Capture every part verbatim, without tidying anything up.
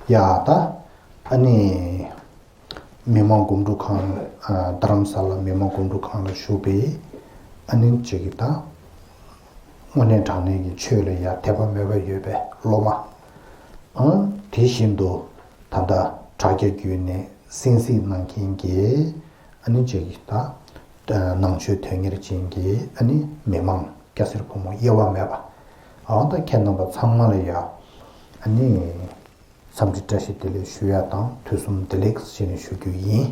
ཡ་ད་ཨ་ནི་མི་དམངས་སྒོམ་སྒྲུབ་ཁང་། ཨ། རྡ་རམ་ས་ལ་མི་དམངས་སྒོམ་སྒྲུབ་ཁང་ལ་བཞུགས་པའི་ཨ་ནི་ཅིག་གི་ད་དངོས་གནས་དྲང་གནས་ཀྱི་ཆོས་ལ་ཡ་དད་པ་མོས་པ་ཡོད་པའི་སློབ་མ། ཨ། དེ་བཞིན་དུ་ད་ལྟ་དྲ་རྒྱ་བརྒྱུད་ནས་གསན་གཟིགས་གནང་མཁན་གྱི་ཨ་ནི་ཅིག་གི་ད་ནང་ཆོས་དོན་གཉེར་ཅན་གྱི་ཨ་ནི་མི་མང་སྐྱ་སེར་ཕོ་མོ་དབྱེ་བ་མེད་པ། འོ་ད་ཁྱེད་རྣམ་པ་ཚང་མ་ལ་ཡ་ཨ་ནི་འཚམས་འདྲི་བཀྲ་ཤིས་བདེ་ལེགས་ཞུ་ཡ་དང་དུས་གསུམ་བདེ་ལེགས་ཞེས་ནས་ཞུ་རྒྱུ་ཡིན།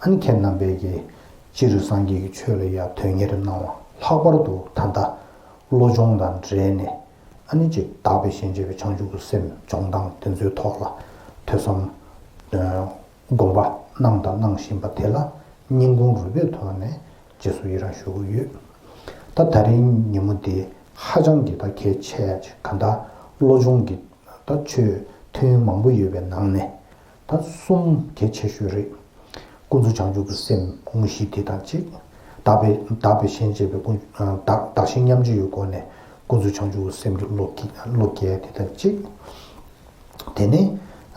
ཨ་ནི་ཁྱེད་རྣམ་པས་ཀྱི་སྤྱིར་སངས་རྒྱས་ཀྱི་ཆོས་ལ་ཡ་དོན་གཉེར་གནང་བ། ལྷག་པར་དུ་ད་ལྟ་བློ་སྦྱོང་དང་འབྲེལ་ནས་ཨ་ནི་ཅིག་དག་པའི་ཞེན་བྱེད་པའི་བྱང་ཆུབ་ཀྱི་སེམས་སྦྱོང་སྟངས་དེ་ཚོའི་ཐོག་ལ་ཐོས་བསམ་སྒོམ་པ་གནང་དང་གནང་བཞིན་པ་དེ་ལ་སྙིང་ཁུང་རུས་པའི་ཐོག་ནས་རྗེས་སུ་ཡི་རང་ཞུ་གི་ཡོད། ད་ད་རིང་ཉིན་མོ་འདི་ཧ་ཅང་གི་ད་གལ་ཆེ་ཡ་ཅིག་གང་ལྟར་བློ་སྦྱོང་གི་ད་ཆོས་ཐུན་མོང་པོ་ཡོད་པའི་ནང་ནས་ད་གསུམ་གལ་ཆེ་ཤོས་རེད། ཀུན་རྫོབ་བྱང་ཆུབ་ཀྱི་སེམས་དངོས་གཞི་དེ་དང་གཅིག་དག་པའི་དག་པའི་ཞེན་བྱེད་པའི་ཀུན། ཨ། དག་དག་ཞེན་མཉམ་བརྗོད་ཀྱི་སྒོ་ནས་ཀུན་རྫོབ་བྱང་ཆུབ་ཀྱི་སེམས་ཀྱི་བློ་སྐྱེ། བློ་སྐྱེ་དེ་དང་གཅིག་དེ་ནས་ཨ་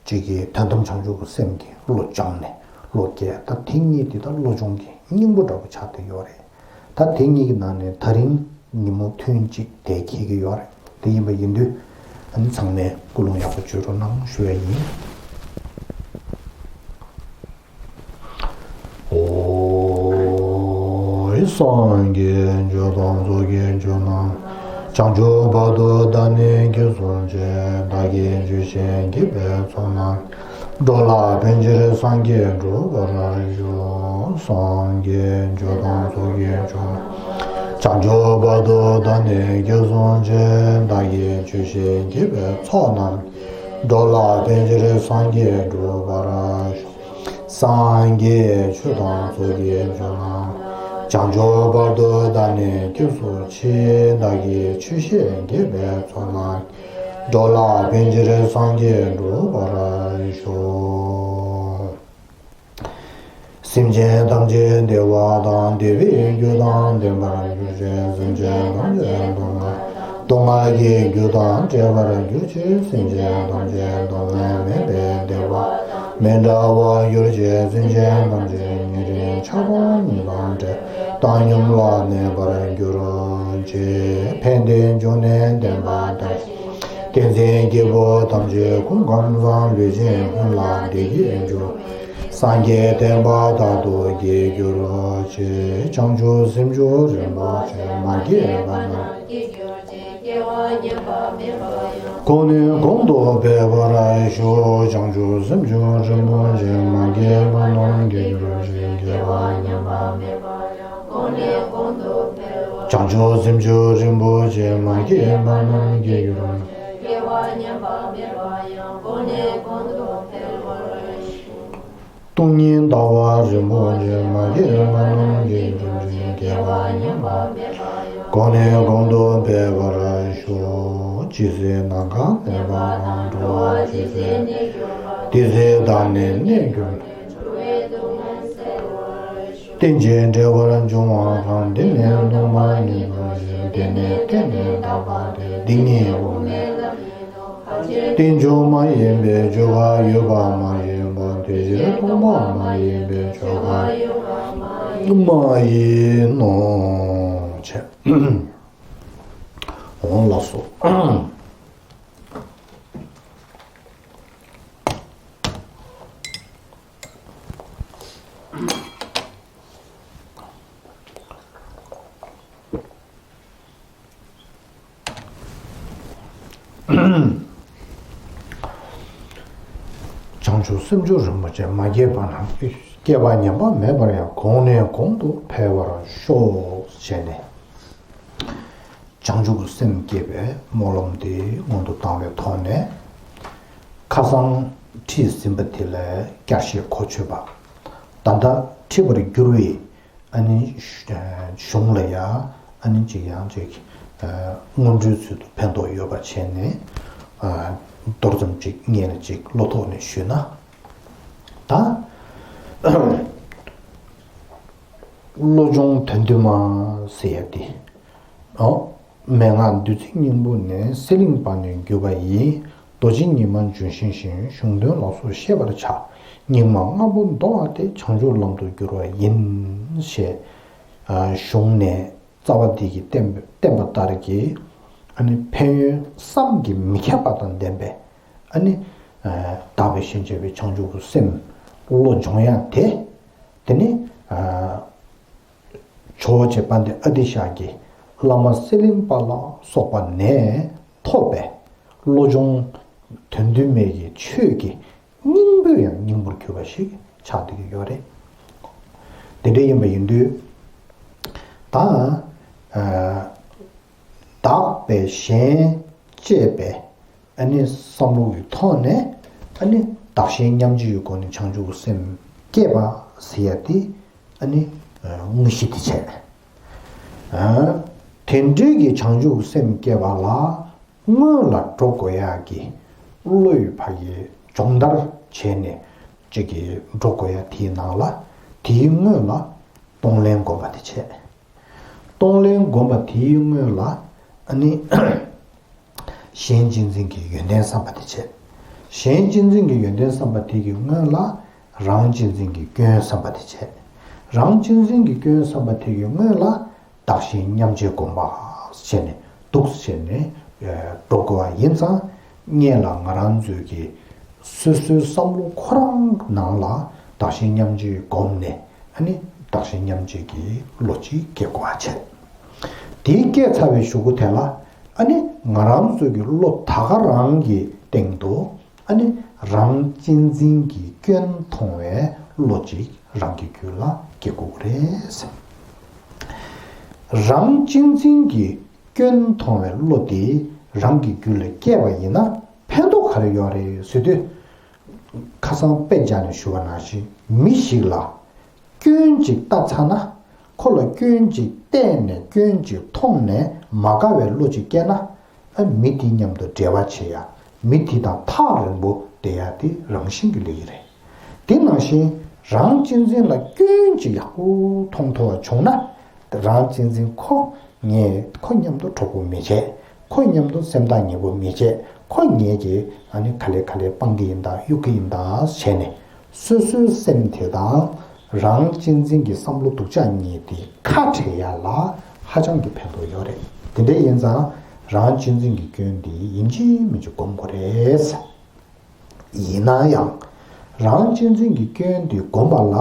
གཅིག་གིས་དོན་དམ་བྱང་ཆུབ་ཀྱི་སེམས་ཀྱི་བློ་སྦྱངས་ནས་བློ་སྐྱེ། ད་དེ་གཉིས་དེ་ད་བློ་སྦྱོང་གི་སྙིང་པོ་འདྲ་པོ་ཆགས་བསྡད་ཡོད་རེད། ད་དེ་གཉིས་ཀྱི་ནང་ནས་ད་རིང་ཉིན་མོ་ཐུན་གཅིག་དེ་འཁེལ་གྱི་ཡོད་རེད། དེ་ཡིན་པ་ཡིན་དུས་ཨ་ནི་ཚང་མས་ཀུན་སློང་ཡག་པོ་བྱེད་རོགས་གནང་ཞུ་ཡ་ཡིན། ཨོ། སངས་རྒྱས་ཆོས་དང་ཚོགས་ཀྱི་མཆོག་རྣམས། བྱང་ཆུབ་བར་དུ་བདག་ནི་སྐྱེ་གསུམ་ཆེ། བདག་གིས་ཆོས་བཤད་བགྱིས་པའི་ཚོགས་རྣམས། འགྲོ་ལ་ཕན་ཕྱིར་སངས་རྒྱས་འགྲུབ་པར་ཤོག་སངས་རྒྱས་ཆོས་དང་ཚོགས་ཀྱི་མཆོག་རྣམས། བྱང་ཆུབ་བར་དུ་བདག་ནི་སྐྱེ་གསུམ་ཆེ། བདག་གིས་ཆོས་བཤད་བགྱིས་པའི་ཚོགས་རྣམས། འགྲོ་ལ་ཕན་ཕྱིར་སངས་རྒྱས་འགྲུབ་པར་ཤོག་སངས་རྒྱས་ཆོས་དང་ཚོགས་ཀྱི་མཆོག་རྣམས། བྱང་ཆུབ་བར་དུ་བདག་ནི་སྐྱེ་གསུམ་ཆེ། བདག་གིས་ཆོས་བཤད་བགྱིས་པའི་ཚོགས་རྣམས། འགྲོ་ལ་ཕན་ཕྱིར་སངས་རྒྱས་འགྲུབ་པར་ཤོག་སེམས་ཅན་ཐམས་ཅད་བདེ་བ་དང་བདེ་བའི་རྒྱུ་དང་ལྡན་པར་གྱུར་ཅིག་སེམས་ཅན་ཐམས་ཅད་སྡུག་བསྔལ་སྡུག་བསྔལ་གྱི་རྒྱུ་དང་བྲལ་བར་གྱུར་ཅིག་སེམས་ཅན་ཐམས་ཅད་སྡུག་བསྔལ་མེད་པའི་བདེ་བ་དང་མི་འབྲལ་བར་གྱུར་ཅིག་སེམས་ཅན་ཐམས་ཅད་ཉེ་རིང་ཆགས་སྡང་གཉིས་དང་བྲལ་བཏང་སྙོམས་ལ་གནས་པར་གྱུར་ཅིག་ཕན་བདེའི་འབྱུང་གནས་བདེན་པ་ལྟར། བསྟན་འཛིན་སྐྱེས་བུ་ཐམས་ཅད་སྐུ་ཁམས་བཟང་ལུས་ཅན་ཀུན་ལ་བདེ་སྐྱིད་འབྱུང་། སངས་རྒྱས་བསྟན་པ་དག་ཏུ་རྒྱས་གྱུར་ཅིག་བྱང་ཆུབ་སེམས་མཆོག་རིན་པོ་ཆེ་མ་སྐྱེས་པ་རྣམས། གོང་ནས་གོང་དུ་འཕེལ་བར་ཤོག་བྱང་ཆུབ་སེམས་མཆོག་རིན་པོ་ཆེ་མ་སྐྱེས་པ་རྣམས་སྐྱེ་གྱུར་ཅིག་སྐྱེས་པ་ཉམས་པ་མེད་པ་ཡང་། བྱང་ཆུབ་སེམས་མཆོག་རིན་པོ་ཆེ་མ་སྐྱེས་པ་རྣམས་སྐྱེ་གྱུར་ཅིག་སྟོང་ཉིད་ལྟ་བ་རིན་པོ་ཆེ་མ་སྐྱེས་པ་རྣམས་སྐྱེ་གྱུར་ཅིག་སྐྱེས་པ་ཉམས་པ་མེད་པ་ཡང་། གོང་ནས་གོང་དུ་འཕེལ་བར་ཤོག་ཇི་སྲིད་ནམ་མཁའ་གནས་པ་དང་། འགྲོ་བ་ཇི་སྲིད་གནས་གྱུར་པ། དེ་སྲིད་བདག་ནི་གནས་གྱུར། རྟེན་ཅིང་འབྲེལ་བར་འབྱུང་བ་དང་། དེ་ནི་སྟོང་པ་ཉིད་དུ་ཤེས། དེ་ནི་བརྟེན་ནས་དག་པ་སྟེ། འདི་ཉིད་དབུ་མའི་ལམ་ཡིན་ནོ། རྟེན་འབྱུང་མ་ཡིན་པའི་ཆོས་འགའ་ཡོད་པ་མ་ཡིན་པ། དེ་ཕྱིར་སྟོང་པ་མ་ཡིན་པའི་ཆོས་འགའ་ཡོད་པ་མ་ཡིན་ནོ། འོང་ལགས་སོ། བྱང་ཆུབ་སེམས་མཆོག་རིན་པོ་ཆེ་མ་སྐྱེས་པ་རྣམས། སྐྱེས་པ་ཉམས་པ་མེད་པར་ཡང་། གོང་ནས་གོང་དུ་འཕེལ་བར་ཤོག་ཅེས་ནས། བྱང་ཆུབ་ཀྱི་སེམས་བསྐྱེད་པའི་སྨོན་ལམ་དེ་སྔོན་དུ་བཏང་བའི་ཐོག་ནས། ཁ་སང་ཁྲིད་ཟིན་པ་དེ་ལ་བསྐྱར་ཞིབ་གོ་ཆོད་པ། ད་ལྟ་ཁྲིད་པར་འགྱུར་བའི་ཨ་ནི་གཞུང་ལ་ཡང་ཨ་ནི་གཅིག་ཡང་གཅིག་སྔོན་འགྲོའི་ཚུལ་དུ་ཕན་ཐོགས་ཡོད་པ་བྱས་ནས། མདོར་ཙམ་གཅིག་སྔོན་ལ་གཅིག་བློ་ཐོག་ནས་ཞུས་ན། ད་བློ་སྦྱོང་དོན་བསྡུས་མ་ཟེར་ཡ་དེ། ཨོ། མན་ངག་བདུད་རྩི་སྙིང་པོ་ནི། གསེར་གླིང་པ་ནི་བརྒྱུད་པ་ཡིས། རྡོ་རྗེ་ཉི་མ་ལྗོན་ཤིང་བཞིན། གཞུང་དོན་ལ་སོགས་ཤེས་པར་བྱ། སྙིགས་མ་ལྔ་པོ་འདོར་བ་སྟེ། བྱང་ཆུབ་ལམ་དུ་བསྒྱུར་བ་ཡིན། ཞེས་གཞུང་ནས་རྩ་བ་འདི་གིས་བསྟན་བསྟན་པ་ལྟར་གྱི་ཨ་ནི་ཕན་ཡོན་བསམ་གྱིས་མི་ཁྱབ་པ་དང་ལྡན་པའི་ཨ་ནི་དག་པའི་ཞིང་བྱེད་པའི་བྱང་ཆུབ་ཀྱི་སེམས་བློ་སྦྱོང་ཡ་དེ། དེ་ནི་ཇོ་བོ་རྗེ་དཔལ་ལྡན་ཨ་ཏི་ཤ་གིས་བླ་མ་གསེར་གླིང་པ་ལ་སོགས་པ་ནས་ཐོབ་པའི་བློ་སྦྱོང་དོན་མཐུན་མེད་ཀྱི་ཆོས་ཀྱི་སྙིང་པོ་ཡང་སྙིང་པོར་གྱུར་པ་ཞིག་ཆགས་བསྡད་ཀྱི་ཡོད་རེད། དེ་འདྲ་ཡིན་པ་ཡིན་དུས། ད་དག་པའི་ཞེན་བཅས་པའི་ཨ་ནི་བསམ་བློ་ཡི་ཐོག་ནས་ཨ་ནི་བདག་གཞན་མཉམ་བརྗེའི་སྒོ་ནས་བྱང་ཆུབ་སེམས་བསྐྱེད་པ་ཟེར་ཡ་དེ་ཨ་ནི་དངོས་གཞི་དེ་བྱས། དེ་འདྲའི་གི་བྱང་ཆུབ་སེམས་བསྐྱེད་པ་ལ་སྔོན་ལ་འགྲོ་དགོས་ཡག་གི་བློ་ཡི་ཕ་གི་སྦྱོང་བརྡར་བྱས་ནས་གཅིག་གི་འགྲོ་དགོས་ཡག་དེའི་ནང་ལ་དེའི་སྔོན་ལ་གཏོང་ལེན་སྒོམ་པ་དེ་བྱས། གཏོང་ལེན་སྒོམ་པ་དེའི་སྔོན་ལ་ཨ་ནི་གཞན་གཅེས་འཛིན་གྱི་ཡོན་ཏན་བསམ་པ་དེ་བྱས། གཞན་གཅེས་འཛིན་གྱི་ཡོན་ཏན་བསམ་པ་དེ་གི་སྔོན་ལ་རང་གཅེས་འཛིན་གྱི་སྐྱོན་བསམ་པ་དེ་བྱས། རང་གཅེས་འཛིན་གྱི་སྐྱོན་བསམ་པ་དེ་གི་སྔོན་ལ་བདག་གཞན་མཉམ་བརྗེ་སྒོམ་པ་བྱས་ནས་འདུག་བྱས་ནས་འགྲོ་དགོས་པ་ཡིན་ཙང་། སྔོན་ལ་ང་རང་ཚོའི་གི་སོ་སོའི་བསམ་བློ་ཁོ་རང་ནང་ལ་བདག་གཞན་མཉམ་བརྗེ་སྒོམ་ནས་ཨ་ནི་བདག་གཞན་མཉམ་བརྗེ་གི་བློ་གཅིག་སྐྱེ་དགོས་པ་བྱས། དེ་སྐྱེས་ཚར་བའི་གཞུག་གུ་དེ་ལ་ཨ་ནི་ང་རང་ཚོའི་གི་བློ་ད་ག་རང་གི་སྟེང་དུ་ཨ་ནི་རང་གཅེས་འཛིན་གྱི་སྐྱོན་མཐོང་བའི་བློ་གཅིག་རང་གི་རྒྱུད་ལ་སྐྱེ་དགོས་རེད། རང་གཅེས་འཛིན་གྱི་སྐྱོན་མཐོང་བའི་བློ་དེ་རང་གི་རྒྱུད་ལ་སྐྱེས་པ་ཡིན་ན་ཕན་ཐོགས་ག་རེ་ཡོད་རེད་ཟེར་དུས། ཁ་སང་དཔེ་བཞག་ནས་ཞུ་བ་ནང་བཞིན་མི་ཞིག་ལ་སྐྱོན་ཅིག་ལྟ་ཚར་ན། ཁོ་ལ་སྐྱོན་ཅིག་བལྟས་ནས་སྐྱོན་ཅིག་མཐོང་ནས་མ་དགའ་བའི་བློ་ཅིག་སྐྱེས་ན། ཨ་མི་དེ་མཉམ་དུ་འབྲེལ་བ་བྱེད་ཡ། མི་དེ་དང་ཐག་རིང་པོ་བསྡད་ཡ་དེ་རང་བཞིན་གྱི་ལས་ཀྱི་རེད། དེ་ནང་བཞིན་རང་གཅེས་འཛིན་ལ་སྐྱོན་ཅིག་ཡག་པོ་མཐོང་ཐུབ་པ་བྱུང་ན། རང་གཅེས་འཛིན་ཁོ་ངས་ཁོ་མཉམ་དུ་གྲོགས་པོ་མི་བྱེད། ཁོ་མཉམ་དུ་སེམས་ཐག་ཉེ་པོ་མི་བྱེད། ཁོ་ངས་ཀྱི་ཨ་ནི་ག་ལེ་ག་ལེ་སྤང་གི་ཡིན་ད་གཡུག་གི་ཡིན་ད་བྱས་ནས། སོ་སོའི་སེམས་དེ་དང་རང་གཅེས་འཛིན་གྱི་བསམ་བློ་སྡུག་ཅག་གཉིས་དེ་ཁ་བྲལ་ཡ་ལ་ཧ་ཅང་གི་ཕན་ཐོགས་ཡོད་རེད། དེ་འདྲ་ཡིན་ཙང་རང་གཅེས་འཛིན་གྱི་སྐྱོན་འདི་ཡིན་གཅིག་མིན་གཅིག་སྒོམ་དགོས་རེད། ཡིན་ན་ཡང་། རང་གཅེས་འཛིན་གྱི་སྐྱོན་འདི་སྒོམ་པ་ལ་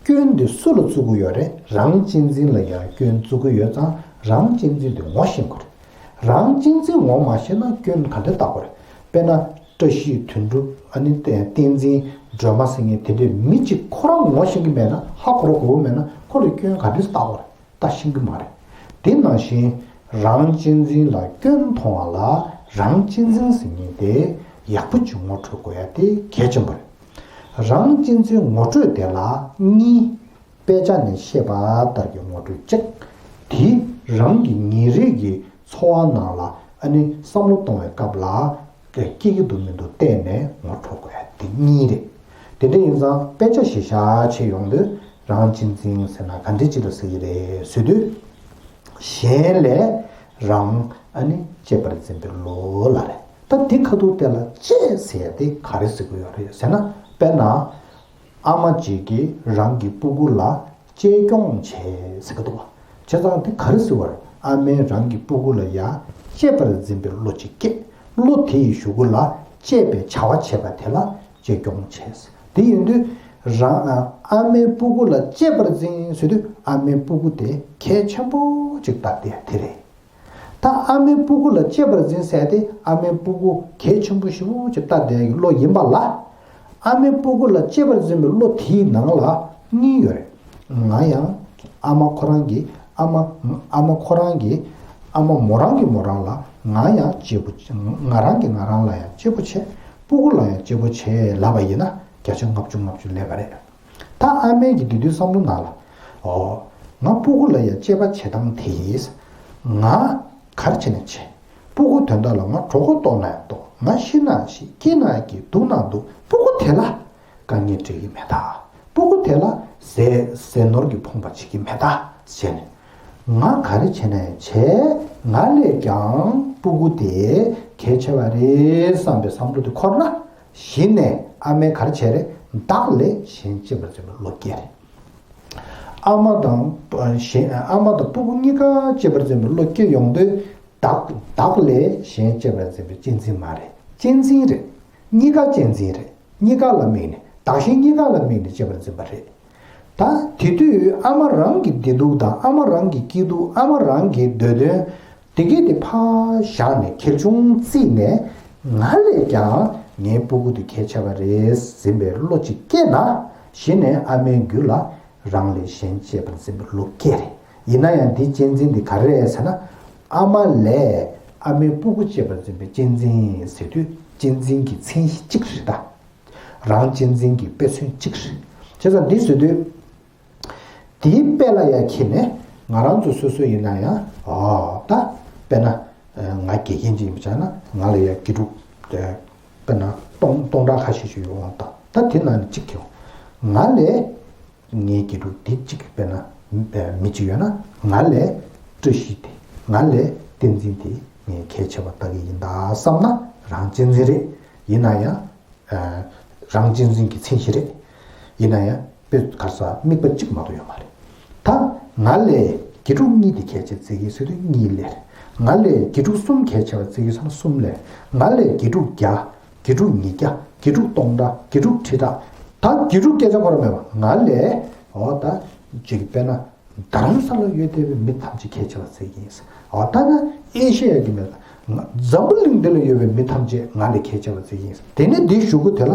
སྐྱོན་འདི་སུ་ལ་བཙུགས་ཀྱི་ཡོད་རེད། རང་གཅེས་འཛིན་ལ་ཡང་སྐྱོན་བཙུགས་ཀྱི་ཡོད་ཙང་རང་གཅེས་འཛིན་འདི་ངོ་ཤེས་དགོས་རེད། རང་གཅེས་འཛིན་ངོ་མ་ཤེས་ན་སྐྱོན་ག་འདྲ་བཏགས་དགོས་རེད། དཔེར་ན་བཀྲ་ཤིས་དོན་གྲུབ་ཨ་ནི་བསྟན་འཛིན་སྒྲོལ་མ་ཟེར་མཁན་དེ་འདྲས་མི་གཅིག་ཁོ་རང་ངོ་ཤེས་ཀྱི་མེད་ན་ཧ་གོ་ར་གོ་གི་མེད་ན་ཁོ་ལ་སྐྱོན་ག་འདྲས་བཏགས་དགོས་རེད། ལྟ་ཤེས་ཀྱི་མ་རེད། དེ་ནང་བཞིན་རང་གཅེས་འཛིན་ལ་སྐྱོན་མཐོང་བ་ལ་རང་གཅེས་འཛིན་ཟེར་མཁན་དེ་ཡག་པོ་ཅིག་ངོ་འཕྲོད་དགོས་ཡ་དེ་གལ་ཆེན་པོ་རེད། རང་གཅེས་འཛིན་ངོ་འཕྲོད་དེ་ལ་གཉིས། དཔེ་ཆ་ནས་བཤད་པ་ལྟར་གྱི་ངོ་སྤྲོད་གཅིག་དེ་རང་གི་ཉིན་རེ་གི་འཚོ་བ་ནང་ལ་ཨ་ནི་བསམ་བློ་གཏོང་བའི་སྐབས་ལ་དེ་སྐྱེ་གི་འདུག་མི་འདུག་བལྟས་ནས་ངོ་འཕྲོད་དགོས་ཡ་དེ་གཉིས་རེད། དེ་འདྲ་ཡིན་ཙང་དཔེ་ཆ་གཞི་བཞག་བྱས་ཡོང་དུས་རང་གཅེས་འཛིན་ཟེར་ན་ག་འདྲ་ཅིག་ལ་ཟེར་གྱི་རེད་ཟེར་དུས། གཞན་ལས་རང་ཨ་ནི་གཅེས་པར་འཛིན་པའི་བློ་ལ་རེད། ད་འདི་ཁ་ཐུག་དེ་ལ་གཅེས་ཟེར་ཡ་དེ་ག་རེ་ཟེར་གྱི་ཡོད་རེད་ཟེར་ན། དཔེར་ན། ཨ་མ་གཅིག་གིས་རང་གི་སྤུ་གུ་ལ་གཅེས་སྐྱོང་བྱས་ཟེར་གི་འདུག་བ། བྱས་ཙང་དེ་ག་རེ་ཟེར་བ་རེད། ཨ་མས་རང་གི་སྤུ་གུ་ལ་ཡ་གཅེས་པར་འཛིན་པའི་བློ་གཅིག་སྐྱེས། བློ་དེ་ཡི་གཞུག་གུ་ལ་གཅེས་པའི་བྱ་བ་བྱས་པ་དེ་ལ་གཅེས་སྐྱོང་བྱས། དེ་ཡིན་དུས་རང་ཨ་མའི་སྤུ་གུ་ལ་གཅེས་པར་འཛིན་ཟེར་དུས་ཨ་མའི་སྤུ་གུ་དེ་གལ་ཆེན་པོ་གཅིག་ལྟ་དེ་དེ་རེད། ད་ཨ་མའི་སྤུ་གུ་ལ་གཅེས་པར་འཛིན་ཟེར་ཏེ་ཨ་མའི་སྤུ་གུ་གལ་ཆེན་པོ་ཞེ་པོ་ཅིག་ལྟ་བསྡད་ཀྱི་བློ་ཡིན་པ་ལ། ཨ་མའི་སྤུ་གུ་ལ་གཅེས་པར་འཛིན་པའི་བློ་དེའི་ནང་ལ་གཉིས་ཡོད་རེད། ང་ཡང་ཨ་མ་ཁོ་རང་གི་ཨ་མ་ཨ་མ་ཁོ་རང་གི་ཨ་མ་མོ་རང་གི་མོ་རང་ལ་ང་ཡང་གཅེས་པོ་ང་རང་གི་ང་རང་ལ་ཡང་གཅེས་པོ་བྱེད། སྤུ་གུ་ལ་ཡང་གཅེས་པོ་བྱེད་ལབ་པ་ཡིན་ན་བརྒྱ་ཆ་ལྔ་བཅུ་ང་བཅུ་ལས་ཀ་རེད། ད་ཨ་མས་ཀྱི་དེ་དུས་བསམ་བློ་ནང་ལ། ཨོ། ང་སྤུ་གུ་ལ་ཡ་གཅེས་པ་བྱེད་སྟངས་དེ་ཡིས། ང་ག་རེ་བྱས་ནས་བྱེད། སྤུ་གུ་དོན་དག་ལ་ང་གྲོད་ཁོག་ལྟོགས་ན་ཡང་ལྟོགས། ང་ཤི་ན་ཤི། སྐྱིད་ན་སྐྱིད། སྡུག་ན་སྡུག། སྤུ་གུ་དེ་ལ་དཀའ་ངལ་འཕྲད་ཀྱི་མེད་ད། སྤུ་གུ་དེ་ལ་ཟས་ཟས་ནོར་གྱི་ཕོངས་པ་བྱེད་ཀྱི་མེད་ད་ཟེར་ནས། ང་ག་རེ་བྱས་ན་ཡང་བྱེད། ང་ལས་ཀྱང་སྤུ་གུ་དེ་ གལ་ཆེ་བ་རེད་བསམ་པའི་བསམ་བློ་དེ་འཁོར་ན། གཞི་ནས་ཨ་མས་ག་རེ་བྱས་རེད། བདག་ལས་གཞན་གཅེས་པར་འཛིན་པའི་བློ་སྐྱེ་རེད། ཨ་མ་དང་གཞན་ཨ་མ་དང་སྤུ་གུ་གཉིས་ཀ་གཅེས་པར་འཛིན་པའི་བློ་སྐྱེ་ཡོང་དུས། བདག་བདག་ལས་གཞན་གཅེས་པར་འཛིན་པའི་གཅེས་འཛིན་མ་རེད། གཅེས་འཛིན་རེད། གཉིས་ཀ་གཅེས་འཛིན་རེད། གཉིས་ཀ་ལ་དམིགས་ནས། བདག་གཞན་གཉིས་ཀ་ལ་དམིགས་ནས་གཅེས་པར་འཛིན་པ་རེད། ད་དེ་དུས་ཨ་མ་རང་གི་བདེ་སྡུག་དང་ཨ་མ་རང་གི་སྐྱིད་སྡུག་ཨ་མ་རང་གི་འདོད་དོན་དེ་གས་དེ་ཕར་བཞག་ནས། ཁེར་ཆུང་བརྩིས་ནས་ང་ལས་ཀྱང་ངའི་སྤུ་གུ་དེ་གལ་ཆེ་བ་རེད་ཟིན་པའི་བློ་ཅིག་སྐྱེས་ན། གཞི་ནས་ཨ་མའི་རྒྱུད་ལ་རང་ལས་གཞན་གཅེས་པར་འཛིན་པའི་བློ་སྐྱེ་རེད། ཡིན་ན་ཡང་འདི་གཅེས་འཛིན་འདི་ག་རེ་རེད་ཟེར་ན། ཨ་མ་ལས་ཨ་མའི་སྤུ་གུ་གཅེས་པར་འཛིན་པའི་གཅེས་འཛིན་ཟེར་དུས་གཅེས་འཛིན་གྱི་མཚན་གཞི་གཅིག་རེད་ད། རང་གཅེས་འཛིན་གྱི་དཔེ་མཚོན་གཅིག་རེད། བྱས་ཙང་འདི་ཟེར་དུས། དེའི་དཔེ་ལ་ཡ་ཁྱེར་ནས་ང་རང་ཚོ་སོ་སོ་ཡིན་ན་ཡང་། ཨོ་ད་དཔེར་ན་ང་དགེ་རྒན་ཅིག་ཡིན་པ་ཆགས་ན། ང་ལ་ཡ་དགེ་ཕྲུག་དཔེར་ན་སྟོང་སྟོང་ཕྲག་ཁ་ཤས་ཤིག་ཡོད་འོང་ད། ད་དེ་ནང་ནས་གཅིག་ཁྱེར་འོང་། ང་ལས་ངའི་དགེ་ཕྲུག་དེ་གཅིག་དཔེར་ན་མི་གཅིག་ཡོད་ན། ང་ལས་བཀྲ་ཤིས་དེ། ང་ལས་བསྟན་འཛིན་དེ་ངས་གལ་ཆེ་བ་ལྟ་གི་ཡིན་ད་བསམ་ན་རང་གཅེས་འཛིན་རེད། ཡིན་ན་ཡང་། རང་གཅེས་འཛིན་གྱི་མཚན་གཞི་རེད། ཡིན་ན་ཡང་དཔེ་ག་ས་དམིགས་པ་གཅིག་མ་གཏོགས་ཡོད་མ་རེད། ད་ང་ལས་དགེ་ཕྲུག་གཉིས་དེ་གལ་ཆེ་བརྩི་གི་ཟེར་དུས་གཉིས་ལས། ང་ལས་དགེ་ཕྲུག་གསུམ་གལ་ཆེ་བ་བརྩི་གི་ཟེར་ན་གསུམ་ལས། ང་ལས་དགེ་ཕྲུག་བརྒྱ། དགེ་ཕྲུག་ཉིས་བརྒྱ། དགེ་ཕྲུག་སྟོང་ཕྲག། དགེ་ཕྲུག་ཁྲི་ཕྲག། ད་དགེ་ཕྲུག་སྐད་ཆ་འཁོར་མེད་པ་ང་ལས། འོ་ད་ཅིག་དཔེར་ན། རྡ་རམ་ས་ལ་ཡོད་བསྡད་པའི་མི་ཐམས་ཅད་གལ་ཆེ་བ་བརྩི་གི་ཡིན། འོ་ད་ན་ཨེ་ཤེ་ཡ་གི་མི་ལ། འཛམ་བུ་གླིང་འདི་ལ་ཡོད་པའི་མི་ཐམས་ཅད་ང་ལས་གལ་ཆེ་བ་བརྩི་གི་ཡིན། དེ་ནས་འདི་གཞུག་གུ་དེ་ལ།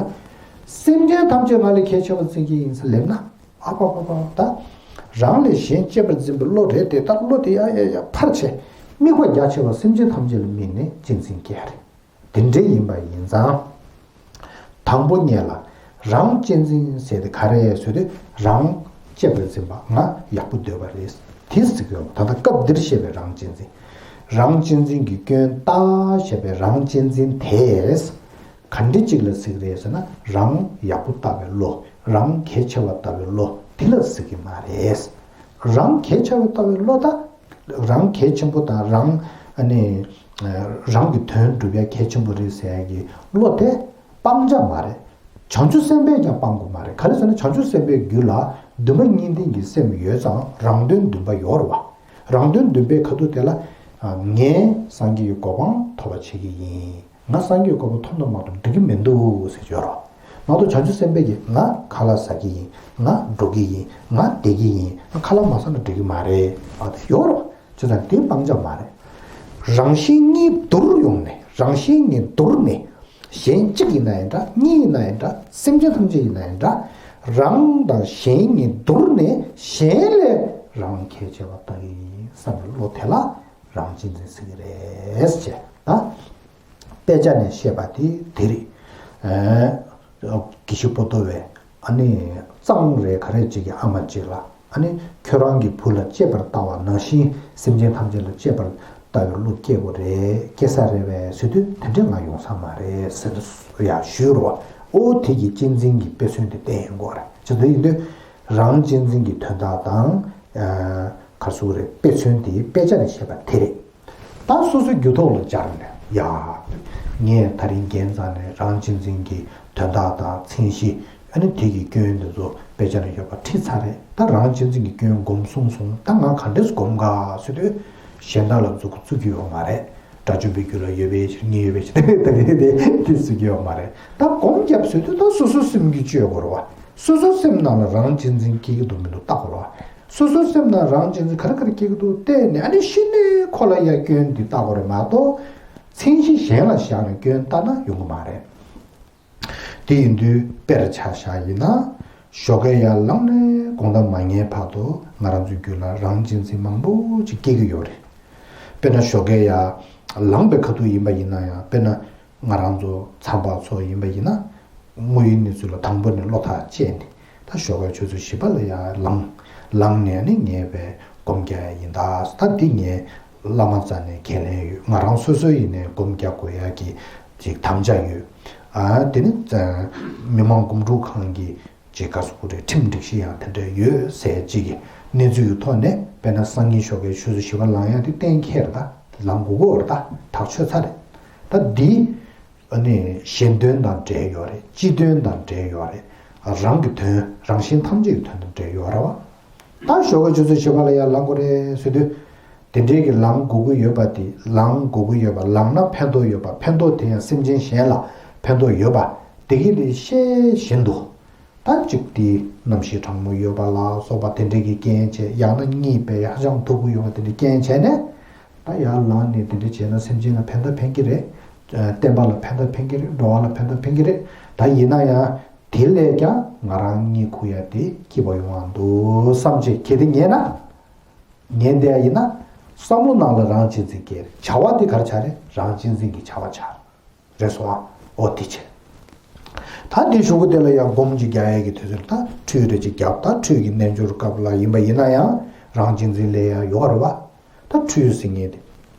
སེམས་ཅན་ཐམས་ཅད་ང་ལས་གལ་ཆེ་བ་བརྩི་གི་ཡིན་ཟེར་སླེབས་ན། ཨ་པ་པ་པ་ད། རང་ལས་གཞན་གཅེས་པར་འཛིན་པའི་བློ་རེད་དེ། ད་བློ་དེ་ཡ་ཡ་ཡ་ཕར་ཆེ། དམིགས་པ་རྒྱ་ཆེ་བ་སེམས་ཅན་ཐམས་ཅད་ལ་དམིགས་ནས་གཅེས་འཛིན་སྐྱེ་རེད། དེ་འདྲ་ཡིན་པ་ཡིན་ཙང་། དང་པོ་ཉིད་ལ་རང་གཅེས་འཛིན་ཟེར་དེ་ག་རེ་ཟེར་དུས། རང་གཅེས་པར་འཛིན་པ། ང་ཡག་པོ་འདོད་པ་རེད། དེ་ཟེར་གི་ཡོད། ད་ལྟ་སྐབས་འདིར་བཤད་པའི་རང་གཅེས་འཛིན། རང་གཅེས་འཛིན་གྱི་སྐྱོན་བརྟག་བྱས་པའི་རང་གཅེས་འཛིན་དེས་ག་འདྲ་ཅིག་ལ་ཟེར་གི་རེད་ཟེར་ན། རང་ཡག་པོ་ལྟ་བའི་བློ། རང་གལ་ཆེ་བ་ལྟ་བའི་བློ་དེ་ལ་ཟེར་གི་མ་རེད། རང་གལ་ཆེ་བ་ལྟ་བའི་བློ་དང་། རང་གལ་ཆེན་པོ་དང་། རང་ཨ་ནི་རང་གི་དོན་སྒྲུབ་ཡ་གལ་ཆེན་པོ་རེད་ཟེར་ཡ་གི་བློ་དེ་སྤང་བྱ་མ་རེད། བྱང་ཆུབ་སེམས་དཔས་ཀྱང་སྤང་དགོས་མ་རེད། ག་རེ་ཟེར་ན་བྱང་ཆུབ་སེམས་དཔའི་རྒྱུད་ལ་འདུན་པ་གཉིས་ལྡན་གྱི་སེམས་ཡོད་ཙང་རང་དོན་འདུན་པ་ཡོད་རེད་བ། རང་དོན་འདུན་པའི་ཁ་ཐུག་དེ་ལ། ངས་སངས་རྒྱས་ཀྱི་གོ་འཕང་ཐོབ་པ་བྱེད་ཀྱི་ཡིན། ང་སངས་རྒྱས་གོ་འཕང་ཐོབ་ན་མ་གཏོགས་འགྲིག་གི་མི་འདུག་ཟེར་གྱི་ཡོད་རེད། མ་གཏོགས་བྱང་ཆུབ་སེམས་དཔས་ཀྱིས་ང་ཁ་ལག་ཟ་གི་ཡིན། ང་འགྲོ་གི་ཡིན། ང་བསྡད་ཀྱི་ཡིན། ང་ཁ་ལག་མ་ཟ་ན་འགྲིག་གི་མ་རེད། ཨ་དེ་ཡོད་རེད། བྱས་ཙང་དེ་སྤང་བྱ་མ་རེད། རང་གཞན་གཉིས་བསྡུར་ཡོང་ནས། རང་གཞན་གཉིས་བསྡུར་ནས། གཞན་གཅིག་ཡིན་ན་ཡང་འདྲ། གཉིས་ཡིན་ན་ཡང་འདྲ། སེམས་ཅན་ཐམས་ཅད་ཡིན་ན་ཡང་འདྲ། རང་དང་གཞན་གཉིས་བསྡུར་ནས་གཞན་ལས་རང་གལ་ཆེ་བ་ལྟ་གི་ཡིན་བསམ་པའི་བློ་དེ་ལ་རང་གཅེས་འཛིན་ཟེར་གི་རེད་ཅེས་ད། དཔེ་ཆ་ནས་བཤད་པ་དེ་དེ་རེད། ཨ་དགེ་བཤེས་པོ་ཏོ་བས་ཨ་ནི་གཙང་རེད་ག་རེ་ཅིག་གི་ཨ་མ་ཅིག་ལ། ཨ་ནི་ཁྱོད་རང་གི་བུ་ལ་གཅེས་པར་ལྟ་བ་ནང་བཞིན་སེམས་ཅན་ཐམས་ཅད་ལ་གཅེས་པར་ལྟ་བའི་བློ་སྐྱེ་དགོས་རེད། སྐྱེ་ས་རེད་པས་ཟེར་དུས་དེ་འདྲས་ང་ཡོང་ས་མ་རེད་ཟེར་ཡ་ཞུས་རོགས། ཨོ་དེ་གི་གཅེས་འཛིན་གྱི་དཔེ་མཚོན་དེ་བསྟན་ཡོང་གི་རེད། ཅི་ལྟར་ཡིན་དུས་རང་གཅེས་འཛིན་གྱི་དོན་དག་དང་། ཨ་ག་རེ་ཟེར་དགོས་རེད། དཔེ་མཚོན་དེ་དཔེ་ཆ་ནས་བཤད་པ་དེ་རེད། ད་སོ་སོའི་རྒྱུད་ཐོག་ལ་སྦྱར་ནས་ཡ། ངས་ད་རིང་རྒན་རྩ་ནས་རང་གཅེས་འཛིན་གྱི་དོན་དག་དང་མཚན་གཞི། ཨ་ནི་དེ་གི་སྐྱོན་འདི་ཚོ་དཔེ་ཆ་ནས་ཡོད་པ་ཁྲིད་ཚར་རེད། ད་རང་གཅེས་འཛིན་གྱི་སྐྱོན་སྒོམ་གསུངས་སོང་། ད་ང་ག་འདྲས་སྒོམ་ག་ཟེར་དུས་གཞན་དག་ལ་མཛུབ་གུ་བཙུགས་ཀྱི་ཡོད་མ་རེད། དགྲ་བཅོམ་པའི་རྒྱུད་ལ་ཡོད་པའི་ཕྱིར་ངས་ཡོད་པའི་ཕྱིར་དེ་དེ་དེ་དེ་ཟེར་གྱི་ཡོད་མ་རེད། ད་སྒོམ་རྒྱབ་ཟེར་དུས་ད་སོ་སོའི་སེམས་ཀྱིས་དཔྱོད་དགོས་རེད་བ། སོ་སོའི་སེམས་ནང་ལ་རང་གཅེས་འཛིན་སྐྱེ་གི་འདུག་མི་འདུག་བལྟ་དགོས་རེད་བ། སོ་སོའི་སེམས་ནང་རང་གཅེས་འཛིན་ག་རེ་ག་རེ་སྐྱེ་གི་འདུག་བལྟས་ནས། ཨ་ནི་གཞི་ནས་ཁོ་ལ་ཡ་སྐྱོན་འདི་བལྟ་དགོས་རེད་མ་གཏོགས། མཚན་གཞི་གཞན་ལ་བཞག་ནས་སྐྱོན་བལྟ་ན་ཡོང་གི་མ་རེད། དེ་ཡིན་དུས་དཔེར་ཆ་བཞག་ཡིན་ན། ཞོགས་ཀས་ཡར་ལངས་ནས་དགོང་དག་མ་ཉལ་བར་དུ་ང་རང་ཚོའི་རྒྱུད་ལ་རང་གཅེས་འཛིན་མང་པོ་ཅིག་སྐྱེ་གི་ཡོད་རེད། དཔེར་ན་ཞོགས་ཀས་ཡར་ལངས་པའི་ཁ་ཐུག་ཡིན་པ་ཡིན་ན་ཡང་། དཔེར་ན་ང་རང་ཚོ་མཚམས་པ་ཚོ་ཡིན་པ་ཡིན་ན། དངོས་ཡོད་གནས་ཚུལ་ལ་དང་པོ་ནས་བློ་ཐག་བཅད་ནས། ད་ཞོགས་ཀས་ཆུ་ཚོད་བཞི་པ་ལ་ཡར་ལངས། ལངས་ནས་ནི་ངས་དཔེ་སྒོམ་རྒྱག་ཡ་ཡིན་ད། ད་འདི་ངས་བླ་མ་རྩ་ནས་ཁས་ལེན་ཡོད། ང་རང་སོ་སོ་ཡིན་ནའི་སྒོམ་རྒྱག་དགོས་ཡ་གི་ཅིག་དམ་བཅའ་ཡོད། ཨ་དེ་ནི་མི་དམངས་སྒོམ་སྒྲུབ་ཁང་གི་ཅིག་ག་ཟེར་དགོས་རེད། ཁྲིམས་སྒྲིག་གཞི་ཡང་དེ་འདྲ་ཡོད་ཟེར་ཅིག་གི་གནས་ཚུལ་གྱི་ཐོག་ནས། དཔེར་ན་སང་ཉིན་ཞོགས་ཀས་ཆུ་ཚོད་བཞི་པ་ལངས་ཡ་དེ་གཏན་འཁེལ་རེད་ད། ལངས་དགོས་ཀྱི་ཡོད་རེད་ད། ཐག་ཆོད་ཚར་རེད། ད་འདི་ཨ་ནི་གཞན་དོན་དང་འབྲེལ་ཡོད་རེད། སྤྱི་དོན་དང་འབྲེལ་ཡོད་རེད། རང་གི་དོན། རང་གཞན་ཐམས་ཅད་ཀྱི་དོན་དང་འབྲེལ་ཡོད་རེད་བ། ད་ཞོགས་ཀ་ཆུ་ཚོད་བཞི་པ་ལ་ཡར་ལངས་དགོས་རེད་ཟེར་དུས། དེ་འདྲའི་གི་ལངས་དགོས་ཀྱི་ཡོད་པ་དེ། ལངས་དགོས་ཀྱི་ཡོད་པ། ལངས་ན་ཕན་ཐོགས་ཡོད་པ། ཕན་ཐོགས་དེ་ཡང་སེམས་ཅན་གཞན་ལ་ཕན་ཐོགས་ཡོད་པ་དེ་གི་དེ་ཤེས་བཞིན་དུ། ད་གཅིག་དེ་གནམ་གཤིས་གྲང་མོ་ཡོད་པ་ལ་སོགས་པ་དེ་འདྲའི་གི་རྐྱེན་བྱས། ཡང་ན་གཉིད་དཔེ་ཧ་ཅང་ཐུབ་ཀྱི་ཡོད་པ་དེ་འདྲའི་རྐྱེན་བྱས་ནས། ད་ཡར་ལངས་ནས་དེ་འདྲ་བྱས་ན་སེམས་ཅན་ལ་ཕན་ཐོགས་ཕན་གྱི་རེད། ཨ། བསྟན་པ་ལ་ཕན་ཐོགས་ཕན་གྱི་རེད། འགྲོ་བ་ལ་ཕན་ཐོགས་ཕན་གྱི་རེད། ད་ཡིན་ན་ཡང་དེ་ལས་ཀྱང་ང་རང་གཉིད་ཁུག་ཡ་དེ་སྐྱིད་པོ་ཡོང་བ་འདུག་བསམ་བྱས། གལ་ཏེ་ཉལ་ན། ཉལ་བསྡད་ཡ་ཡིན་ན། བསམ་བློ་ནང་ལ་རང་གཅེས་འཛིན་སྐྱེ་རེད། བྱ་བ་དེ་ག་རེ་ཆགས་རེད། རང་གཅེས་འཛིན་གྱི་བྱ་བ་ཆགས་རེད། རེད་སོང་ཨ། ཨོ་དེ་བྱས། ད་འདི་གཞུག་གུ་དེ་ལ་ཡང་སྒོམ་ཅིག་རྒྱག་ཡས་ཀྱི་དུས་ཚོད་ལ། ད་ཁྲུས་རེ་ཅིག་རྒྱབ། ད་ཁྲུས་ཀྱི་རྣལ་འབྱོར་སྐབས་ལ་ཡིན་པ་ཡིན་ན་ཡང་རང་གཅེས་འཛིན་སླེབས་ཡ་ཡོད་རེད་བ། ད་ཁྲུས་ཟེར་མཁན་དེ་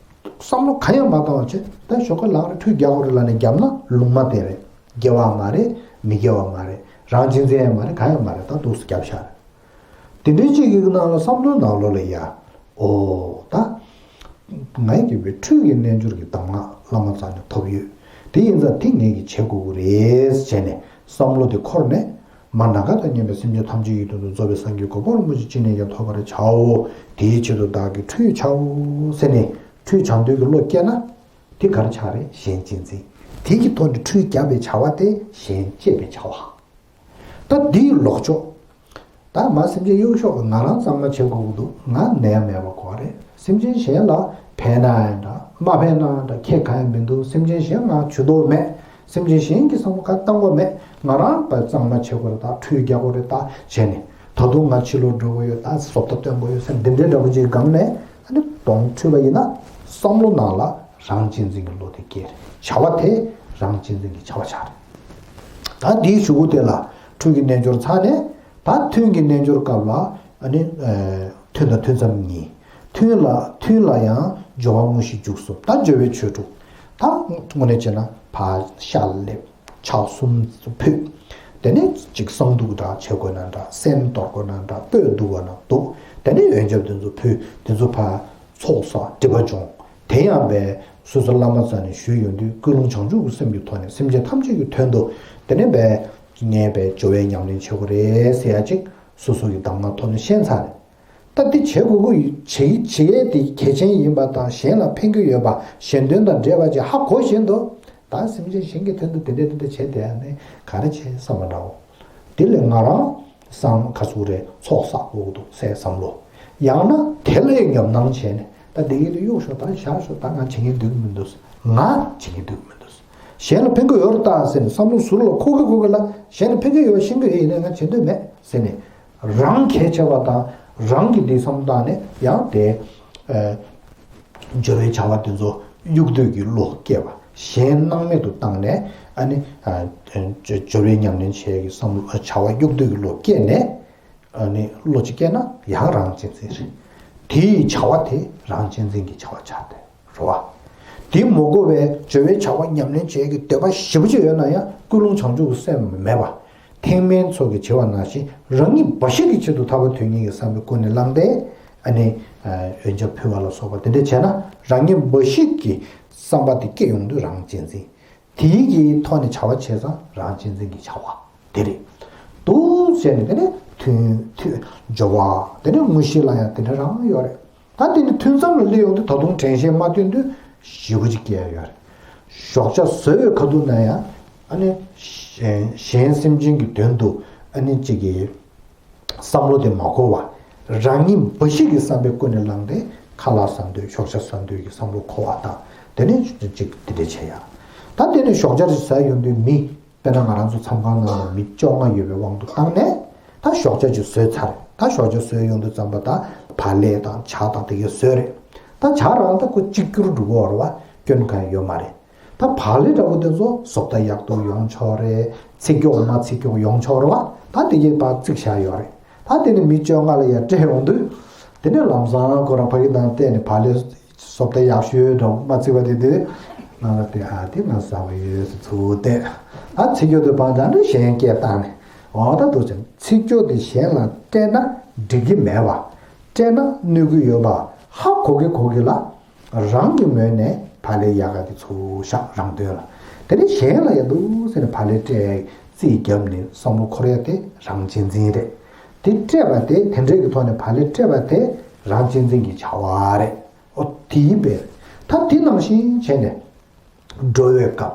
བསམ་བློ་གང་ཡང་མ་བཏང་བ་བྱས། ད་ཞོགས་ཀ་ལངས་རེད། ཁྲུས་རྒྱག་དགོས་རེད་ལབ་ནས་རྒྱབ་ན་ལུང་མ་བསྟན་རེད། དགེ་བ་མ་རེད། མི་དགེ་བ་མ་རེད། རང་གཅེས་འཛིན་ཡང་མ་རེད། གང་ཡང་མ་རེད། ད་འདུག་སེ་རྒྱབ་བཞག་རེད། དེ་འདྲའི་གཅིག་གི་ནང་ལ་བསམ་བློའི་ནང་ལོགས་ལ་ཡ། ཨོ་ད། ངའི་དགེ་བའི་ཁྲུས་ཀྱི་རྣལ་འབྱོར་གྱི་གདམས་ངག་བླ་མ་རྩ་ནས་ཐོབ་ཡོད། དེ་ཡིན་ཙང་དེ་ངས་ཀྱིས་བྱེད་དགོས་ཀྱི་རེད་བྱས་ནས་བསམ་བློ་དེ་འཁོར་ནས། མ་ན་ག་དང་མཉམ་པའི་སེམས་ཅན་ཐམས་ཅད་ཀྱི་དོན་དུ་རྫོགས་པའི་སངས་རྒྱས་གོ་འཕང་རིན་པོ་ཆེ་ཅི་ནས་ཀྱང་ཐོབ་པར་བྱའོ། དེའི་ཆེད་དུ་བདག་གིས་ཁྲུས་བྱའོ་ཟེར་ནས་ཁྲུས་བྱ་འདོད་ཀྱི་བློ་སྐྱེས་ན། དེ་ག་རེ་ཆགས་རེད། གཞན་གཅེས་འཛིན། དེ་གི་ཐོག་ནས་ཁྲུས་བརྒྱབ་པའི་བྱ་བ་དེ་གཞན་གཅེས་པའི་བྱ་བ། ད་འདིའི་ལོག་ཕྱོགས། ད་མ་སེམས་ཅན་གཡུག་ཤོག་ང་རང་གཙང་མ་བྱེད་དགོས་ཀྱི་འདུག་ང་ནད་མེད་པ་དགོས་རེད། སེམས་ཅན་གཞན་ལ་ཕན་ན་ཡང་འདྲ། མ་ཕན་ན་ཡང་འདྲ། ཁྱད་གང་ཡང་མི་འདུག་སེམས་ཅན་གཞན་ང་ཇུས་གཏོགས་མེད། སེམས་ཅན་གཞན་གྱི་བསམ་བློ་གང་བཏང་དགོས་མེད། ང་རང་པ་གཙང་མ་བྱེད་དགོས་རེད། ད་ཁྲུས་རྒྱག་དགོས་རེད། ད་བྱས་ནས་ད་དུང་ང་ཕྱི་ལོགས་འགྲོ་དགོས་ཡོད། ད་བཟོ་ལྟ་སྟོན་དགོས་ཡོད་ཟེར། འདི་འདྲའི་འདྲ་པོ་ཅིག་སྒང་ནས་ཨ་ནི་གདོང་ཁྲུས་པ་ཡིན་ན། བསམ་བློ་ནང་ལ་རང་གཅེས་འཛིན་གྱི་བློ་དེ་སྐྱེ། བྱ་བ་དེ་རང་གཅེས་འཛིན་གྱི་བྱ་བ་ཆགས་རེད། ད་འདིའི་གཞུག་གུ་དེ་ལ་ཁྲུས་ཀྱི་རྣལ་འབྱོར་ཚར་ནས། ད་ཐུན་གྱི་རྣལ་འབྱོར་སྐབས་ལ་ཨ་ནི། ཨ། ཐུན་དང་ཐུན་མཚམས་གཉིས། ཐུན་ལ་ཐུན་ལ་ཡང་སྦྱོར་བ་དངོས་གཞི་འཇུག་གསུམ། ད་སྦྱོར་བའི་ཆོས་དྲུག་ད་དངོས་གནས་བྱས་ན་ཕར་ཤར་སླེབས། ཕྱག་གསུམ་ཕུལ། དེ་ནས་ཅིག་གསང་འདུག་འདྲ་བྱེད་དགོས་ན་འདྲ། སེན་འདོར་དགོས་ན་འདྲ། སྤོས་འདུག་དགོས་ན་འདུག་དེ་ནས་ཡོན་ཆབ་དེ་ཚོ་ཕུལ། དེ་ཚོ་ཕར་ཚོགས་བསགས་སྒྲིབ་པ་སྦྱོང་། དེ་ཡང་བས་སོ་སོ་བླ་མ་རྩ་ནས་ཞུས་ཡོང་དུས། ཀུན་སློང་བྱང་ཆུབ་ཀྱི་སེམས་ཀྱི་ཐོག་ནས་སེམས་ཅན་ཐམས་ཅད་ཀྱི་དོན་དུ། དེ་ནས་བས་ངས་བས་སྦྱོར་བའི་ཉམས་ལེན་བྱེད་དགོས་རེད་ཟེར་ཡ་ཅིག་སོ་སོ་ཡི་གདམས་ངག་ཐོག་ནས་ཤེས་ཚར་རེད། ད་འདི་བྱེད་དགོས་ཀྱི། བྱེད་བྱེད་ཡས་དེ་གལ་ཆེན་ཡིན་པ་དང་། གཞན་ལ་ཕན་གྱི་ཡོད་པ། གཞན་དོན་དང་འབྲེལ་བ་ཅིག་ཧ་གོ་བཞིན་དུ། ད་སེམས་ཅན་གཞན་གྱི་དོན་དུ་དེ་འདྲ་དེ་འདྲ་བྱས་བསྡད་ཡ་ནི་ག་རེ་བྱས་བསམ་པ་འདྲ་བོ། དེ་ལས་ང་རང་སང་ག་ཟུག་རེད། ཚོགས་བསགས་དགོས་ཀྱི་འདུག་ཟེར་བསམ་བློ། ཡང་ན་དེ་ལ་ཡང་ཉོབ་སྣང་བྱས་ནས། ད་འདི་གི་དེ་གཡུག་ཤོག་ད་བཞག་ཤོག་ད་ང་བྱེད་མཁན་འདུག་མི་འདུག་ང་བྱེད་མཁན་འདུག་མི་འདུག་གཞན་ལ་ཕན་གྱི་ཡོད་རེད་ད་ཟེར་ནས་བསམ་བློ་ཟུར་ལ་འཁོར་གི་འཁོར་གི་ལ། གཞན་ལ་ཕན་གྱི་ཡོད་ཤེས་ཀྱི་ཡིན་ན་ང་བྱེད་འདོད་མེད་ཟེར་ནས། རང་གལ་ཆེ་བ་དང་། རང་གི་འདི་བསམ་བཏང་ནས་ཡང་དེ། ཨ། སྦྱོར་བའི་བྱ་བ་དེ་ཚོ་གཡུག་འདོད་ཀྱི་བློ་སྐྱེ་བ། གཞན་སྣང་མེད་དུ་བཏང་ནས་ཨ་ནི། ཨ། སྦྱོར་བའི་ཉམས་ལེན་བྱེད་ཀྱི་བསམ་བློ། བྱ་བ་གཡུག་འདོད་ཀྱི་བློ་སྐྱེས་ནས། ཨ་ནི་བློ་གཅིག་སྐྱེས་ན་ཡང་རང་གཅེས་འཛིན་རེད། དེའི་བྱ་བ་དེ་རང་གཅེས་འཛིན་གྱི་བྱ་བ་ཆགས་ཏེ། རེད་བ། དེ་མ་གོ་བའི་སྦྱོར་བའི་བྱ་བ་ཉམས་ལེན་བྱེད་ཀྱི་འདོད་པ་ཞེ་པོ་ཅིག་ཡོད་ན་ཡང་། ཀུན་སློང་བྱང་ཆུབ་ཀྱི་སེམས་མེད་པ། ཐེག་དམན་ཚོ་གིས་བྱེད་པ་ནང་བཞིན་རང་ཉིད་འབའ་ཞིག་གི་ཆེད་དུ་ཐར་པ་དོན་གཉེར་གྱི་བསམ་པས་ཀུན་ནས་བསླངས་ཏེ། ཨ་ནི། ཨ། ཡོན་ཆབ་ཕུལ་བ་ལ་སོགས་པ་དེ་འདྲ་བྱས་ན། རང་ཉིད་འབའ་ཞིག་གི་བསམ་པ་དེ་སྐྱེ་ཡོང་དུས་རང་གཅེས་འཛིན། དེའི་གི་ཐོག་ནས་བྱ་བ་བྱས་ཙང་རང་གཅེས་འཛིན་གྱི་བྱ་བ་དེ་རེད། འདུག་བྱས་ནས་དེ་ནས་ཐུན་ཐུན་སྦྱོར་བ་དེ་ནས་དངོས་གཞི་ལ་ཡང་དེ་འདྲ་རང་ཡོད་རེད། ད་དེ་ནི་ཐུན་མཚམས་ལ་སླེབས་ཡོང་དུས་ད་དུང་དྲན་ཤེས་མ་ཐོན་དུས་ཞེ་པོ་ཅིག་སྐྱེ་ཡ་ཡོད་རེད། ཞོགས་ཇ་ཟོས་པའི་ཁ་ཐུག་ན་ཡང་། ཨ་ནི་གཞན་གཞན་སེམས་ཅན་གྱི་དོན་དུ་ཨ་ནི་གཅིག་གི་བསམ་བློ་དེ་མ་འཁོར་བ། རང་ཉིད་འབའ་ཞིག་གི་བསམ་པས་ཀུན་ནས་བསླངས་ཏེ། ཁ་ལག་ཟ་འདོད། ཞོགས་ཇ་ཟ་འདོད་ཀྱི་བསམ་བློ་འཁོར་བ་དང་། དེ་ནས་གཅིག་དེ་འདྲ་བྱེད་ཡ། ད་དེ་ནས་ཞོགས་ཇ་རེ་ཟ་ཡོང་དུས་མི། དཔེར་ན་ང་རང་ཚོ་མཚམས་ཁང་ནང་ལ་མི་བཅོ་ལྔ་ཡོད་པའི་དབང་དུ་བཏང་ནས། ད་ཞོགས་ཇ་ཅིག་ཟོས་ཚར། ད་ཞོགས་ཇ་ཟོས་ཡོང་དུས་ཙམ་པ་ད་བག་ལེབ་དང་ཇ་དང་དེ་གས་ཟོས་རེད། ད་ཇ་རང་ད་ཁོ་གཅིག་གྱུར་འགྲོ་གི་ཡོད་རེད་བ། སྐྱོན་གང་ཡང་ཡོད་མ་རེད། ད་བག་ལེབ་འདྲ་པོ་དེ་ཚོ་བཟོ་ལྟ་ཡག་སྡུག་ཡོང་ཆོག་རེད། ཚིག་སྐྱོག་མ་ཚིག་སྐྱོག་ཡོང་ཆོག་རེད་བ། ད་དེ་གས་ཕར་བརྩིགས་བཞག་ཡོད་རེད། ད་དེ་ནས་མི་བཅོ་ལྔ་ལ་ཡར་སྤྲད་ཡོང་དུས། དེ་ནས་ལམ་སང་ཁོ་རང་ཕ་གི་ནང་བལྟས་ནས་བག་ལེབ་བཟོ་ལྟ་ཡག་ཤོས་འདྲ་པོ་མ་བརྩིགས་པ་དེ་དུས། ང་ལ་དེ་ཨ་དེ་ང་ཟ་བ་ཡོད་ཟེར་ཚུར་བལྟས། ཨ་ཚིག་སྐྱོག་དེ་བང་དང་འདྲ་གཞན་སྐད་བཏང་ནས། འོ་ད་འདུག་ཅིང་ཚིག་སྐྱོག་དེ་གཞན་ལ་སྤྲད་ན་འགྲིག་གི་མེད་པ། སྤྲད་ན་གནོད་ཀྱི་ཡོད་པ་ཧ་གོ་གི་གོ་གི་ལ། རང་གི་ངོས་ནས་ བག་ལེབ་ཡག་ག་དེ་ཚུར་བཞག་རང་དོན་ལ། དེ་ནས་གཞན་ལ་ཡང་འདུག་ཟེར་ནས་བག་ལེབ་སྤྲད་རྩིས་བརྒྱབ་ནས་བསམ་བློ་འཁོར་ཡ་དེ་རང་གཅེས་འཛིན་རེད། དེ་སྤྲད་པ་དེ་དེ་འདྲའི་གི་ཐོག་ནས་བག་ལེབ་སྤྲད་པ་དེ་རང་གཅེས་འཛིན་གྱི་བྱ་བ་རེད། ཨོ་དེའི་དཔེ། ད་དེ་ནང་བཞིན་བྱས་ནས། འགྲོ་བའི་སྐབས།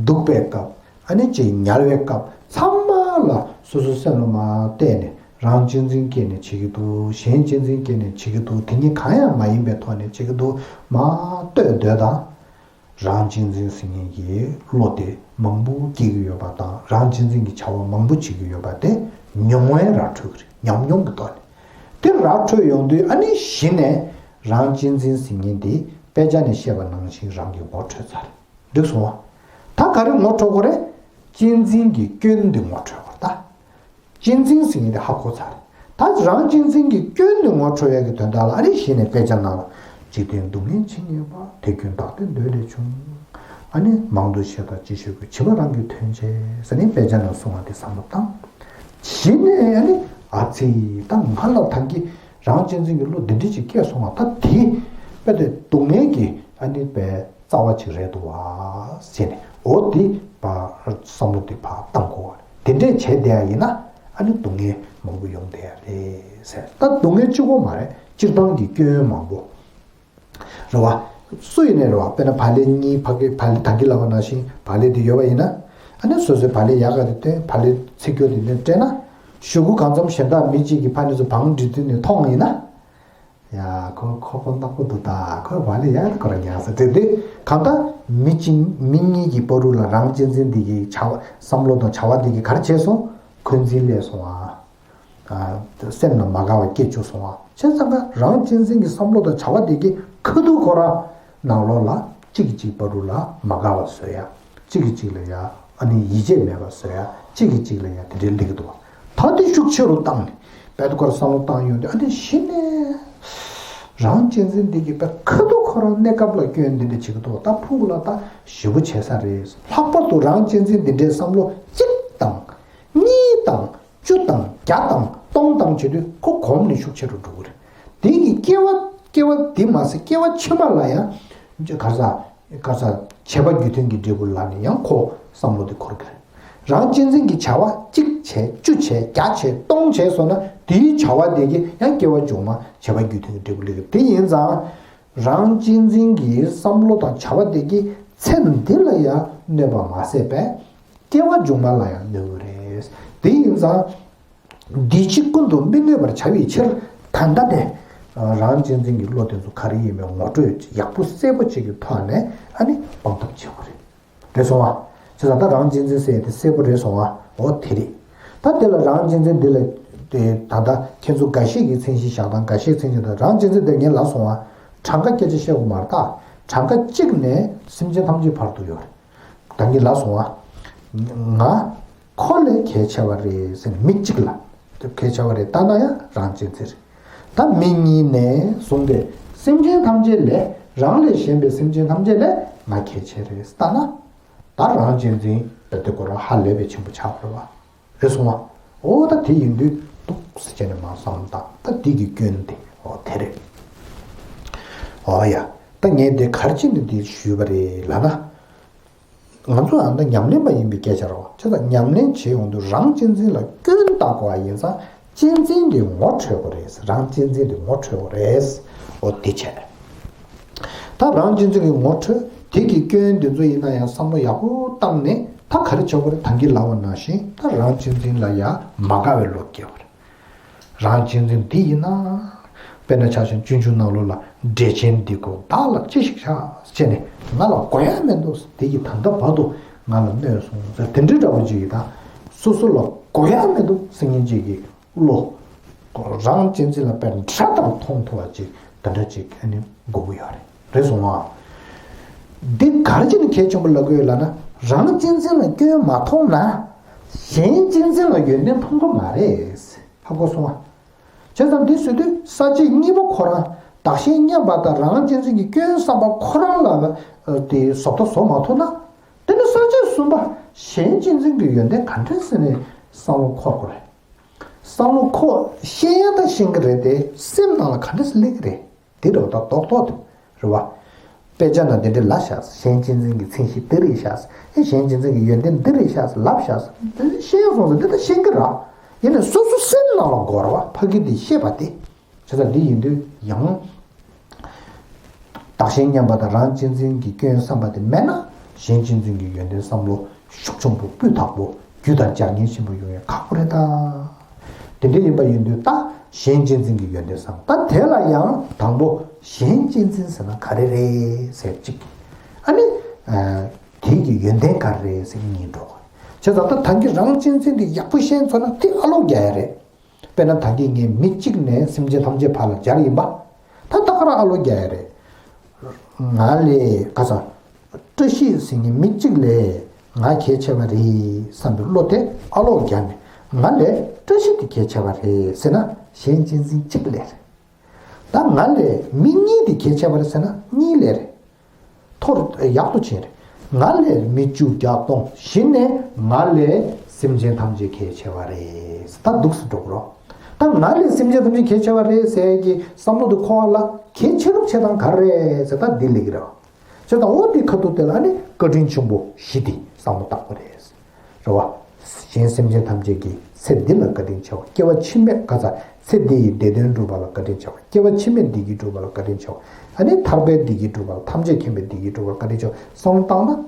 འདུག་པའི་སྐབས། ཨ་ནི་ཅིག་ཉལ་བའི་སྐབས་ཚང་མ་ལ་སོ་སོའི་སེམས་ལ་མར་བལྟས་ནས་རང་གཅེས་འཛིན་སྐྱེས་ནས་བྱེད་ཀྱི་འདུག་གཞན་གཅེས་འཛིན་སྐྱེས་ནས་བྱེད་ཀྱི་འདུག་དེ་གཉིས་གང་ཡང་མ་ཡིན་པའི་ཐོག་ནས་བྱེད་ཀྱི་འདུག་མར་ལྟོས་སྡོད་དང་། རང་གཅེས་འཛིན་ཟེར་མཁན་གྱི་བློ་དེ་མང་པོ་སྐྱེ་གི་ཡོད་པ་དང་རང་གཅེས་འཛིན་གྱི་བྱ་བ་མང་པོ་བྱེད་ཀྱི་ཡོད་པ་དེ་མྱོང་བའི་ར་འཕྲོད་ཀྱི་རེད། ཉམས་མྱོང་གི་ཐོག་ནས་དེ་ར་འཕྲོད་ཡོང་དུས། ཨ་ནི་གཞི་ནས་རང་གཅེས་འཛིན་ཟེར་མཁན་དེ་དཔེ་ཆ་ནས་བཤད་པ་ནང་བཞིན་རང་གི་ངོ་འཕྲོད་ཚར། འགྲིག་སོང་བ། ད་ག་རེ་ངོ་འཕྲོད་དགོས་རེད། གཅེས་འཛིན་གྱི་སྐྱོན་འདི་ངོ་འཕྲོད་དགོས་རེད་ད། གཅེས་འཛིན་ཟེར་མཁན་དེ་ཧ་གོ་ཚར། ད་རང་གཅེས་འཛིན་གྱི་སྐྱོན་འདི་ངོ་འཕྲོད་ཡག་གི་དོན་དག་ལ། ཨ་ནི་གཞི་ནས་དཔེ་ཆ་ནང་ལ། འཇིག་རྟེན་སྡུག་བསྔལ་ཇི་སྙེད་པ། དེ་ཀུན་བདག་ལྟའི་འདོད་ལས་བྱུང་། ཨ་ནི་མང་དུ་བཤད་དང་ཅི་ཞིག་དགོས། བྱིས་པ་རང་གི་དོན་བྱེད་ཟེར་ནས་དཔེ་ཆ་ནང་གསུངས་པ་དེ་བསམ་བློ་བཏང་། གཞི་ནས་ཨ་ནི་ཨ་ཙི། ད་ང་ལ་ད་གིན་རང་གཅེས་འཛིན་གྱི་བློ་འདི་འདྲ་ཅིག་སྐྱེས་སོང་བ། ད་དེ་དཔེ་དེ་སྡུག་བསྔལ་གྱི་ཨ་ནི་དཔེ་རྩ་བ་ཅིག་རེད་འདུག་བ་ཟེར་ནས། འོ་དེ་ཕར་བསམ་བློ་དེ་ཕར་བཏང་དགོས་བ་རེད། དེ་འདྲས་བྱས་བསྡད་ཡ་ཡིན་ན་ཨ་ནི་སྡུག་བསྔལ་མང་པོ་ཡོང་བསྡད་ཡ་རེད་ཟེར། ད་སྡུག་བསྔལ་གཅིག་པོ་མ་རེད། སྤྱིར་བཏང་གི་སྐྱོན་མང་པོ་རེད་བ། སུ་ཡིན་ནའི་རེད་བ། དཔེར་ན་བག་ལེབ་གཉིས་ཕ་གི་བག་ལེབ་ད་གིན་ལབ་པ་ནང་བཞིན་བག་ལེབ་དེ་ཡོད་པ་ཡིན་ན། ཨ་ནི་སོ་སོའི་བག་ལེབ་ཡག་ག་དེ་སྟོན། བག་ལེབ་ཚིག་སྐྱོ་དེ་འདྲ་སྤྲད་ན། གཞུག་གུ་གང་འཚམ་གཞན་དག་མི་གཅིག་གིས་ཕ་ནས་ཚུར་བང་སྒྲིག་དུས་ནས་མཐོང་ཡིན་ན། ཡ། ཁོ་ཁོ་ཁོ་ནག་པོ་འདུག་ད། ཁོ་བག་ལེབ་ཡག་ཁོ་རང་ཉར་ས་དེ་དེ། གང་ལྟར་མི་གཅིག་མི་གཉིས་ཀྱི་བར་དུ་ལ་རང་གཅེས་འཛིན་འདི་གི་བྱ་བ། བསམ་བློ་དང་བྱ་བ་འདི་གི་ག་རེ་བྱས་སོང་། འཁོན་འཛིན་སླེབས་སོང་ཨ། ཨ། སེམས་ལ་མ་དགའ་བ་སྐྱེ་བཅུག་སོང་ཨ། བྱས་ཙང་ཀ་རང་གཅེས་འཛིན་གྱི་བསམ་བློ་དང་བྱ་བ་འདི་གི་ཁ་ཐུག་ཁོ་རང་ནང་ལོགས་ལ་གཅིག་གིས་གཅིག་བར་དུ་ལ་མ་དགའ་བ་བཟོ་ཡ། གཅིག་གིས་གཅིག་ལ་ཡ། ཨ་ནི་ཡིད་ཆེས་མེད་པ་བཟོ་ཡ། གཅིག་གིས་གཅིག་ལ་ཡ་དེ་འདྲའི་སླེབས་ཀྱི་འདུག་བ། ད་དེ་ཤུགས་ཆེ་རུ་བཏང་ནས་བལ་དུ་ཁར་བསམ་བློ་བཏང་ཡོང་དུས། ཨ་ནི་གཞི་ནས་རང་གཅེས་འཛིན་འདི་གི་བལ་ཁ་ཐུག་ཁོ་རང་གནས་སྐབས་ལ་སྐྱོན་འདི་འདྲ་བྱེད་ཀྱི་འདུག་བ། ད་ཕྲུ་གུ་ལ་ད་ཞེ་པོ་བྱེད་ས་རེད། ལྷག་པར་དུ་རང་གཅེས་འཛིན་འདི་འདྲའི་བསམ་བློ་གཅིག་དང་། གཉིས་དང་། བཅུ་དང་བརྒྱ་དང་སྟོང་དང་བྱེད་དུས་ཁོ་གོམས་ནས་ཤུགས་ཆེ་རུ་འགྲོ་གི་རེད། དེ་གི་སྐྱེ་བ། སྐྱེ་བ་འདི་མ་ཟད་སྐྱེ་བ་ཕྱི་མ་ལ་ཡང་། ག་རེ་ཟ། ག་རེ་ཟ། བྱས་པ་རྒྱུ་མཐུན་གྱི་འབྲས་བུ་ལ་ནི་ཡང་ཁོ་བསམ་བློ་དེ་འཁོར་གི་རེད། རང་གཅེས་འཛིན་གྱི་བྱ་བ་གཅིག་བྱས། བཅུ་བྱས། བརྒྱ་བྱས། སྟོང་བྱས་སོང་ན་དེའི་བྱ་བ་དེ་གི་ཡང་སྐྱེ་བ་མཇུག་མ་བྱས་པ་རྒྱུ་མཐུན་གྱི་འབྲས་བུ་སླེབས་གི་རེད། དེ་ཡིན་ཙང་། རང་གཅེས་འཛིན་གྱི་བསམ་བློ་དང་བྱ་བ་དེ་གིས་ཚེ་འདི་ལ་ཡང་གནོད་པ་མ་ཟད་པས། སྐྱེ་བ་མཇུག་མ་ལ་ཡང་གནོད་ཀྱི་རེད། དེ་ཡིན་ཙང་། འདི་ཕྱི་ཀུན་ཏུ་མི་གནོད་པར་བྱ་བའི་ཕྱིར། ད་ལྟ་ནས་རང་གཅེས་འཛིན་གྱི་བློ་དེ་ཚོ་ག་རེ་ཡིན་མིན་ངོ་སྤྲོད་ཡག་པོ་གསལ་པོ་ཅིག་གི་ཐོག་ནས་ཨ་ནི་སྤང་ཐབས་བྱེད་དགོས་རེད། རེད་སོང་ཨ། བྱས་ཙང་ད་རང་གཅེས་འཛིན་ཟེར་དེ་གསལ་པོ་རེད་སོང་ཨ། འོ་དེ་རེད། ད་དེ་ལ་རང་གཅེས་འཛིན་འདི་ལ་དེ་ད་ལྟ་ཁྱེད་ཚོ་འགའ་ཤས་ཀྱིས་མཚན་གཞི་བཞག་དང་། འགའ་ཤས་མཚན་གཞི་དང་། རང་གཅེས་འཛིན་དེ་ངས་ལབ་སོང་ཨ། གྲངས་ཀ་སྐད་ཆ་བཤད་དགོས་མ་རེད་ད། གྲངས་ཀ་གཅིག་ནས་སེམས་ཅན་ཐམས་ཅད་བར་དུ་ཡོད་རེད། ད་ངས་ལབ་སོང་ཨ། ང་ཁོ་ལས་གལ་ཆེ་བ་རེད་ཟེར་ནས་མི་གཅིག་ལ་གལ་ཆེ་བ་རེད་ལྟ་ན་ཡང་རང་གཅེས་འཛིན་རེད། ད་མི་གཉིས་ནས་བཟུང་སྟེ་སེམས་ཅན་ཐམས་ཅད་ལས། རང་ལས་གཞན་པའི་སེམས་ཅན་ཐམས་ཅད་ལས་ང་གལ་ཆེ་རེད་ལྟ་ན། ད་རང་གཅེས་འཛིན་དཔེ་དེ་ཁོ་རང་ཧ་ལས་པའི་ཆེན་པོ་ཆགས་པ་རེད་བ། རེད་སོང་བ། འོ་ད་དེ་ཡིན་དུས་འདུག་སེ་བྱས་ནས་མར་བསམ་བློ་བཏང་། ད་འདི་གི་སྐྱོན་དེ་འོ་དེ་རེད། འོ་ཡ། ད་ངས་འདི་ག་རེ་བྱས་ནས་འདི་ཞུས་པ་རེད་ལབ་ན། ང་ཚོ་ཨ་ད་ཉམས་ལེན་པ་ཡིན་པའི་སྐད་ཆ་རེད་བ། བྱས་ཙང་ཉམས་ལེན་བྱེད་ཡོང་དུས་རང་གཅེས་འཛིན་ལ་སྐྱོན་བཏགས་དགོས་པ་ཡིན་ཙང་། གཅེས་འཛིན་དེ་ངོ་འཕྲོད་དགོས་རེད། རང་གཅེས་འཛིན་དེ་ངོ་འཕྲོད་དགོས་རེད། འོ་དེ་བྱས། ད་རང་གཅེས་འཛིན་གྱི་ངོ་འཕྲོད་དེ་གི་སྐྱོན་འདི་ཚོ་ཡིན་ན་ཡང་བསམ་བློ་ཡག་པོ་བཏང་ནས། ད་ག་རེ་བྱེད་དགོས་རེད། ད་གིན་ལབ་པ་ནང་བཞིན་ད་རང་གཅེས་འཛིན་ལ་ཡང་མ་དགའ་བའི་བློ་སྐྱེ་དགོས་རེད། རང་གཅེས་འཛིན་འདི་ཡིན་ན། དཔེར་ན་ཆ་བཞག་ན་སྤྱོད་འཇུག་ནང་ལོགས་ལ། འགྲེལ་ཆེན་འདི་ཀོ་བདག་ལ་ཅི་ཞིག་བྱ། ཟེར་ནས་ང་ལ་དགོས་ཡ་མི་འདུག་དེ་གིས་ད་ལྟ་བར་དུ་ང་ལ་གནོད་སོང་ཟེར། དེ་འདྲའི་འདྲ་བོ་ཅིག་གིས་ད་སོ་སོ་ལ་དགོས་ཡ་མི་འདུག་ཟེར་མཁན་ཅིག་གི་བློ། རང་གཅེས་འཛིན་ལ་དཔེ་འདྲ་ལྟར་མཐོང་ཐུབ་པ་ཅིག་དེ་འདྲ་ཅིག་ཨ་ནི་དགོས་ཀྱི་ཡོད་རེད། རེད་སོང་ཨ། འདི་ག་རེ་བྱས་ནས་གལ་ཆེན་པོ་ལབ་ཀྱི་ཡོད་ལབ་ན། རང་གཅེས་འཛིན་ལ་སྐྱོན་མ་མཐོང་ན། གཞན་གཅེས་འཛིན་ལ་ཡོན་ཏན་མཐོང་གི་མ་རེད། ཧ་གོ་སོང་ཨ། བྱས་ཙང་འདི་ཟེར་དུས་ས་བཅད་གཉིས་པ་ཁོ་རང་བདག་གཞན་མཉམ་པ་དང་རང་གཅེས་འཛིན་གྱི་སྐྱོན་བསམ་པ་ཁོ་རང་ལ་དེ་བཟོ་ལྟ་བཟོ་མ་ཐུབ་ན། དེ་ནི་ས་བཅད་གསུམ་པ་གཞན་གཅེས་འཛིན་གྱི་ཡོན་ཏན་ག་འདྲ་ཟེར་ནས་བསམ་བློ་འཁོར་དགོས་རེད། བསམ་བློ་འཁོར། ཤེས་ཡ་ད་ཤེས་ཀྱི་རེད་དེ། སེམས་ནང་ལ་ག་འདྲ་ཟེར་སླེབས་ཀྱི་རེད། དེ་འདྲ་བ་ད་རྡོག་རྡོག་དེ་རེད་བ། དཔེ་ཆ་ནང་དེ་འདྲའི་ལབ་བཞག་གཞན་གཅེས་འཛིན་གྱི་མཚན་གཞི་འདི་རེད་བཞག་ཨེ་གཞན་གཅེས་འཛིན་གྱི་ཡོན་ཏན་འདི་རེད་བཞག་ལབ་བཞག་ཤེས་སོང་ཟེར་འདི་ལྟ་ཤེས་ཀྱི་ར། ཡིན་ནའི་སོ་སོ་སེམས་ནང་ལ་འགོར་བ་ཕ་གི་འདི་ཤེས་པ་དེ། བྱས་ཙང་འདི་ཡིན་དུས་ཡང་། བདག་གཞན་མཉམ་པ་དང་རང་གཅེས་འཛིན་གྱི་སྐྱོན་བསམ་པ་དེ་མེད་ན་གཞན་གཅེས་འཛིན་གྱི་ཡོན་ཏན་བསམ་བློ་ཤུགས་ཆེན་པོ་སྤུས་དག་པོ་རྒྱུད་དང་སྦྱར་ཉེན་ཆེན་པོ་ཡོང་ཡ་ཁག་པོ་རེད་ད། དེ་འདྲ་ཡིན་པ་ཡིན་དུས་ད་གཞན་གཅེས་འཛིན་གྱི་ཡོན་ཏན་བསམ་ད་དེ་ལ་ཡང་དང་པོ་གཞན་གཅེས་འཛིན་ཟེར་ན་ག་རེ་རེད་ཟེར་གཅིག་ཨ་ནི། དེའི་གི་ཡོན་ཏན་ག་རེ་རེད་ཟེར་གཉིས་འགྲོ་གི་བྱས་ཙང་ད་ད་གིན་རང་གཅེས་འཛིན་དེ་ཡག་པོ་ཤེས་ཚོར་ན་དེ་ཨ་ལོག་རྒྱག་ཡ་རེད། དཔེར་ན་ད་གིན་ངས་མི་གཅིག་ནས་སེམས་ཅན་ཐམས་ཅད་བར་ལ་སྦྱར་ཡིན་པ། ད་ད་ག་རང་ཨ་ལོ་རྒྱག་ཡ་རེད། ང་ལས་ག་ས། བཀྲ་ཤིས་ཟེར་མཁན་མི་གཅིག་ལས་ང་གལ་ཆེ་བ་རེད་བསམ་པའི་བློ་དེ་ཨ་ལོ་རྒྱག་ནས་ང་ལས་བཀྲ་ཤིས་དེ་གལ་ཆེ་བ་རེད་ཟེར་ན་གཞན་གཅེས་འཛིན་གཅིག་ལས་རེད། ད་ང་ལས་མི་གཉིས་དེ་གལ་ཆེ་བ་རེད་ཟེར་ན་གཉིས་ལས་རེད། མཐོ་རུ་ཡག་ཏུ་ཕྱིན་རེད། ང་ལས་མི་བཅུ་བརྒྱ་སྟོང་གཞི་ནས་ང་ལས་སེམས་ཅན་ཐམས་ཅད་གལ་ཆེ་བ་རེད། ད་འདུག་སེ་འགྲོ་གི་རོགས། ད་ང་ལས་སེམས་ཅན་ཐམས་ཅད་གལ་ཆེ་བ་རེད་ཟེར་གྱི་བསམ་བློ་དེ་འཁོར་བ་ལ་གལ་ཆེ་རུ་ཆེ་སྟངས་ག་རེ་རེད་ཟེར་ད་འདི་ལས་ཀྱི་རེད། བྱས་ཙང་འོ་འདི་ཁ་ཐུག་དེ་ལ་ནི་བཀའ་དྲིན་ཆེན་པོ་བཞི་དེ་བསམ་བློ་བཏང་དགོས་རེད། རེད་བ། གཞན་སེམས་ཅན་ཐམས་ཅད་ཀྱི་ཚེ་འདི་ལ་བཀའ་དྲིན་ཆེ་བ་སྐྱེ་བ་ཕྱི་མའི་ག་ཚ་ཚེ་འདི་ཡི་བདེ་དོན་སྒྲུབ་པ་ལ་བཀའ་དྲིན་ཆེ་བ་སྐྱེ་བ་ཕྱི་མའི་བདེ་སྐྱིད་སྒྲུབ་པ་ལ་བཀའ་དྲིན་ཆེ་བ་ཨ་ནི་ཐར་པའི་བདེ་སྐྱིད་སྒྲུབ་པ་ལ་ཐམས་ཅད་མཁྱེན་པའི་བདེ་སྐྱིད་སྒྲུབ་པ་ལ་བཀའ་དྲིན་ཆེ་བ་བསམ་བཏང་ན།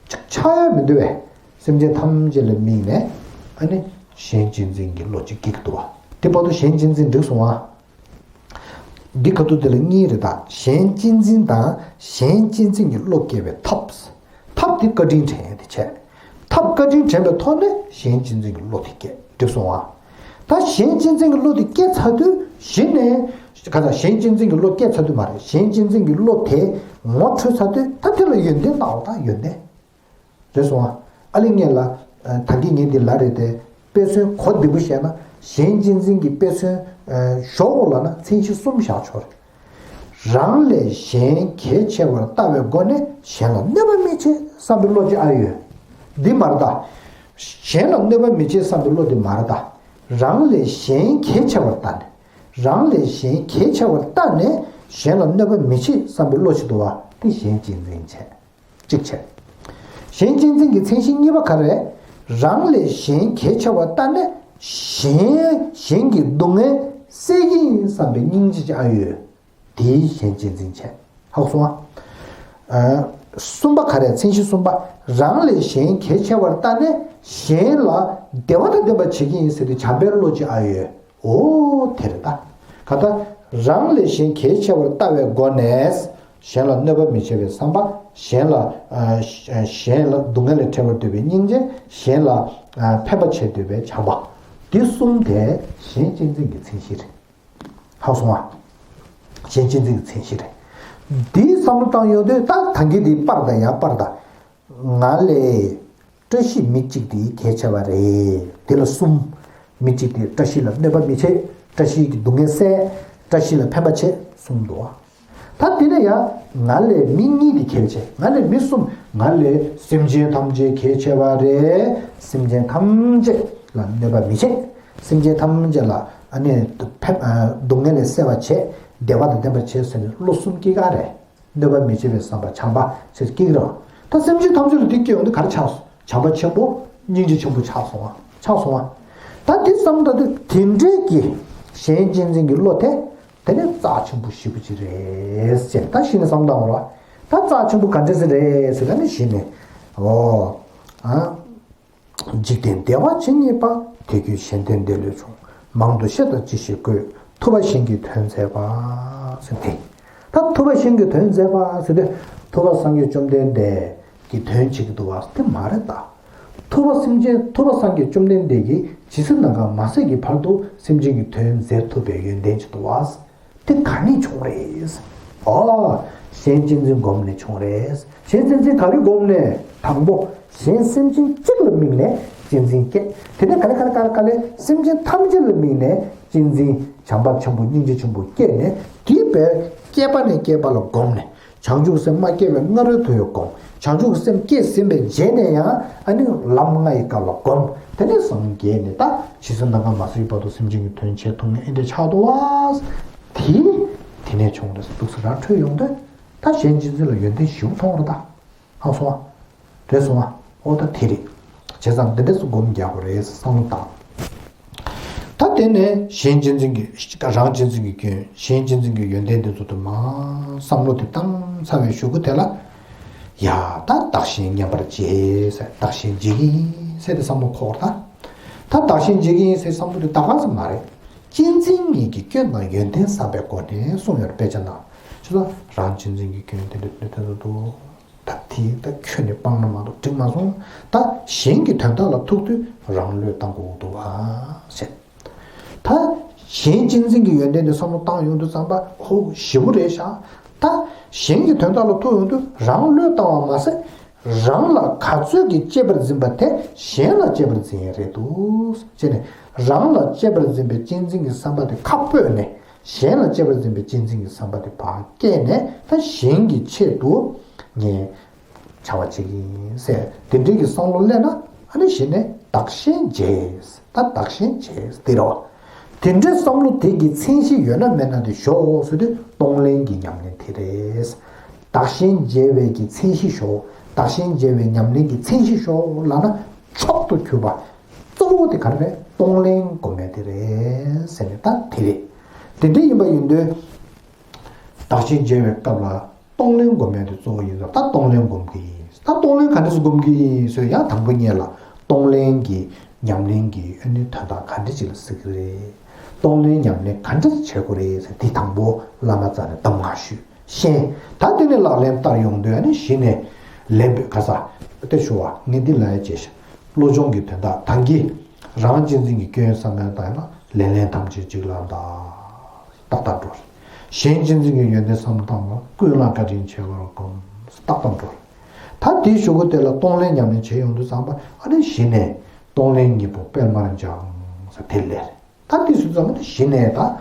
ཆག་ཆག་ཡ་མི་འདུག་བས། སེམས་ཅན་ཐམས་ཅད་ལ་དམིགས་ནས་ཨ་ནི་གཞན་གཅེས་འཛིན་གྱི་བློ་ཅིག་སྐྱེ་གི་འདུག་བ། དེ་བར་དུ་གཞན་གཅེས་འཛིན་འགྲིག་སོང་ཨ། འདི་ཁ་ཐུག་དེ་ལ་གཉིས་རེད་ད། གཞན་གཅེས་འཛིན་དང་གཞན་གཅེས་འཛིན་གྱི་བློ་སྐྱེ་བའི་ཐབས། ཐབས་དེ་བཀའ་དྲིན་དྲན་ཡས་དེ་བྱས། ཐབས་བཀའ་དྲིན་དྲན་པའི་ཐོག་ནས་གཞན་གཅེས་འཛིན་གྱི་བློ་དེ་སྐྱེ་འགྲིག་སོང་ཨ། ད་གཞན་གཅེས་འཛིན་གྱི་བློ་དེ་སྐྱེ་ཚར་དུས་གཞི་ནས། ག་ད་གཞན་གཅེས་འཛིན་གྱི་བློ་སྐྱེ་ཚར་དུས་མ་རེད་གཞན་གཅེས་འཛིན་གྱི་བློ་དེ་ངོ་འཕྲོད་ཚར་དུས་ད་དེ་ལ་ཡོན་ཏན་བཏང་བ་དང་ཡོན་ཏན། རེད་སོང་ཨ། ཨ་ལེ་ངས་ལ། ད་གིན་ངས་འདི་ལ་རེད་དེ། དཔེ་མཚོན་གོ་བདེ་པོ་བཤད་ན་གཞན་གཅེས་འཛིན་གྱི་དཔེ་མཚོན། ཞོག་འོ་ལ་ན་མཚན་གཞི་གསུམ་བཞག་ཆོག་རེད། རང་ལས་གཞན་གལ་ཆེ་བར་ལྟ་བའི་སྒོ་ནས་གཞན་ལ་གནོད་པ་མི་བྱེད་བསམ་པའི་བློ་ཅིག་ཨ་ཡོད། འདི་མ་རེད་ད། གཞན་ལ་གནོད་པ་མི་བྱེད་བསམ་པའི་བློ་དེ་མ་རེད་ད། རང་ལས་གཞན་གལ་ཆེ་བར་ལྟ་ནས། རང་ལས་གཞན་གལ་ཆེ་བར་ལྟ་ནས་གཞན་ལ་གནོད་པ་མི་བྱེད་བསམ་པའི་བློ་ཅིག་འདུག་བ་དེ་གཞན་གཅེས་འཛིན་བྱས། གཅིག་བྱས། གཞན་གཅེས་འཛིན་གྱི་མཚན་གཞི་གཉིས་པ་ག་རེ། རང་ལས་གཞན་གལ་ཆེ་བར་ལྟ་ནས་གཞན་གཞན་གྱི་སྡུག་བསྔལ་སེལ་གྱི་ཡིན་བསམ་པའི་སྙིང་རྗེ་ཅིག་ཨ་ཡོད། དེའི་གཞན་གཅེས་འཛིན་བྱས། ཧ་གོ་སོང་ཨ། གསུམ་པ་ག་རེ་མཚན་གཞི་གསུམ་པ། རང་ལས་གཞན་གལ་ཆེ་བར་ལྟ་ནས་གཞན་ལ་བདེ་བ་དང་ལྡན་པ་བྱེད་ཀྱི་ཡིན་ཟེར་ཏེ་བྱམས་པའི་བློ་ཅིག་ཨ་ཡོད། འོ་དེ་རེད་ད། ག་ད། རང་ལས་གཞན་གལ་ཆེ་བར་ལྟ་བའི་སྒོ་ནས། གཞན་ལ་གནོད་པ་མི་བྱེད་པའི་བསམ་པ། གཞན་ལ། གཞན་ལ་སྡུག་བསྔལ་ལས་བྲལ་བར་འདོད་པའི་སྙིང་རྗེ། གཞན་ལ། ཕན་པ་བྱེད་འདོད་པའི་བྱམས་པ། འདི་གསུམ་དེ་གཞན་གཅེས་འཛིན་གྱི་མཚན་གཞི་རེད། ཧ་སོང་ཨ། གཞན་གཅེས་འཛིན་གྱི་མཚན་གཞི་རེད། འདིའི་བསམ་བློ་བཏང་ཡོང་དུས་ད་ད་གིན་འདི་པར་དང་ཡང་པར་དང་། ང་ལས། བཀྲ་ཤིས་མི་གཅིག་དེ་གལ་ཆེ་བ་རེད། དེ་ལ་གསུམ། མི་གཅིག་དེ་བཀྲ་ཤིས་ལ་གནོད་པ་མི་བྱེད། བཀྲ་ཤིས་ཀྱི་སྡུག་བསྔལ་སེལ། བཀྲ་ཤིས་ལ་ཕན་པ་བྱེད་གསུམ་འདུག་བ། ད་དེ་ནས་ཡང་ང་ལས་མི་གཉིས་དེ་གལ་ཆེ། ང་ལས་མི་གསུམ། ང་ལས་སེམས་ཅན་ཐམས་ཅད་གལ་ཆེ་བ་རེད། སེམས་ཅན་ཐམས་ཅད་ལ་གནོད་པ་མི་བྱེད། སེམས་ཅན་ཐམས་ཅད་ལ་ཨ་ནི་ཕན་སྡུག་བསྔལ་ལས་སེལ་བ་བྱེད། བདེ་བ་དང་ལྡན་པ་བྱེད་ཟེར་ནས་བློ་གསུམ་སྐྱེ་ག་རེད། གནོད་པ་མི་བྱེད་པའི་བསམ་པ་བྱམས་པ་ཞེས་སྐྱེ་གི་རེད། ད་སེམས་ཅན་ཐམས་ཅད་ལ་དེ་སྐྱེ་ཡོང་དུས་ག་རེ་ཆགས་སོང་། བྱམས་པ་ཆེན་པོ་སྙིང་རྗེ་ཆེན་པོ་ཆགས་སོང་བ་ཆགས་སོང་བ། ད་དེ་བསམ་ད་དུས་དེ་འདྲའི་གི་གཞན་གཅེས་འཛིན་གྱི་བློ་དེ་དེ་ནས་རྩ་ཆེན་པོ་ཞེ་པོ་ཅིག་རེད་ཅེས་ད་གཞི་ནས་བསམ་བཏང་བ་རེད་བ། ད་རྩ་ཆེན་པོ་ག་འདྲ་ཟིག་རེད་ཟེར་ད་ནི་གཞི་ནས་འོ་ཨ། འཇིག་རྟེན་བདེ་བ་ཇི་སྙེད་པ། དེ་ཀུན་གཞན་དོན་བདེ་ལས་བྱུང་། མང་དུ་བཤད་དང་ཅི་ཞིག་དགོས། ཐུབ་པ་གཞན་གྱི་དོན་མཛད་པ། ཟེར་ཏེ། ད་ཐུབ་པ་གཞན་གྱི་དོན་མཛད་པ་ཟེར་ཏེ། ཐུབ་པ་སངས་རྒྱས་བཅོམ་ལྡན་འདས་ཀྱི་དོན་བྱེད་ཀྱི་འདུག་བ་དེ་མ་རེད་ད། ཐུབ་པ་སེམས་ཅན་ཐུབ་པ་སངས་རྒྱས་བཅོམ་ལྡན་འདས་ཀྱིས་ཇི་སྲིད་ནམ་མཁའ་མ་ཟད་ཀྱི་བར་དུ་སེམས་ཅན་གྱི་དོན་མཛད་ཐུབ་པའི་ཡོན་ཏན་ཅིག་འདུག་བ། དེ་ག་ནས་བྱུང་རེད། ཨོ། གཞན་གཅེས་འཛིན་སྒོམ་ནས་བྱུང་རེད། གཞན་གཅེས་འཛིན་ག་རེ་སྒོམ་ནས། དང་པོ། གཞན་སེམས་ཅན་གཅིག་ལ་དམིགས་ནས་གཅེས་འཛིན་སྐྱེ། དེ་ནས་ག་ལེ་ག་ལེ་ག་ལེ་ག་ལེ་སེམས་ཅན་ཐམས་ཅད་ལ་དམིགས་ནས་གཅེས་འཛིན་བྱམས་པ་ཆེན་པོ་སྙིང་རྗེ་ཆེན་པོ་སྐྱེས་ནས་དེའི་བར་བསྐལ་པ་ནས་བསྐལ་པ་ལ་སྒོམ་ནས། བྱང་ཆུབ་སེམས་མ་སྐྱེས་པའི་སྔ་རོལ་དུ་ཡང་སྒོམ། བྱང་ཆུབ་སེམས་སྐྱེས་ཟིན་པའི་རྗེས་ནས་ཡང་ཨ་ནི་ལམ་ལྔ་ཡི་སྐབས་ལ་སྒོམ། དེ་ནས་སངས་རྒྱས་ནས་ད་ཇི་སྲིད་ནམ་མཁའ་མ་ཟད་ཀྱི་བར་དུ་སེམས་ཅན་གྱི་དོན་བྱེད་ཐུབ་མཁན་ཨེ་འདྲ་ཆགས་འདུག་བ། དེ་དེ་ནས་བྱུང་རེད་འདུག་ཟེར་ར་འཕྲོད་ཡོང་དུས། ད་གཞན་གཅེས་འཛིན་ལ་ཡོན་ཏན་ཞེ་པོ་མཐོང་བ་རེད་ད། ཧ་གོ་སོང་ང་། རེད་སོང་ང་། ཨོ་ད་དེ་རེད། བྱས་ཙང་འདི་འདྲ་སེ་སྒོམ་རྒྱག་དགོས་རེད་བསམ་བློ་བཏང་། ད་དེ་ནས་གཞན་གཅེས་འཛིན་གྱི་རང་གཅེས་འཛིན་གྱི་སྐྱོན། གཞན་གཅེས་འཛིན་གྱི་ཡོན་ཏན་དེ་ཚོ་དུ་མ་བསམ་བློ་དེ་བཏང་ཚར་བའི་གཞུག་གུ་དེ་ལ། ཡ་ད་བདག་གཞན་མཉམ་པར་བརྗེ་ཟེར། བདག་གཞན་བརྗེ་གི་ཡིན་ཟེར་དེ་བསམ་བློ་འཁོར་ད། ད་བདག་གཞན་བརྗེ་གི་ཡིན་ཟེར་བསམ་བློ་དེ་ད་ག་ཚོད་མ་རེད། གཅེས་འཛིན་གཉིས་ཀྱི་སྐྱོན་དང་ཡོན་ཏན་བསམ་པའི་སྒོ་ནས་གསུངས་ཡོད་རེད་དཔེ་ཆ་ནང་། ཆུ་ཚོད་རང་གཅེས་འཛིན་གྱི་སྐྱོན་དེ་འདྲ་དེ་འདྲ་དུ། ད་དེ་ད་ཁྱོད་ནི་སྤང་ན་མ་གཏོགས་འགྲིག་མ་སོང་། ད་གཞན་གྱི་དོན་དག་ལ་ཐུག་དུས་རང་བློས་བཏང་དགོས་འདུག་ཨ་ཟེར། ད་གཞན་གཅེས་འཛིན་གྱི་ཡོན་ཏན་དེ་བསམ་བློ་བཏང་ཡོང་དུས་ཙམ་པ་ཧོ་ཞེ་པོ་རེད་ཤག་ད་གཞན་གྱི་དོན་དག་ལ་ཐུག་ཡོང་དུས་རང་བློས་བཏང་བ་མ་ཟད། རང་ལ་ག་ཚོད་ཀྱིས་གཅེས་པར་འཛིན་པ་དེ་གཞན་ལ་གཅེས་པར་འཛིན་ཡས་རེད་འདུག་ཅེས་ནས། རང་ལ་གཅེས་པར་འཛིན་པའི་གཅེས་འཛིན་གྱི་བསམ་པ་དེ་ཁ་སྤོས་ནས། གཞན་ལ་གཅེས་པར་འཛིན་པའི་གཅེས་འཛིན་གྱི་བསམ་པ་དེ་ཕར་སྐྱེས་ནས་ད་གཞན་གྱི་ཆེད་དུ་ངས་བྱ་བ་བྱེད་ཀྱི་ཡིན་ཟེར་དེ་འདྲའི་གི་བསམ་བློ་སླེབས་ན། ཨ་ནི་གཞི་ནས་བདག་གཞན་བརྗེ། ད་བདག་གཞན་བརྗེ་དེ་རེད་བ། དེ་འདྲའི་བསམ་བློ་དེ་གི་མཚན་གཞི་ཡོད་ན་མེད་ན་དེ་ཞོག་ཟེར་དུས་གཏོང་ལེན་གྱི་ཉམས་ལེན་དེ་རེད། བདག་གཞན་བརྗེ་བའི་གི་མཚན་གཞི་ཞོག་བདག་གཞན་བརྗེ་བའི་ཉམས་ལེན་གྱི་མཚན་གཞི་ཞོག་ལབ་ན་མཆོག་ཏུ་གྱུར་པ། གཙོ་བོ་དེ་ག་རེ་རེད། གཏོང་ལེན་སྒོམ་ཡས་དེ་རེད་ཟེར་ནས་ད་དེ་རེད། དེ་འདྲ་ཡིན་པ་ཡིན་དུས། བདག་གཞན་བརྗེ་བའི་སྐབས་ལ་གཏོང་ལེན་སྒོམ་ཡས་དེ་གཙོ་བོ་ཡིན་ཙང་ད་གཏོང་ལེན་སྒོམ་གྱི་ཡིན། ད་གཏོང་ལེན་ག་འདྲ་སེ་སྒོམ་གྱི་ཡིན་ཟེར་ཡང་དང་པོ་ཉིད་ལ་གཏོང་ལེན་གྱི་ཉམས་ལེན་གྱི་ཨ་ནི་དོན་དག་ག་འདྲ་ཅིག་ལ་ཟེར་གྱི་རེད། གཏོང་ལེན་ཉམས་ལེན་ག་འདྲ་སེ་བྱེད་དགོས་རེད་ཟེར་དེ་དང་པོ་བླ་མ་རྩ་ནས་གདམས་ངག་ཞུས། ཤེས། ད་དེ་ནས་ལག་ལེན་བསྟར་ཡོང་དུས་ཨ་ནི་གཞི་ནས་ལེན་པའི་ག་ས་དེ་ཞུ་བ་ངས་འདི་ལ་ཡ་བྱས་ཤིང་བློ་སྦྱོང་གི་དོན་དག་དང་གི། རང་གཅེས་འཛིན་གྱི་སྐྱོན་བསམ་ཡས་བཏང་ན་ལེན་ལེན་ཐམས་ཅད་གཅིག་ལ་འདའ། ཏག་ཏག་འགྲོ། གཞན་གཅེས་འཛིན་གྱི་ཡོན་ཏན་བསམ་བཏང་ན་ཀུན་ལ་བཀའ་དྲིན་ཆེ་བར་བསྒོམ། ཏག་ཏག་འགྲོ། ད་དེའི་གཞུག་གུ་དེ་ལ་གཏོང་ལེན་ཉམས་ལེན་བྱེད་ཡོང་དུས་ཙམ་པ་ཨ་ནི་གཞི་ནས་གཏོང་ལེན་གཉིས་པོ་སྤེལ་མར་སྦྱངས་ཟེར་དེ་ལས། ད་དེ་སུ་ཙམ་གཞི་ནས་ད།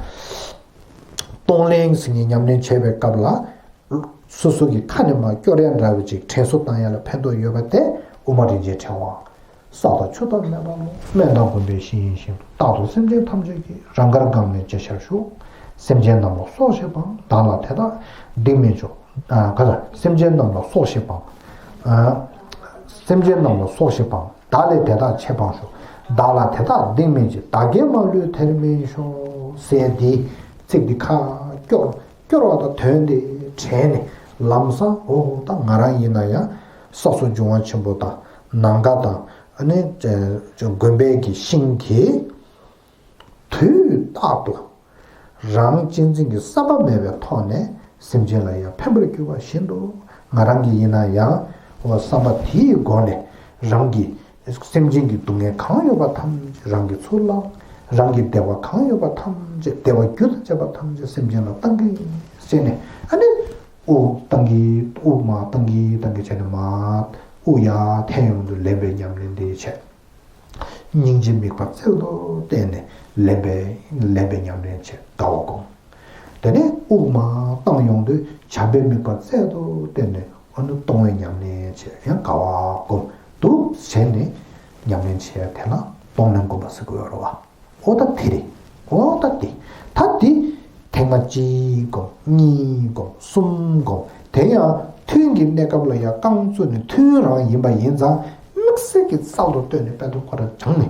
གཏོང་ལེན་ཟེར་མཁན་ཉམས་ལེན་བྱེད་པའི་སྐབས་ལ། སོ་སོ་གི་ཁ་ནས་མར་སྐྱོར་ཡ་འདྲ་བོ་ཅིག་དྲན་གསོ་བཏང་ཡ་ལ་ཕན་ཐོགས་ཡོད་པ་དེ་དབུ་མ་རིན་ཆེན་ཕྲེང་བ། ས་དང་ཆུ་དང་མེ་དང་རླུང་། སྨན་དང་དགོན་པའི་གཞི་ཡིན་ཞིང་། རྟག་ཏུ་སེམས་ཅན་ཐམས་ཅད་ཀྱི། རང་དགར་གང་ནས་ཅི་ཤར་བཞུགས། སེམས་ཅན་རྣམས་ལ་སོགས་བྱེད་པའང་། བདག་ལ་དེ་དག་སྡིག་མི་འཇོག་ཨ་ག་ལ་སེམས་ཅན་རྣམས་ལ་སོགས་བྱེད་པའང་། ཨ་སེམས་ཅན་རྣམས་ལ་སོགས་བྱེད་པའང་། བདག་ལས་དེ་དག་ཆད་པར་ཤོག་བདག་ལ་དེ་དག་སྡིག་མི་བྱེད། བདག་གིས་མ་ལུས་དེར་མི་ཤོག་ཟེར་དེ་ཚིག་འདི་ཁ་སྐྱོར་སྐྱོར་བ་དང་དོན་དེ་དྲན་ནས་ལམ་སང་འོ་ད་ང་རང་ཡིན་ན་ཡང་ས་སོགས་འབྱུང་བ་ཆེན་པོ་དང་ནམ་མཁའ་དང་ཨ་ནི་དགོན་པའི་གི་ཤིང་གི་དུས་རྟག་ཏུ། རང་གཅེས་འཛིན་གྱི་བསམ་པ་མེད་པའི་ཐོག་ནས་སེམས་ཅན་ལ་ཡང་ཕན་པར་གྱུར་པ་བཞིན་དུ་ང་རང་གི་ཡིན་ན་ཡང་འོ་བསམ་པ་དེའི་སྒོ་ནས་རང་གི་སེམས་ཅན་གྱི་སྡུག་བསྔལ་གང་ཡོད་པ་ཐམས་ཅད་རང་གིས་ཚུར་བླངས། རང་གི་བདེ་བ་གང་ཡོད་པ་ཐམས་ཅད་བདེ་བ་རྒྱུ་དང་བཅས་པ་ཐམས་ཅད་སེམས་ཅན་ལ་བཏང་གི་ཡིན་ཟེར་ནས་ཨ་ནི་དབུགས་བཏང་གི་དབུགས་མར་བཏང་གི་བཏང་གི་བྱས་ནས་མར་དབུགས་ཡར་འཐེན་ཡོང་དུས་ལེན་པའི་ཉམས་ལེན་འདི་བྱས། སྙིང་རྗེ་དམིགས་པ་རྩལ་དུ་བསྟན་ནས་ལེན་པའི་ལེན་པའི་ཉམས་ལེན་བྱེད་དགའ་བ་སྒོམ། དེ་ནས་དབུགས་མར་བཏང་ཡོང་དུས་བྱམས་པའི་དམིགས་པ་རྩལ་དུ་བསྟན་ནས་ཨ་ནི་གཏོང་བའི་ཉམས་ལེན་བྱེད་ཡང་དགའ་བ་སྒོམ་འདུག་བྱས་ནས་ཉམས་ལེན་བྱེད་ཡ་དེ་ལ་གཏོང་ལེན་སྒོམ་པ་ཟེར་གྱི་ཡོད་རེད་བ། ཨོ་ད་དེ་རེད། ཨོ་ད་དེ། ད་དེ། ཐེངས་མ་གཅིག་སྒོམ། གཉིས་སྒོམ། གསུམ་སྒོམ། དེ་ཡང་ཐུན་གྱི་གནས་སྐབས་ལ་ཡང་རྐང་བཙུགས་ནས་ཐུན་རང་ཡིན་པ་ཡིན་ཙང་དམིགས་བསལ་གྱི་རྩལ་དུ་བཏོན་ནས་དཔལ་འབྱོར་ཁོ་ར་སྦྱངས་ནས།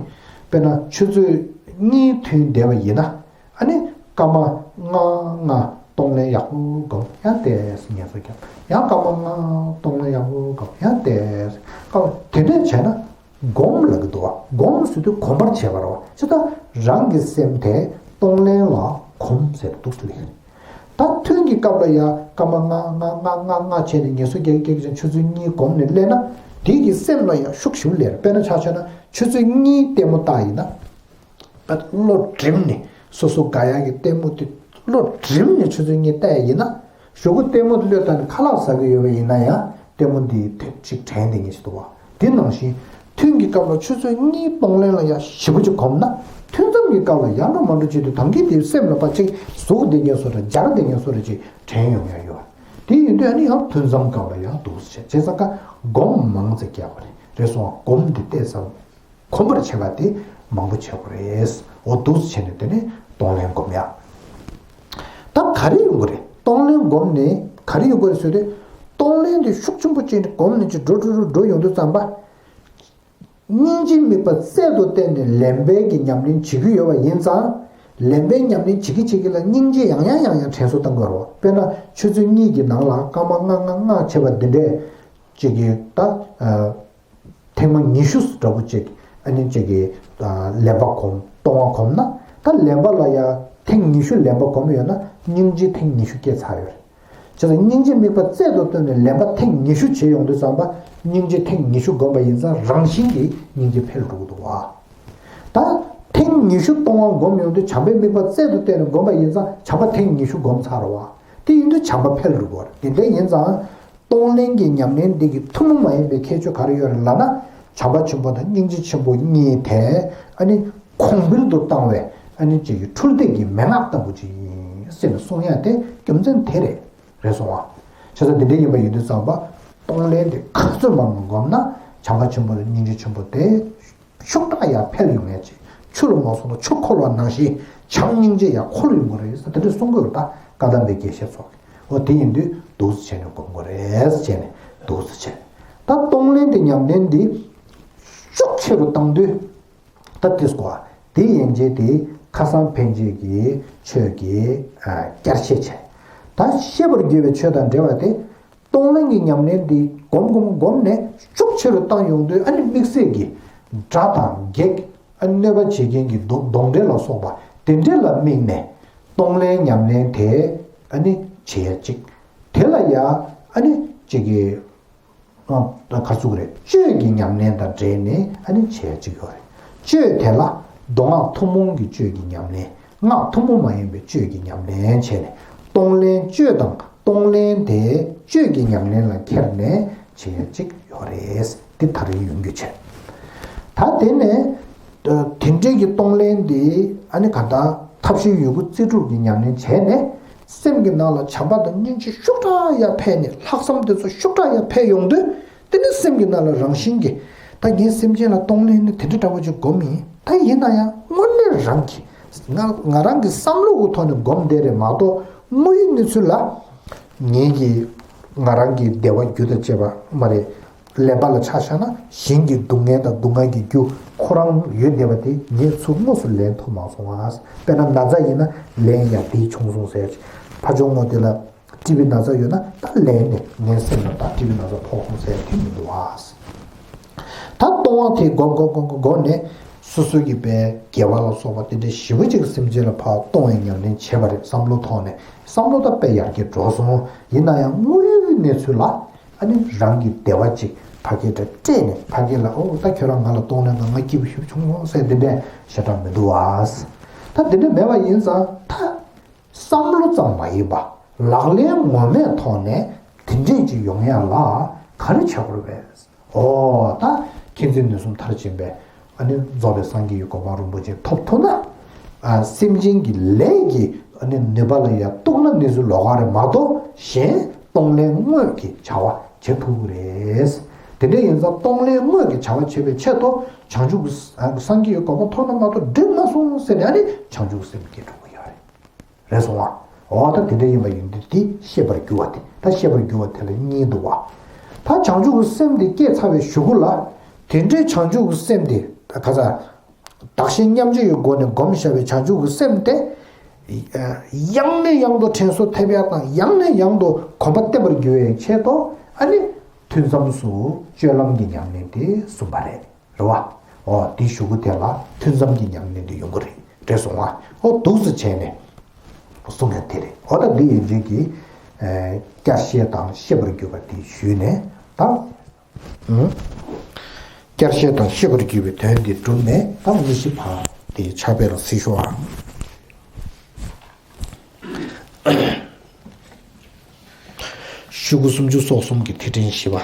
དཔེར་ན་ཆུ་ཚོད་གཉིས་ཐུན་བསྡད་པ་ཡིན་ན། ཨ་ནི་སྐར་མ་ལྔ་ལྔ་གཏོང་ལེན་ཡག་པོ་སྒོམ་ཡང་བལྟས་ངལ་གསོ་རྒྱབ། ཡང་སྐར་མ་ལྔ་གཏོང་ལེན་ཡག་པོ་སྒོམ་ཡང་བལྟས། སྐར་མ་དེ་འདྲས་བྱས་ན། སྒོམ་ལབ་ཀྱི་འདུག་བ། སྒོམ་ཟེར་དུས་གོམས་པར་བྱེད་པ་རེད་བ། ཅི་ལྟར་རང་གི་སེམས་དེ་གཏོང་ལེན་ལ་གོམས་ཟེར་འདུག་ལེ། ད་ཐུན་གྱི་སྐབས་ལ་ཡང་སྐར་མ་ལྔ་ལྔ་ལྔ་ལྔ་ལྔ་བྱས་ནས་ངལ་གསོ་རྒྱག་རྒྱག་ཅིང་ཆུ་ཚོད་གཉིས་སྒོམ་ནས་སླེབས་ན་དེ་གི་སེམས་ལ་ཡང་ཤུགས་ཞེ་པོ་སླེབས་རེད། དཔེར་ན་ཆ་མཚོན་ན་ཆུ་ཚོད་གཉིས་ལྟད་མོ་བལྟས་ཡིན་ན། བློ་སྒྲིམ་ནས་སོ་སོ་དགའ་ཡག་གི་ལྟད་མོ་དེ་བློ་སྒྲིམ་ནས་ཆུ་ཚོད་གཉིས་བལྟས་ཡིན་ན། གཞུག་གུ་ལྟད་མོ་དེ་བློས་བཏང་ནས་ཁ་ལག་ཟ་གི་ཡོད་པ་ཡིན་ན་ཡང་ལྟད་མོ་འདིའི་དེབ་ཅིག་དྲན་བསྡད་མཁན་ཞིག་འདུག་བ། དེ་ནང་བཞིན་ཐུན་གྱི་སྐབས་ལ་ཆུ་ཚོད་གཉིས་གཏོང་ལེན་ལ་ཡང་ཞེ་པོ་ཅིག་གོམས་ན་ཐུན་མཚམས་ཀྱི་སྐབས་ལ་ཡང་འགྲོ་མ་འགྲོ་བྱེད་དུས་ད་གིན་དེ་སེམས་ལ་ཕར་ཅིག་ཟུག་བསྡད་མཁན་བཟོ་འདྲ་སྦྱར་བསྡད་མཁན་བཟོ་འདྲ་ཅིག་དྲན་ཡོང་ཡ་ཡོད། དེ་ཡིན་དུས་ཨ་ནི་ཡང་ཐུན་མཚམས་སྐབས་ལ་ཡང་འདུག་ཟེར་བྱས་ཙང་ཀ་སྒོམ་མང་ཙམ་རྒྱག་པ་རེད། རེད་སོང་བ། སྒོམ་འདི་བལྟས་ཙང་། གོམས་པར་བྱེད་པ་དེ་མང་པོ་བྱེད་དགོས་རེད། འོ་འདུག་སེ་བྱས་ནས་དེ་ནས་གཏོང་ལེན་སྒོམ་ཡ། ད་ག་རེ་ཡོང་གི་རེད། གཏོང་ལེན་སྒོམ་ནས་ ག་རེ་ཡོང་གི་རེད་ཟེར་དུས། གཏོང་ལེན་དེ་ཤུགས་ཆེན་པོ་བྱས་ནས་སྒོམ་ནས་ཅིག་འགྲོ་འགྲོ་འགྲོ་འགྲོ་ཡོང་དུས་ཙམ་པ། སྙིང་རྗེའི་དམིགས་པ་རྩལ་དུ་བསྟན་ནས་ལེན་པའི་གི་ཉམས་ལེན་བྱེད་ཀྱི་ཡོད་པ་ཡིན་ཙང་། ལེན་པའི་ཉམས་ལེན་བྱེད་ཀྱི་བྱེད་ཀྱི་ལ་སྙིང་རྗེ་ཡང་ཡང་ཡང་ཡང་དྲན་གསོ་གཏང་དགོས་རེད། དཔེར་ན་ཆུ་ཚོད་གཉིས་ཀྱི་ནང་ལ་སྐར་མ་ལྔ་ལྔ་ལྔ་བྱས་པ་འདི་འདྲས་ཅིག་གི་ད། ཐེངས་མ་ཉི་ཤུ་འདྲ་པོ་ཅིག་ཨ་ནི་ཅིག་གི་ལེན་པ་སྒོམ། གཏོང་བ་སྒོམ་ན། ད་ལེན་པ་ལ་ཡང་ཐེངས་ཉི་ཤུ་ལེན་པ་སྒོམ་ཡོད་ན་སྙིང་རྗེ་ཐེངས་ཉི་ཤུ་སྐྱེས་ཚར་ཡོད་རེད། བྱས་ཙང་སྙིང་རྗེ་དམིགས་པ་རྩལ་དུ་བཏོན་ནས་ལེན་པ་ཐེངས་ཉི་ཤུ་བྱས་ཡོང་དུས་ཙམ་པ། སྙིང་རྗེ་ཐེངས་ཉི་ཤུ་སྒོམ་པ་ཡིན་ཙང་རང་བཞིན་གྱིས་སྙིང་རྗེ་འཕེལ་འགྲོ་གི་འདུག་བ། ད་ཐེངས་ཉི་ཤུ་གཏོང་བ་སྒོམ་ཡོང་དུས་བྱམས་པའི་དམིགས་པ་རྩལ་དུ་བཏོན་ནས་སྒོམ་པ་ཡིན་ཙང་བྱམས་པ་ཐེངས་ཉི་ཤུ་སྒོམ་ཚར་བ། དེ་ཡིན་དུས་བྱམས་པ་འཕེལ་འགྲོ་གི་རེད། དེ་འདྲ་ཡིན་ཙང་། གཏོང་ལེན་གྱི་ཉམས་ལེན་འདི་གི་ཐུན་མོང་མ་ཡིན་པའི་ཁྱད་ཆོས་ག་རེ་ཡོད་རེད་ལབ་ན། བྱམས་པ་ཆེན་པོ་དང་སྙིང་རྗེ་ཆེན་པོ་གཉིས་དེ་ཨ་ནི་གོང་འཕེལ་དུ་བཏང་བའི་ཨ་ནི་ཅིག་གི་འཕྲུལ་དེབ་ཀྱི་མན་ངག་ལྟ་བུ་ཅིག་ཡིན་ཟེར་ནས་གསུང་ཡ་དེ་རྒྱུ་མཚན་དེ་རེད། རེད་སོང་བ། བྱས་ཙང་འདི་འདྲ་ཡིན་པ་ཡིན་དུས་ཙམ་པ། གཏོང་ལེན་དེ་ག་ཚོད་མང་བ་སྒོམ་ན་བྱམས་པ་ཆེན་པོ་དང་སྙིང་རྗེ་ཆེན་པོ་དེ། ཤུགས་དྲག་ཡར་འཕེལ་ཡོང་ཡ་ཅིག་ཆུ་ལ་མ་སོང་ན་ཆུ་འཁོལ་བ་ནང་བཞིན་བྱམས་སྙིང་རྗེ་ཡར་འཁོལ་ཡོང་གི་རེད་ཟེར་དེ་འདྲ་གསུང་གི་ཡོད་རེད། ད་བཀའ་གདམས་པའི་དགེ་བཤེས་ཚོ་གིས། འོ་དེ་ཡིན་དུས་འདུག་སེ་བྱས་ནས་སྒོམ་དགོས་རེད་ཟེར་བྱས་ནས་འདུག་སེ་བྱས། ད་གཏོང་ལེན་དེ་ཉམས་ལེན་འདི་ཤུགས་ཆེ་རུ་བཏང་དུས། ད་དེ་སྐོར་དེ་ཡན་ཆད་དེ་ཁ་སང་ཕན་ཆད་ཀྱི་ཆོས་ཀྱི་ཨ་བསྐྱར་བཤད་བྱས། ད་བཤད་པར་བརྗོད་པའི་ཆོས་དང་འབྲེལ་བ་དེ། གཏོང་ལེན་གྱི་ཉམས་ལེན་འདི་སྒོམ་སྒོམ་སྒོམ་ནས་ཤུགས་ཆེ་རུ་བཏང་ཡོང་དུས་ཨ་ནི་དམིགས་བསལ་གྱི་དགྲ་དང་བགེགས། ཨ་ནི་གནོད་པ་བྱེད་མཁན་གྱི་གདོན་གདོན་འདྲེ་ལ་སོགས་པ་དེ་འདྲ་ལ་དམིགས་ནས་གཏོང་ལེན་ཉམས་ལེན་དེ་ཨ་ནི་བྱེད་ཡ་གཅིག་དེ་ལ་ཡ་ཨ་ནི་གཅིག་གི་ཨ་ག་ཚུགས་རེད། གཅོད་ཀྱི་ཉམས་ལེན་དང་འབྲེལ་ནས་ཨ་ནི་བྱེད་ཡ་གཅིག་ཡོད་རེད། གཅོད་དེ་ལ་མདོ་སྔགས་ཐུན་མོང་གི་གཅོད་ཀྱི་ཉམས་ལེན། སྔགས་ཐུན་མོང་མ་ཡིན་པའི་གཅོད་ཀྱི་ཉམས་ལེན་བྱས་ནས་གཏོང་ལེན་གཅོད་དང་། གཏོང་ལེན་དེ་གཅོད་ཀྱི་ཉམས་ལེན་ལ་འཁྱེར་ནས་བྱེད་ཡ་གཅིག་ཡོད་རེད། འདི་ད་རེས་ཡོང་རྒྱུ་བྱས། ད་དེ་ནས་དེ་འདྲའི་གི་གཏོང་ལེན་འདི་ཨ་ནི་ག་ད་ཐབས་ཤེས་ཡོད་རྒུ་རྩལ་སྤྲུགས་ཀྱི་ཉམས་ལེན་བྱས་ནས་སེམས་ཀྱི་ནང་ལ་བྱམས་པ་དང་སྙིང་རྗེ་ཤུགས་དྲག་ཡར་འཕེལ་ནས་ལྷག་བསམ་དེ་ཚོ་ཤུགས་དྲག་ཡར་འཕེལ་ཡོང་དུས། དེ་ནི་སེམས་ཀྱི་ནང་ལ་རང་བཞིན་གྱིས་ད་ངས་སེམས་ཅན་ལ་གཏོང་ལེན་ནི་དེ་འདྲ་འདྲ་པོ་ཅིག་སྒོམ་ཡིན། ད་ཡིན་ན་ཡང་དངོས་གནས་རང་གིས་ང་ང་རང་གི་བསམ་བློ་གི་ཐོག་ནས་སྒོམ་བསྡད་རེད་མ་གཏོགས་དངོས་ཡོད་གནས་ཚུལ་ལ་ངེད་ཀྱིས་ང་རང་གི་བདེ་བ་རྒྱུ་དང་བཅས་པ་མ་རེད། ལེན་པ་ལ་ཆ་བཞག་ན་གཞན་གྱི་སྡུག་བསྔལ་དང་སྡུག་བསྔལ་གྱི་རྒྱུ་ཁོ་རང་ཡོད་བསྡད་པ་དེ་ངས་ཚུར་དངོས་སུ་ལེན་ཐུབ་མ་སོང་ང་། དཔེར་ན་ན་ཚ་ཡིན་ན་ལན་ཡང་དེ་བྱུང་སོང་ཟེར། ཕ་ཆུང་ངོ་དེ་ལ། ཊི་བི་ན་ཚ་ཡོད་ན་ད་ལན་ནས་ངའི་སེམས་ལ་ད་ཊི་བི་ན་ཚ་ཕོག་སོང་ཟེར་དེ་མི་འདུག་ཨ། ད་གཏོང་བ་དེ་སྒོམ་སྒོམ་སྒོམ་སྒོམ་སྒོམ་ནས་སོ་སོ་གི་དཔེ་དགེ་བ་ལ་སོགས་པ་དེ་འདྲ་ཞེ་པོ་ཅིག་སེམས་ཅན་ལ་ཕར་གཏོང་བའི་ཉམས་ལེན་བྱས་པ་རེད། བསམ་བློ་ཐོག་ནས་བསམ་བློ་ད་དཔེ་ཡར་རྒྱས་འགྲོ་སོང་། ཡིན་ན་ཡང་དངོས་ཡོད་ཀྱི་གནས་ཚུལ་ལ་ཨ་ནི་རང་གི་བདེ་བ་ཅིག་ཕ་གི་འདྲ་སྤྲད་ནས་ཕ་གི་ལ་ཨོ་ད་ཁྱོད་རང་ང་ལ་གཏོང་ལེན་ག་ང་སྐྱིད་པོ་ཞིག་བྱུང་སོང་ཟེར་དེ་འདྲ་ཞེ་དྲག་མི་འདུག་ཨ། ད་དེ་འདྲ་མེད་པ་ཡིན་ཙང་ད། བསམ་བློ་ཙམ་མ་ཡིན་པ་ལག་ལེན་ངོ་མའི་ཐོག་ནས་དེ་འདྲས་ཅིག་ཡོང་ཡ་ལ་ག་རེ་བྱ་དགོས་རེད་པས། ཨོ་ད་མཁྱེན་བརྩེ་ནུས་གསུམ་མཐར་ཕྱིན་པའི་ཨ་ནི་རྫོགས་པའི་སངས་རྒྱས་ཀྱི་གོ་འཕང་རིན་པོ་ཆེ་ཐོབ་ཐུབ་ན། ཨ་སེམས་ཅན་གྱི་ལས་ཀྱི་ཨ་ནི་ནུས་པ་ལ་ཡ་གཏུགས་ན་གནས་ཚུལ་ལོགས་ཀ་རེད་མ་གཏོགས་གཞན་གཏོང་ལེན་དངོས་ཀྱི་བྱ་བ་བྱེད་ཐུབ་ཀྱི་རེད། དེ་འདྲ་ཡིན་ཙང་གཏོང་ལེན་དངོས་ཀྱི་བྱ་བ་བྱེད་པའི་ཆེད་དུ་བྱང་ཆུབ་ཀྱི་ཨ་སངས་རྒྱས་ཀྱི་གོ་འཕང་ཐོབ་ན་མ་གཏོགས་འགྲིག་མ་སོང་ཟེར་ནས་ཨ་ནི་བྱང་ཆུབ་ཀྱི་སེམས་སྐྱེ་འགྲོ་གི་ཡོད་རེད། རེད་སོང་ང་། འོ་ད་དེ་འདྲ་ཡིན་པ་ཡིན་དུས་དེ་ཤེས་པར་འགྱུར་བ་དེ། ད་ཤེས་པར་འགྱུར་བ་དེ་ལ་གཉིས་འདུག་བ། ད་བྱང་ཆུབ་ཀྱི་སེམས་དེ་སྐྱེས་ཚར་བའི་གཞུག་གུ་ལ། དེ་འདྲའི་བྱང་ཆུབ་ཀྱི་སེམས་དེ་ད་ག་ས། བདག་གཞན་མཉམ་བརྗེ་ཡི་སྒོ་ནས་བསྒོམས་བཞག་པའི་བྱང་ཆུབ་ཀྱི་སེམས་དེ། ཡང་ནས་ཡང་དུ་དྲན་གསོ་ཐེབས་ཡག་དང་ཡང་ནས་ཡང་དུ་གོམ་པ་བརྟན་པར་འགྱུར་བའི་ཆེད་དུ་ཨ་ནི། ཐུན་མཚམས་སུ་སྤྱོད་ལམ་གྱི་ཉམས་ལེན་དེ་གསུངས་པ་རེད། རེད་བ། འོ་དེའི་གཞུག་གུ་དེ་ལ་ཐུན་མཚམས་ཀྱི་ཉམས་ལེན་དུ་ཡོང་གི་རེད། རེད་སོང་ང་། འོ་འདུག་སེ་བྱས་ནས་གསུང་ཡ་དེ་རེད། འོ་ད་འདི་ཡན་ཆད་ཀྱི་ཨ་བསྐྱར་བཤད་དང་བཤད་པར་གྱུར་པ་དེ་ཞུས་ནས་ད་ཨུ་བསྐྱར་བཤད་དང་བཤད་པར་གྱུར་པའི་དོན་དེ་གྲུབ་ནས་ད་དངོས་གཞི་ཕར་དེ་ཕྱག་དཔེ་ལ་གཟིགས་ཤོག་ཨ། གཞུག་གུ་སུམ་ཅུ་སོ་གསུམ་གྱི་ཐིག་ཕྲེང་བཞི་པ།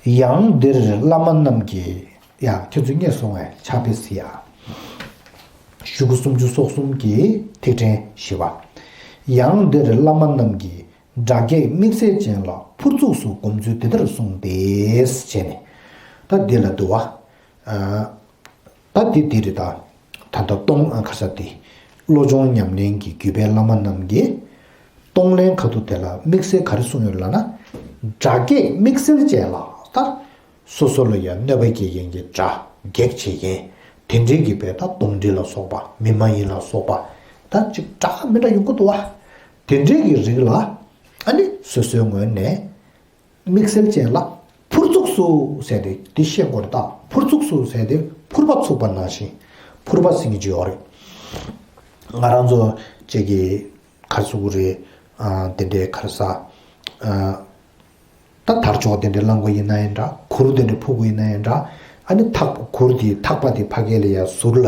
ཡང་འདིར་བླ་མ་རྣམས་ཀྱིས། ཡ་ཁྱེད་ཚོས་རྙེད་སོང་བས་ཕྱག་དཔེ་གཟིགས་ཡ། གཞུག་གུ་སུམ་ཅུ་སོ་གསུམ་གྱི་ཐིག་ཕྲེང་བཞི་པ། ཡང་འདིར་བླ་མ་རྣམས་ཀྱིས། དགྲ་བགེགས་དམིགས་བསལ་ཅན་ལ་ཕུར་ཚུགས་སུ་སྒོམ་ཚུལ་དེ་ལྟར་གསུངས་ཏེ། ཟེར་ནས། ད་འདི་ལ་འདུག་བ། ཨ། ད་འདི་འདི་རེད་ད། ད་ལྟ་གཏོང་ཨ་ཁ་ས་འདི། བློ་སྦྱོང་ཉམས་ལེན་གྱི་བརྒྱུད་པའི་བླ་མ་རྣམས་ཀྱིས། གཏོང་ལེན་ཁ་ཐུག་དེ་ལ་དམིགས་བསལ་ག་རེ་གསུངས་ཡོད་ལབ་ན། སྒྲ་སྐད་དམིགས་བསལ་ཅན་ལ་ད། སོ་སོ་ལ་ཡང་གནོད་པ་སྐྱེལ་མཁན་གྱི་སྒྲ་གེགས་བྱེད་མཁན། དེ་འདྲའི་གི་བས་ད་གདོན་འདྲེ་ལ་སོགས་པ་མི་མ་ཡིན་ལ་སོགས་པ། ད་ཅིག་སྒྲ་མི་འདྲ་ཡོང་གི་འདུག་བ། དེ་འདྲའི་གི་རིགས་ལ་ཨ་ནི་སོ་སོའི་ངོས་ནས། དམིགས་བསལ་ཅན་ལ་ཕུར་ཚུགས་སུ་ཟེར་ཏེ་འདི་ཤེས་དགོས་རེད་ད། ཕུར་ཚུགས་སུ་ཟེར་ཏེ་ཕུར་པ་ཚུགས་པ་ནང་བཞིན་ཕུར་པ་ཟེར་མཁན་ཅིག་ཡོད་རེད། ང་རང་ཚོ་ཅིག་གི་གར་ཚུགས་རེད། ཨ་དེ་འདྲའི་གར་ས། ཨ་ད་དར་ལྕོག་དེ་འདྲའི་བླང་དགོས་ཡིན་ན་ཡང་འདྲ། གུར་དེ་འདྲ་ཕུབ་དགོས་ཡིན་ན་ཡང་འདྲ། ཨ་ནི་ཐག་གུར་དེ་ཐག་པ་དེ་ཕ་གི་ལ་ཡ་ཟུར་ལ་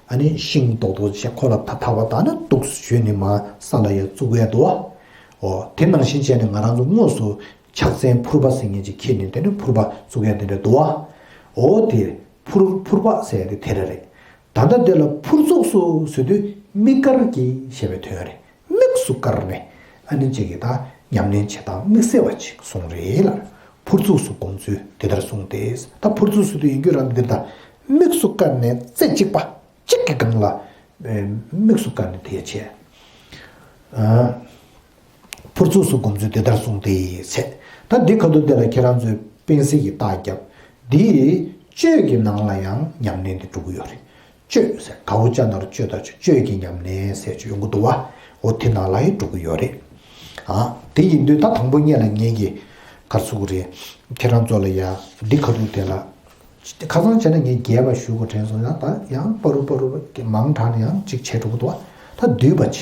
ཨ་ནི་ཤིང་རྡོག་རྡོག་བྱས་ཁོ་ལ་ཐག་ཐག་པ་དང་ནི་འདུག་ཞུས་ནས་མ་ས་ལ་ཡ་བཙུགས་ཡ་འདུག་བ། འོ་དེ་ནང་བཞིན་བྱས་ནས་ང་རང་ཚོ་དངོས་སུ། ཕྱག་མཚན་ཕུར་པ་ཟེར་མཁན་ཅིག་ཁྱེར་ནས་དེ་ནས་ཕུར་པ་བཙུགས་ཡ་དེ་འདྲ་འདུག་བ། འོ་དེ་ཕུར་ཕུར་པ་ཟེར་ཡ་དེ་དེ་རེད། ད་ལྟ་དེ་ལ་ཕུར་ཚུགས་སུ་ཟེར་དུས་དམིགས་བཀར་གྱི་ཞེས་པའི་དོན་རེད། དམིགས་སུ་བཀར་ནས་ཨ་ནི་ཅིག་གིས་ད་ཉམས་ལེན་བྱེད་སྟངས་དམིགས་བསལ་བ་ཅིག་གསུངས་རེད་ལ། ཕུར་ཚུགས་སུ་སྒོམ་ཚུལ་དེ་ལྟར་གསུངས་ཏེ། ད་ཕུར་ཚུགས་ཟེར་དུས་ཡིན་རྒྱུ་རང་འདིར་ད་དམིགས་སུ་བཀར་ནས་རྩེ་གཅིག་པ་གཅིག་གི་སྒང་ལ་དམིགས་སུ་བཀར་ནས་དེ་བྱས། ཕུར་ཚུགས་སུ་སྒོམ་ཚུལ་དེ་ལྟར་གསུངས་ཏེ་ཟེར། ད་འདི་ཁ་ཐུག་དེ་ལ་ཁྱེད་རང་ཚོས་དཔེ་གཟིགས་ཀྱི་རྟགས་རྒྱབ། འདིས་གཅོད་ཀྱི་ནང་ལ་ཡང་ཉམས་ལེན་དེ་འགྲོ་གི་ཡོད་རེད། གཅོད་ཟེར་ག་འོ་ཅ་ན་རོ་གཅོད་ད་གཅོད་ཀྱི་ཉམས་ལེན་ཟེར་ཅིག་ཡོང་གི་འདུག་བ། འོ་དེ་ནང་ལ་ཡང་འགྲོ་གི་ཡོད་རེད། ཨ་དེ་ཡིན་དུས་ད་དང་པོ་ཉིད་ལ་ངེད་ཀྱི་གར་ཚུགས་རེད། ཁྱེད་རང་ཚོ་ལ་ཡང་འདི་ཁ་ཐུག་དེ་ལ། ཁ་སང་བྱས་ན་ངས་རྒྱས་པ་ཞུ་དགོས་དྲན་སོང་། ཡང་ད་ཡང་པ་རུ་པ་རུ་མང་དྲགས་ནས་ཡང་གཅིག་བྱས་འགྲོ་གི་འདུག་བ། ད་བསྡུས་པ་བྱེད།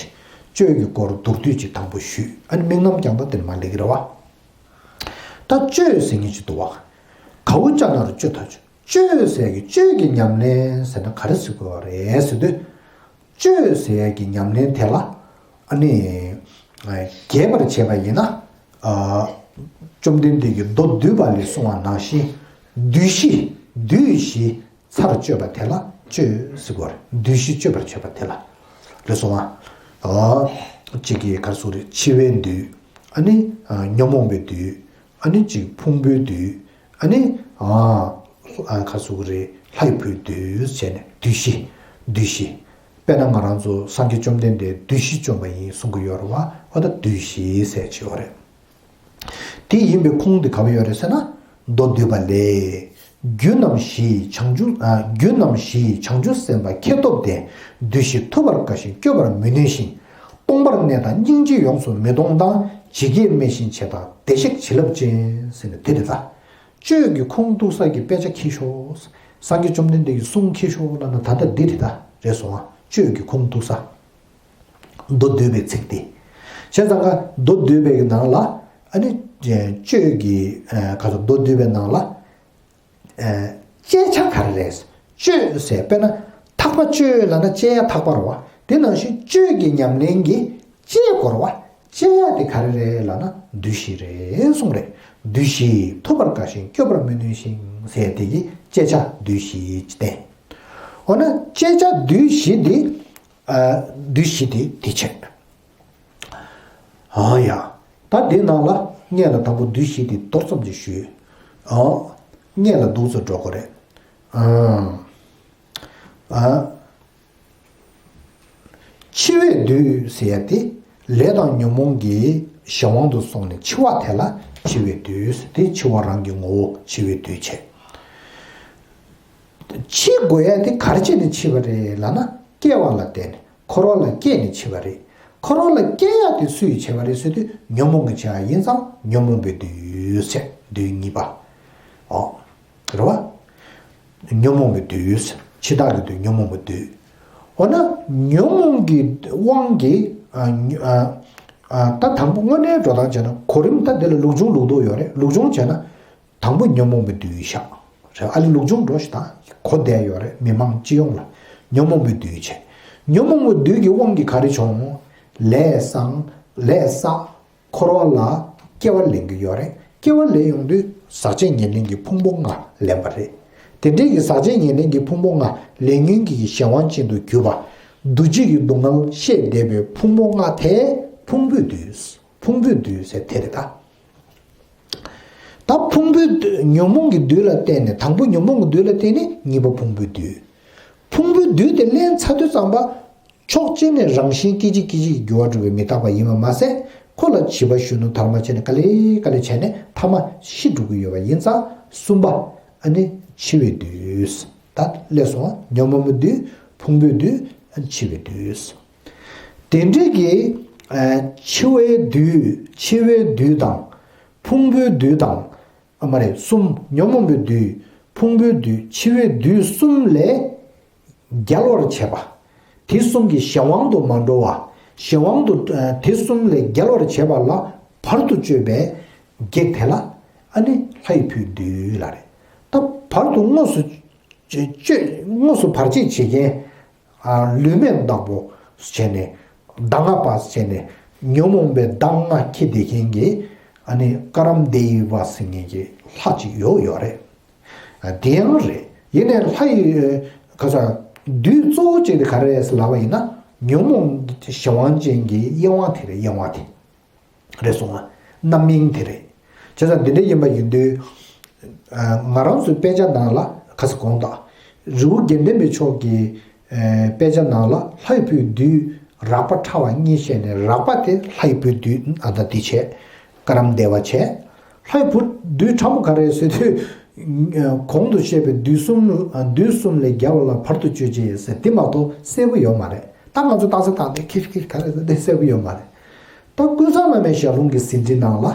གཅོད་ཀྱི་སྐོར་མདོར་བསྡུས་ཅིག་དང་པོ་ཞུས། ཨ་ནི་དམིགས་རྣམ་ཀྱང་ད་དེ་ནས་མར་སླེབས་ཀྱི་རེད་བ། ད་གཅོད་ཟེར་མཁན་ཅིག་འདུག་བ། ག་འོ་ཅ་ན་རོ་གཅོད་ད་གཅོད། གཅོད་ཟེར་གྱི་གཅོད་ཀྱི་ཉམས་ལེན་ཟེར་ན་ག་རེ་ཟེར་དགོས་བ་རེད་ཟེར་དུས། གཅོད་ཟེར་ཡས་ཀྱི་ཉམས་ལེན་དེ་ལ་ཨ་ནི་རྒྱས་པར་བྱས་པ་ཡིན་ན། ཨ་བཅོམ་ལྡན་འདས་ཀྱིས་མདོ་སྡུད་པ་ལས་གསུངས་པ་ནང་བཞིན། བདུད་བཞི། བདུད་བཞི་ཚར་གཅོད་པ་དེ་ལ་གཅོད་ཟེར་དགོས་རེད། བདུད་བཞི་གཅོད་པར་བྱེད་པ་དེ་ལ་རེད་གསུངས་པ། ཨ་གཅིག་གིས་ག་རེ་ཟེར་དགོས་རེད། འཆི་བའི་བདུད། ཨ་ནི་ཨ་ཉོན་མོངས་པའི་བདུད། ཨ་ནི་གཅིག་ཕུང་པོའི་བདུད། ཨ་ནི་ཨ་ཨ་ག་རེ་ཟེར་དགོས་རེད། ལྷའི་བུའི་བདུད་བྱས་ནས་བདུད་བཞི། བདུད་བཞི། དཔེར་ན་ང་རང་ཚོ་སངས་རྒྱས་བཅོམ་ལྡན་འདས་བདུད་བཞི་བཅོམ་པ་ཡིན་གསུང་གི་ཡོད་རེད་བ། འོ་ད་བདུད་བཞི་ཟེར་གྱི་ཡོད་རེད། དེ་ཡིན་པའི་ཁུངས་དེ་ག་བ་ཡོད་རེད་ཟེར་ན། མདོ་སྡུད་པ་ལས། རྒྱུ་རྣམ་བཞིའི་བྱང་ཆུབ་ཨ་རྒྱུ་རྣམ་བཞིའི་བྱང་ཆུབ་སེམས་དཔའ་ཁྱད་སྟོབས་ལྡན། བདུད་བཞི་ཐུབ་པར་དཀའ་ཞིང་བསྐྱོད་པར་མི་ནུས་ཤིང་། སྟོང་པར་གནས་དང་སྙིང་རྗེ་ཡོངས་སུ་མི་གཏོང་དང་། ཇི་སྐད་སྨྲས་བཞིན་བྱེད་དང་། བདེ་གཤེགས་བྱིན་རླབས་ཅན་ཟེར་ནས་དེ་རེད་ད། གཅོད་ཀྱི་ཁུངས་གཏུགས་ས་ཀྱི་དཔེ་ཆ་འཁྱེར་ཤོག། སངས་རྒྱས་བཅོམ་ལྡན་འདས་ཀྱི་གསུང་འཁྱེར་ཤོག་ལབ་ན་ད་ལྟ་འདི་རེད་ད། རེད་སོང་ང་། གཅོད་ཀྱི་ཁུངས་གཏུགས་ས། མདོ་སྡུད་པའི་ཚིག་དེ། བྱས་ཙང་ཀ་མདོ་སྡུད་པའི་ནང་ལ་ཨ་ནི་གཅོད་ཀྱི་ཨ་ག་ཚོད་མདོ་སྡུད་པའི་ནང་ལ་ཨ་བཅད་བྱ་ག་རེ་རེད། གཅོད་ཟེར་དཔེར་ན་ཐག་པ་གཅོད་ལབ་ན་བཅད་ཡ་ཐག་པ་རེད་བ། དེ་ནང་བཞིན་གཅོད་ཀྱི་ཉམས་ལེན་གྱི་བཅད་དགོས་རེད་བ། བཅད་ཡ་དེ་ག་རེ་རེད་ལབ་ན་བདུད་བཞི་རེད་གསུངས་རེད། བདུད་བཞི་ཐུབ་པར་དཀའ་ཞིང་བསྐྱོད་པར་མི་ནུས་ཤིང་ཟེར་དེ་གི་བཅད་བྱ་བདུད་བཞི་བསྟན། འོ་ན་བཅད་བྱ་བདུད་བཞི་དེ། ཨ་བདུད་བཞི་དེ་དེ་བྱས། ཨ་ཡ། ད་དེ་ནང་ལ་སྔོན་ལ་དང་པོ་བདུད་བཞི་དེ་མདོར་ཙམ་ཅིག་ཞུས། ཨ་སྔོན་ལ་འདུག་ཚོ་འགྲོ་གི་རེད། ཨ་ཨ་འཆི་བའི་བདུད་ཟེར་ཡ་དེ་ལས་དང་ཉོན་མོངས་ཀྱི་གཞན་དབང་དུ་སོང་ནས་འཆི་བ་དེ་ལ་འཆི་བའི་བདུད་ཟེར། དེ་འཆི་བ་རང་གི་ངོ་བོ་འཆི་བའི་བདུད་བྱས། འཆི་དགོས་ཡ་དེ་ག་རེ་བྱས་ནས་འཆི་བ་རེད་ལབ་ན་སྐྱེ་བ་ལ་བརྟེན་ནས། འཁོར་བ་ལ་སྐྱེས་ནས་འཆི་བ་རེད། འཁོར་བ་ལ་སྐྱེ་ཡ་དེ་སུས་བྱས་པ་རེད་ཟེར་དུས་ཉོན་མོངས་ཀྱིས་བྱས་པ་ཡིན་ཙང་ཉོན་མོངས་པའི་བདུད་ཟེར། བདུད་གཉིས་པ། ཨོ། རེད་བ། ཉོན་མོངས་པའི་བདུད་ཟེར། འཆི་བདག་གི་བདུད། ཉོན་མོངས་པའི་བདུད། འོ་ན་ཉོན་མོངས་ཀྱི་དབང་གིས་ཨ་ཉོ་ཨ་ཨ་ད་དང་པོ་དངོས་གནས་འགྲོ་སྟངས་བྱས་ན་གོ་རིམ་ད་འདི་ལ་ལུགས་འབྱུང་ལུགས་ལྡོག་ཡོད་རེད། ལུགས་འབྱུང་བྱས་ན། དང་པོ་ཉོན་མོངས་པའི་བདུད་བཞག་རེད། ཨ་ལི་ལུགས་འབྱུང་འགྲོ་ཞིག་དང་གོ་བསྡད་ཡོད་རེད། མི་མང་སྤྱི་ཡོངས་ལ་ཉོན་མོངས་པའི་བདུད་བྱས། ཉོན་མོངས་པའི་བདུད་ཀྱི་དབང་གིས་ག་རེ་བྱུང་། ལས་བསགས། ལས་བསགས། འཁོར་བ་ལ་སྐྱེ་བ་ལེན་གྱི་ཡོད་རེད། སྐྱེ་བ་ལེན་ཡོང་དུས་ཟག་བཅས་ཉེར་ལེན་གྱི་ཕུང་པོ་ལྔ་ལེན་པ་རེད། དེ་འདྲའི་གི་ཟག་བཅས་ཉེར་ལེན་གྱི་ཕུང་པོ་ལྔ་ལེན་མཁན་གྱི་གཞན་དབང་ཅན་དུ་གྱུར་པ། འདུ་བྱེད་ཀྱི་སྡུག་བསྔལ་བཤད་བསྡད་པའི་ཕུང་པོ་ལྔ་དེ་ཕུང་པོའི་བདུད། ཕུང་པོའི་བདུད་ཟེར་དེ་རེད་ད། ད་ཕུང་པོའི་བདུད། ཉོན་མོངས་ཀྱི་བདུད་ལ་བརྟེན་ནས། དང་པོ་ཉོན་མོངས་ཀྱི་བདུད་ལ་བརྟེན་ནས་གཉིས་པ་ཕུང་པོའི་བདུད། ཕུང་པོའི་བདུད་དེ་ལེན་ཚར་དུས་ཙམ་པ། ཕྱོགས་གཅིག་ནས་རང་བཞིན་སྐད་ཅིག་སྐད་ཅིག་གིས་འགྱུར་བ་འགྲོ་བའི་མི་རྟག་པ་ཡིན་པ་མ་ཟད། ཁོ་ལ་བྱིས་པ་གཞོན་ནུ་དར་མ་བྱས་ནས་ག་ལེ་ག་ལེ་བྱས་ནས་མཐའ་མ་ཤི་འགྲོ་གི་ཡོད་པ་ཡིན་ཙང་། གསུམ་པ། ཨ་ནི་འཆི་བའི་བདུད། ད་སླེབས་སོང་། ཉོན་མོངས་པའི་བདུད། ཕུང་པོའི་བདུད། ཨ་ནི་འཆི་བའི་བདུད། དེ་འདྲའི་གི། ཨ། འཆི་བའི་བདུད། འཆི་བའི་བདུད་དང་། ཕུང་པོའི་བདུད་དང་། ཨ། མ་རེད། གསུམ། ཉོན་མོངས་པའི་བདུད། ཕུང་པོའི་བདུད། འཆི་བའི་བདུད་གསུམ་ལས་རྒྱལ་བར་བྱེད་པ། དེ་གསུམ་གྱི་གཞན་དབང་དུ་མ་འགྲོ་བ། གཞན་དབང་དུ། ཨ། དེ་གསུམ་ལས་རྒྱལ་བར་བྱེད་པ་ལ་བར་དུ་གཅོད་པའི་བགེགས་དེ་ལ། ཨ་ནི་ལྷའི་བུའི་བདུད་ལབ་རེད། ད་བར་དུ་དངོས་སུ་གཅོད། དངོས་སུ་བར་ཆད་བྱེད་མཁན། ཨ། ལུས་མེད་བདག་པོ་བྱས་ནས། གདམས་ངག་པ་བྱས་ནས་ཉོན་མོངས་པའི་གདམས་ངག་འཁྱེར་བསྡད་མཁན་གྱི། ཨ་ནི་ཀ་རམ་དེ་ཝ་ཟེར་མཁན་གྱི་ལྷ་ཅིག་ཡོད་ཡོད་རེད། ཨ། དེ་ཡང་རེད། ཡིན་ནའི་ལྷ་ཡི། ཨ། ག་ས། བདུད་གཙོ་བོ་གཅིག་དེ་ག་རེ་རེད་ཟེར་ལབ་པ་ཡིན་ན། ཉོན་མོངས་གཞན་དབང་ཅན་གྱི་གཡེང་བ་དེ་རེད། གཡེང་བ་དེ། རེད་སོང་ང་། རྣམ་གཡེང་དེ་རེད། བྱས་ཙང་འདི་འདྲ་ཡིན་པ་ཡིན་དུས། ཨ། ང་རང་ཚོའི་དཔེ་ཆ་ནང་ལ། ཁ་སང་དགོངས་དག་རི་བོ་དགེ་ལྡན་པའི་ཕྱོགས་ཀྱི། ཨ། དཔེ་ཆ་ནང་ལ་ལྷའི་བུའི་བདུད་རགས་པ་ཕྲ་བ་གཉིས་བཤད་ནས། རགས་པ་དེ་ལྷའི་བུའི་བདུད། ཨ། ད་འདི་བྱས། ཀ་རམ་དེ་ཝ་བྱས། ལྷའི་བུ་བདུད་ཕྲ་མོ་ག་རེ་ཟེར་དུས། ཨ། གོང་དུ་བཤད་པའི་བདུད་གསུམ། ཨ། བདུད་གསུམ་ལས་རྒྱལ་བ་ལ་བར་དུ་གཅོད་བྱེད་ཟེར་དེ་མ་གཏོགས་གསལ་པོ་ཡོད་མ་རེད། ད་ང་ཚོ་རྟགས་གསལ་བཏང་སྟེ་ཁེར་ཁེར་ག་རེ་ཟེར་དེ་གསལ་པོ་ཡོད་མ་རེད། ད་ཀུན་བཟང་བླ་མའི་ཞལ་ལུང་གི་ཟིན་བྲིས་ནང་ལ།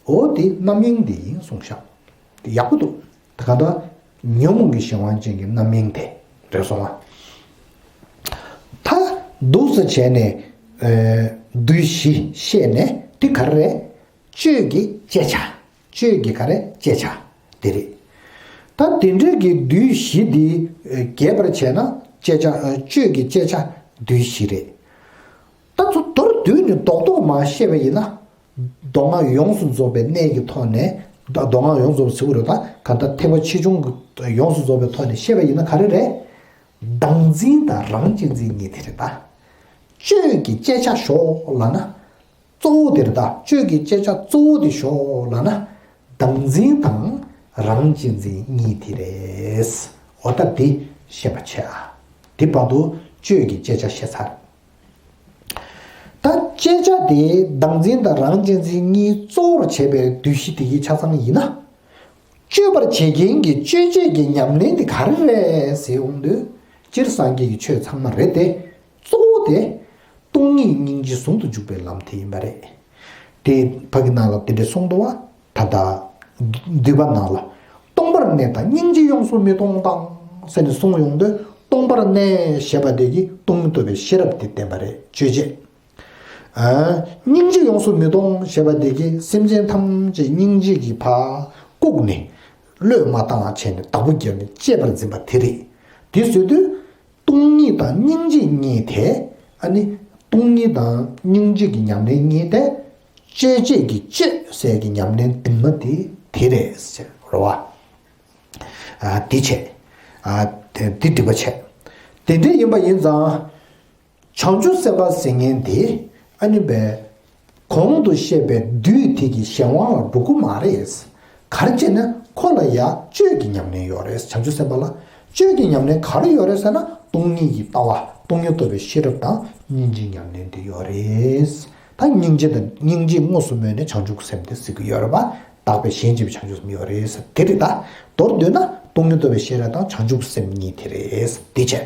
འོ་དེ་རྣམ་གཡེང་དེ་ཡིན་གསུངས་ཤག་དེ་ཡག་པོ་འདུག་དེ་ག་ད་ཉོན་མོངས་ཀྱི་གཞན་དབང་ཅན་གྱི་རྣམ་གཡེང་དེ་རེད་སོང་ང་། ད་འདུག་སེ་བྱས་ནས། ཨ། བདུད་བཞི་བཤད་ནས་དེ་ག་རེ་རེད། གཅོད་ཀྱི་བཅད་བྱ། གཅོད་ཀྱི་ག་རེ། བཅད་བྱ་དེ་རེད། ད་དེ་འདྲའི་གི་བདུད་བཞི་འདི་རྒྱས་པར་བྱས་ན་བཅད་བྱ། ཨ། གཅོད་ཀྱི་བཅད་བྱ་བདུད་བཞི་རེད། ད་ཚོ་མདོར་བསྡུས་ནས་རྡོག་རྡོག་མར་བཤད་པ་ཡིན་ན། མདོ་སྔགས་ཡོངས་སུ་རྫོགས་པའི་གནས་ཀྱི་ཐོག་ནས། ད་མདོ་སྔགས་ཡོངས་རྫོགས་ཟེར་གྱི་རེད། ད་ག་ད་ཐེག་པ་ཆེ་ཆུང་གི་ཡོངས་སུ་རྫོགས་པའི་ཐོག་ནས་བཤད་པ་ཡིན་ན་ག་རེ་རེད། བདག་འཛིན་དང་རང་གཅེས་འཛིན་གཉིས་དེ་རེད་ད། གཅོད་ཀྱི་བཅད་བྱ་ཞོག་ལབ་ན། གཙོ་བོ་དེ་རེད་ད། གཅོད་ཀྱི་བཅད་བྱ་གཙོ་བོ་དེ་ཞོག་ལབ་ན། བདག་འཛིན་དང་རང་གཅེས་འཛིན་གཉིས་དེ་རེད། འོ་ད་དེ་ཤེས་པ་བྱས་ཨ། དེ་བར་དུ་གཅོད་ཀྱི་བཅད་བྱ་བཤད་ཚར། ད་བཅད་བྱ་དེ་བདག་འཛིན་དང་རང་གཅེས་འཛིན་གཉིས་གཙོ་བོར་བྱས་པའི་བདུད་བཞི་དེ་གི་ཆ་ཚང་ཡིན་ན། གཅོད་པར་བྱེད་མཁན་གྱི་གཅོད་བྱེད་ཀྱི་ཉམས་ལེན་དེ་ག་རེ་རེད་ཟེར་ཡོང་དུས། སྤྱིར་སངས་རྒྱས་ཀྱི་ཆོས་ཚང་མ་རེད་དེ། གཙོ་བོ་དེ། སྟོང་ཉིད་སྙིང་རྗེ་ཟུང་དུ་འཇུག་པའི་ལམ་དེ་ཡིན་པ་རེད། དེ་ཕ་གི་ནང་ལ་དེ་འདྲ་གསུངས་འདུག་བ། ད་ལྟ་འདུས་པ་ནང་ལ། སྟོང་པར་གནས་དང་སྙིང་རྗེ་ཡོངས་སུ་མི་གཏོང་དང་ཟེར་ནས་གསུངས་ཡོང་དུས། སྟོང་པར་གནས་ཞེས་པ་དེ་གིས་སྟོང་ཉིད་རྟོགས་པའི་ཤེས་རབ་དེ་བསྟན་པ་རེད། གཅོད་བྱེད། ཨ། སྙིང་རྗེ་ཡོངས་སུ་མི་གཏོང་ཞེས་པ་དེ་གིས་སེམས་ཅན་ཐམས་ཅད་སྙིང་རྗེ་གིས་ཕར་བཀུག་ནས། བློས་མ་བཏང་བ་བྱས་ནས་བདག་པོ་བརྒྱབ་ནས་གཅེས་པར་འཛིན་པ་དེ་རེད། དེ་བཟོས་དུས། སྟོང་ཉིད་དང་སྙིང་རྗེ་གཉིས་དེ། ཨ་ནི། སྟོང་ཉིད་དང་སྙིང་རྗེ་གི་ཉམས་ལེན་གཉིས་དེ། གཅོད་བྱེད་ཀྱི་གཅོད་ཟེར་གྱི་ཉམས་ལེན་འདི་མ་དེ་དེ་རེད་ཟེར་རོ་བ། ཨ། དེ་བྱས། ཨ། དེ་དེ་སྒྲིག་པ་བྱས། དེ་འདྲ་ཡིན་པ་ཡིན་ཙང་། བྱང་ཆུབ་སེམས་དཔའ་ཟེར་མཁན་དེ། ཨ་ནི་བས། གོང་དུ་བཤད་པའི་བདུད་དེ་གི་གཞན་དབང་ལ་འགྲོ་གི་མ་རེད། ག་རེ་བྱས་ན་ཁོ་ལ་ཡ་གཅོད་ཀྱི་ཉམས་ལེན་ཡོད་རེད། བྱང་ཆུབ་སེམས་དཔའ་ལ་གཅོད་ཀྱི་ཉམས་ལེན་ག་རེ་ཡོད་རེད་ཟེར་ན། སྟོང་ཉིད་ཀྱི་ལྟ་བ། སྟོང་ཉིད་རྟོགས་པའི་ཤེས་རབ་དང་སྙིང་རྗེའི་ཉམས་ལེན་དེ་ཡོད་རེད། ད་སྙིང་རྗེ་དང་སྙིང་རྗེ་དངོས་སུ་སྨོས་ནས་བྱང་ཆུབ་ཀྱི་སེམས་དེ་གཟིགས་ཀྱི་ཡོད་རེད་པ། དག་པའི་ཞེན་བྱེད་པའི་བྱང་ཆུབ་སེམས་ཡོད་རེད་ཟེར་དེ་རེད་ད། མདོར་བསྡུས་ན་སྟོང་ཉིད་རྟོགས་པའི་ཤེས་རབ་དང་བྱང་ཆུབ་ཀྱི་སེམས་གཉིས་དེ་རེད། དེ་བྱས།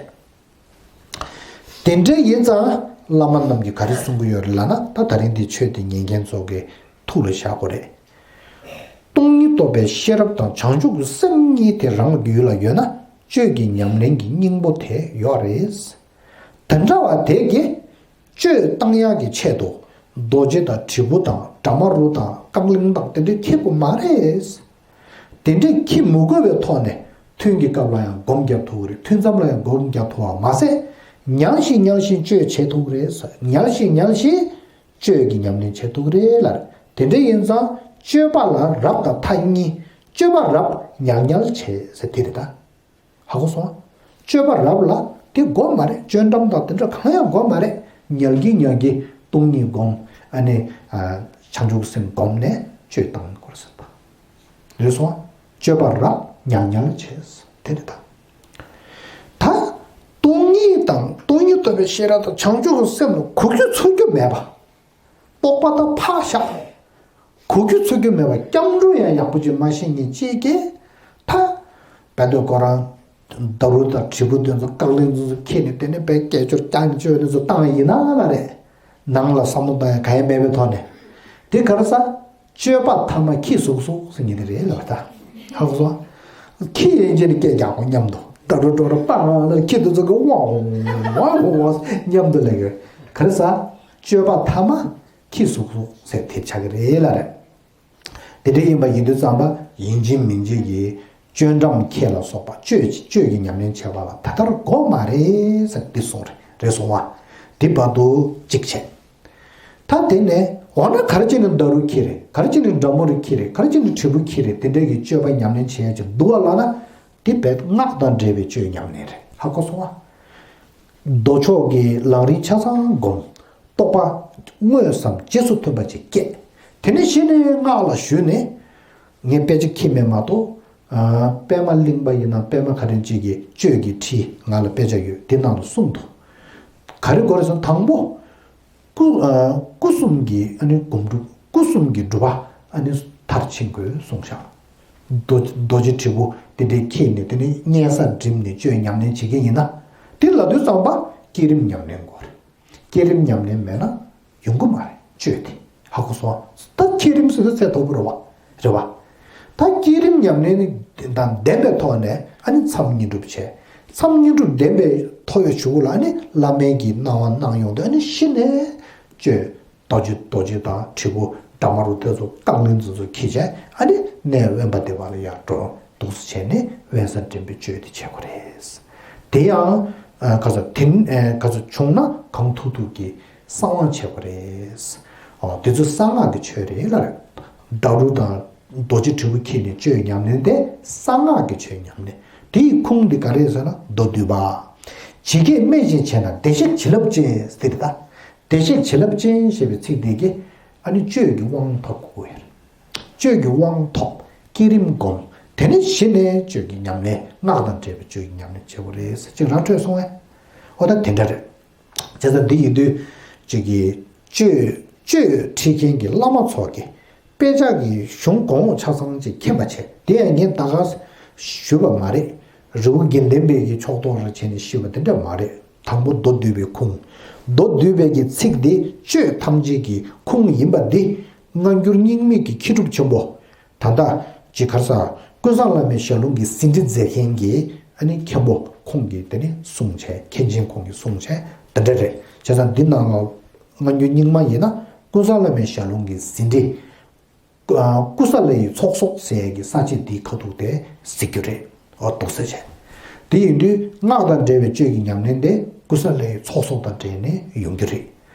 དེ་འདྲ་ཡིན་ཙང་བླ་མ་རྣམས་ཀྱིས་ག་རེ་གསུང་གི་ཡོད་རེད་ལབ་ན། ད་དེ་རིང་འདི་ཆོས་འདི་ཉན་མཁན་ཚོ་གི་ཐུགས་ལ་བཞག་དགོས་རེད། སྟོང་ཉིད་རྟོགས་པའི་ཤེས་རབ་དང་བྱང་ཆུབ་ཀྱི་སེམས་གཉིས་དེ་རང་གི་ཡུལ་ལ་ཡོད་ན། གཅོད་ཀྱི་ཉམས་ལེན་གྱི་སྙིང་པོ་དེ་ཡོད་རེད། དེ་འདྲ་བ་དེ་གིས་གཅོད་བཏང་ཡག་གི་ཆེད་དུ་རྡོ་རྗེ་དང་དྲིལ་བུ་དང་དྲ་མ་རུ་དང་རྐང་གླིང་དང་དེ་འདྲ་འཁྱེར་དགོས་མ་རེད། དེ་འདྲས་འཁྱེར་མི་དགོས་པའི་ཐོག་ནས། ཐུན་གྱི་སྐབས་ལ་ཡང་སྒོམ་རྒྱག་ཐུབ་ཀྱི་རེད། ཐུན་མཚམས་ལ་ཡང་སྒོམ་རྒྱག་ཐུབ་པ་མ་ཟད། ཉལ་ཞིང་ཉལ་ཞིང་གཅོད་བྱེད་ཐུབ་ཀྱི་རེད། ཉལ་ཞིང་ཉལ་ཞིང་གཅོད་ཀྱི་ཉམས་ལེན་བྱེད་ཐུབ་ཀྱི་རེད་ལ། དེ་འདྲ་ཡིན་ཙང་གཅོད་པ་ལ་རབ་དང་ཐ་གཉིས། གཅོད་པ་རབ་ཉལ་ཉལ་བྱེད་ཟེར་དེ་རེད་ད། ཧ་གོ་སོང་ཨ། གཅོད་པ་རབ་ལ་དེ་དགོས་མ་རེད། གཅོད་འགྲམ་དང་དེ་འདྲ་གང་ཡང་དགོས་མ་རེད། ཉལ་གིན་ཉལ་གིན་སྟོང་ཉིད་སྒོམ། ཨ་ནི། ཨ། བྱང་ཆུབ་སེམས་སྒོམ་ནས་གཅོད་བཏང་དགོས་ཟེར་བ། རེད་སོང་ཨ། གཅོད་པ་རབ་ཉལ་ཉལ་བྱེད། དེ་རེད་ད། ད། སྟོང་ཉིད་དང་སྟོང་ཉིད་རྟོགས་པའི་ཤེས་རབ་དང་བྱང་ཆུབ་ཀྱི་སེམས་ལ་གོ་རྒྱུ་ཚོར་རྒྱུ་མེད་པ། རྟོགས་པ་དང་ཕར་བཞག་གོ་རྒྱུ་ཚོར་རྒྱུ་མེད་པ་སྐྱབས་འགྲོ་ཡང་ཡག་པོ་ཅིག་མ་ཤེས་མཁན་གཅིག་གིས་ད་བལ་དོ་ཁོ་རང་ཌ་རུ་དང་དྲིལ་བུ་དེ་ཚོ་རྐང་ལག་དེ་ཚོ་ཁྱེར་ནས་དེ་ནས་བལ་སྐད་ཅོར་རྐྱང་ཅོ་ནས་ཚོ་བཏང་ཡིན་ན་ལ་རེད། ནང་ལ་བསམ་བློ་བཏང་ཡ་གང་ཡང་མེད་པའི་ཐོག་ནས། དེ་ག་རེ་ཟ། སྤྱོད་པ་ཐ་མ་ཁྱི་ཟུག་ཟུག་ཟེར་ཉིན་དེ་རེད་ལབ་ད། ཧ་གོ་སོང་། ཁྱི་ཡིན་གྱི་ནི་སྐད་རྒྱག་གོ་མཉམ་དུ་ད་རུ་འགྲོ་རུ་པང་ལ་ཁྱི་དེ་ཚོ་གི་ཝང་ཝང་ཝང་ཝང་མཉམ་དུ་ལས་གི་ག་རེ་ཟ། སྤྱོད་པ་ཐ་མ་ཁྱི་ཟུག་ཟུག་ཟེར་དེ་ཆགས་ཀྱི་རེད་ལ་རེད། དེ་འདྲ་ཡིན་པ་ཡིན་དུས་ཙམ་པ་ཡིན་གཅིག་མིན་གཅིག་གི་སྤྱོད་འགྲམ་ཁྱེད་ལ་སོགས་པ་སྤྱོད་སྤྱོད་ཀྱི་ཉམས་ལེན་བྱེད་པ་ལ་ད་ལྟར་དགོས་མ་རེད་ཟེར་འདི་གསུངས་རེད་རེད་གསུངས་བ། འདི་བར་དུ་གཅིག་བྱས། ད་དེ་ནས་འོ་ན་ག་རེ་བྱས་ནས་ཌ་རུ་ཁྱི་རེད། ག་རེ་བྱས་ནས་ཌ་མོ་རི་ཁྱི་རེད། ག་རེ་བྱས་ནས་དྲིལ་བུ་ཁྱི་རེད། དེ་འདྲ་གི་སྤྱོད་པ་ཉམས་ལེན་བྱེད་ཡ་ཅིག་འདུག་བ་ལ་ན། དེ་བས་སྔགས་དང་འབྲེལ་བའི་སྤྱོད་ཉམས་ལེན་རེད། ཧ་གོ་སོང་ཨ། མདོ་ཕྱོགས་ཀྱི་ལམ་རིམ་ཆ་ཚང་སྒོམ། རྟོགས་པ་དངོས་སམ་རྗེས་སུ་མཐུན་པ་ཅིག་སྐྱེས། དེ་ནས་གཞི་ནས་སྔགས་ལ་ཞུགས་ནས། ངས་དཔེ་ཆ་ཁྱེར་མེད་མ་གཏོགས། ཨ། པདྨ་གླིང་པ་ཡིན་ན་པདྨ་ག་རེ་ཅིག་གི་གཅོད་ཀྱི་ཁྲིད་ང་ལ་དཔེ་ཆ་ཡོད་དེ་ནང་དུ་གསུངས་འདུག་ག་རེ་དགོས་རེད་ཟེར་ན་དང་པོ། སྐུ་ཨ། སྐུ་གསུམ་གྱི་ཨ་ནི་སྒོམ་སྒྲུབ་སྐུ་གསུམ་གྱི་སྒྲུབ་པ་ཨ་ནི་མཐར་ཕྱིན་དགོས་གསུངས་ཤག་རྡོ་རྗེ་དྲིལ་བུ་དེ་འདྲའི་ཁྱེར་ནས་དེ་ནས་གཉན་ས་འགྲིམས་ནས་གཅོད་ཉམས་ལེན་བྱེད་ཀྱི་ཡིན་ན། དེ་ལ་དུས་ཙམ་པ་བསྐྱེད་རིམ་ཉམས་ལེན་དགོས་རེད། བསྐྱེད་རིམ་ཉམས་ལེན་མེད་ན་ཡོང་གི་མ་རེད་གཅོད་དེ། ཧ་གོ་སོང་། ད་བསྐྱེད་རིམ་ཟེར་དུས་ཚད་མཐོ་པོ་རེད་བ། རེད་བ། ད་བསྐྱེད་རིམ་ཉམས་ལེན་དང་ལྡན་པའི་ཐོག་ནས་ཨ་ནི་མཚམས་བསྙེན་སྒྲུབ་བྱས། མཚམས་བསྙེན་སྒྲུབ་ལྡན་པའི་ཐོག་ཡོད་ཆུ་བོ་ལ་ཨ་ནི་བླ་མའི་གི་སྣང་བ་སྣང་ཡོང་དུས་ཨ་ནི་གཞི་ནས་གཅོད། རྡོ་རྗེ་རྡོ་རྗེ་དང་དྲིལ་བུ་འདྲ་མ་རུ་དེ་ཚོ་རྐང་གླིང་འཛིན་ཚུལ་གྱིས་བྱས་ཨ་ནི་གནས་དབེན་པ་སྡེ་པ་ལ་ཡར་འགྲོ་འདུག་སེ་བྱས་ནས་དབེན་ས་འདྲེན་པའི་གཅོད་དེ་བྱེད་དགོས་རེད། དེ་ཡང་ག་ཚོད་དེ་ག་ཚོད་བྱུང་ན་གང་ཐུབ་ཐུབ་ཀྱིས་གསང་བ་བྱེད་དགོས་རེད། ཨོ་དེ་ཚོ་གསང་སྔགས་ཀྱི་ཆོས་རེད་ལ་རེད། ཌ་རུ་དང་རྡོ་རྗེ་དྲིལ་བུ་ཁྱེར་ནས་གཅོད་ཉམས་ལེན་དེ་གསང་སྔགས་ཀྱི་ཆོས་ཉམས་ལེན་དེ་ཡི་ཁུངས་འདི་ག་རེ་ཟེར་ན་མདོ་སྡུད་པ། ཇི་སྐད་སྨྲས་བཞིན་བྱས་ན་བདེ་གཤེགས་བྱིན་རླབས་ཅན་ཟེར་ད། བདེ་གཤེགས་བྱིན་རླབས་ཅན་ཞེས་པའི་ཚིག་འདི་གིས་ཨ་ནི་གཅོད་ཀྱི་དབང་ཐོབ་དགོས་ཡོད་རེད། གཅོད་ཀྱི་དབང་ཐོབ། བསྐྱེད་རིམ་སྒོམ། དེ་ནས་གཞི་ནས་གཅོད་ཀྱི་ཉམས་ལེན་སྔགས་དང་འབྲེལ་བའི་གཅོད་ཀྱི་ཉམས་ལེན་བྱེད་དགོས་རེད་ཟེར་ཅིག་ར་འཕྲོད་སོང་བས། འོ་ད་དེ་འདྲ་རེད། བྱས་ཙང་འདི་ཡིན་དུས་ཅིག་གིས་གཅོད་གཅོད་ཁྲིད་མཁན་གྱི་བླ་མ་ཚོ་གིས་དཔེ་ཆ་གི་གཞུང་གོང་འོག་ཆ་ཚང་ཅིག་མཁྱེན་པ་བྱས་དེ་ཡང་ངས་ད་ག་ཞུས་པ་མ་རེད། རི་བོ་དགེ་ལྡན་པའི་གི་ཕྱོགས་གཏོགས་ར་བྱས་ནས་ཞུས་པ་དེ་འདྲ་མ་རེད། དང་པོ་མདོ་སྡུད་པའི་ཁུངས། མདོ་སྡུད་པའི་གི་ཚིག་འདི་གཅོད་ཐམས་ཅད་ཀྱི་ཁུངས་ཡིན་པ་འདི་སྔ་འགྱུར་རྙིང་མའི་གི་མཁས་གྲུབ་ཆེན་པོ། ད་ལྟ་ཅིག་ག་རེ་ཟ། ཀུན་བཟང་བླ་མའི་ཞལ་ལུང་གི་ཟིན་བྲིས་མཛད་མཁན་གྱི་ཨ་ནི་མཁན་པོ་ཁོང་གིས་དེ་ནི་གསུངས་བྱས་མཁན་ཆེན་ཁོང་གིས་གསུངས་བྱས་དེ་འདྲ་རེད། བྱས་ཙང་འདི་ནང་ལ་སྔ་འགྱུར་རྙིང་མ་ཡིན་ན་ཀུན་བཟང་བླ་མའི་ཞལ་ལུང་གི་ཟིན་བྲིས། ཀུ་ཨ་ཀུ་ས་ལ་ཡི་ཚོགས་གསོག་ཟེར་ཡས་ཀྱི་ས་བཅད་འདིའི་ཁ་ཐུག་དེ་གཟིགས་རྒྱུ་རེད། འོ་འདུག་སེ་བྱས། དེ་ཡིན་དུས་སྔགས་དང་འབྲེལ་བའི་གཅོད་ཀྱི་ཉམས་ལེན་དེ་ཀུ་ས་ལ་ཡི་ཚོགས་གསོག་དང་འབྲེལ་ནས་ཡོང་རྒྱུ་རེད།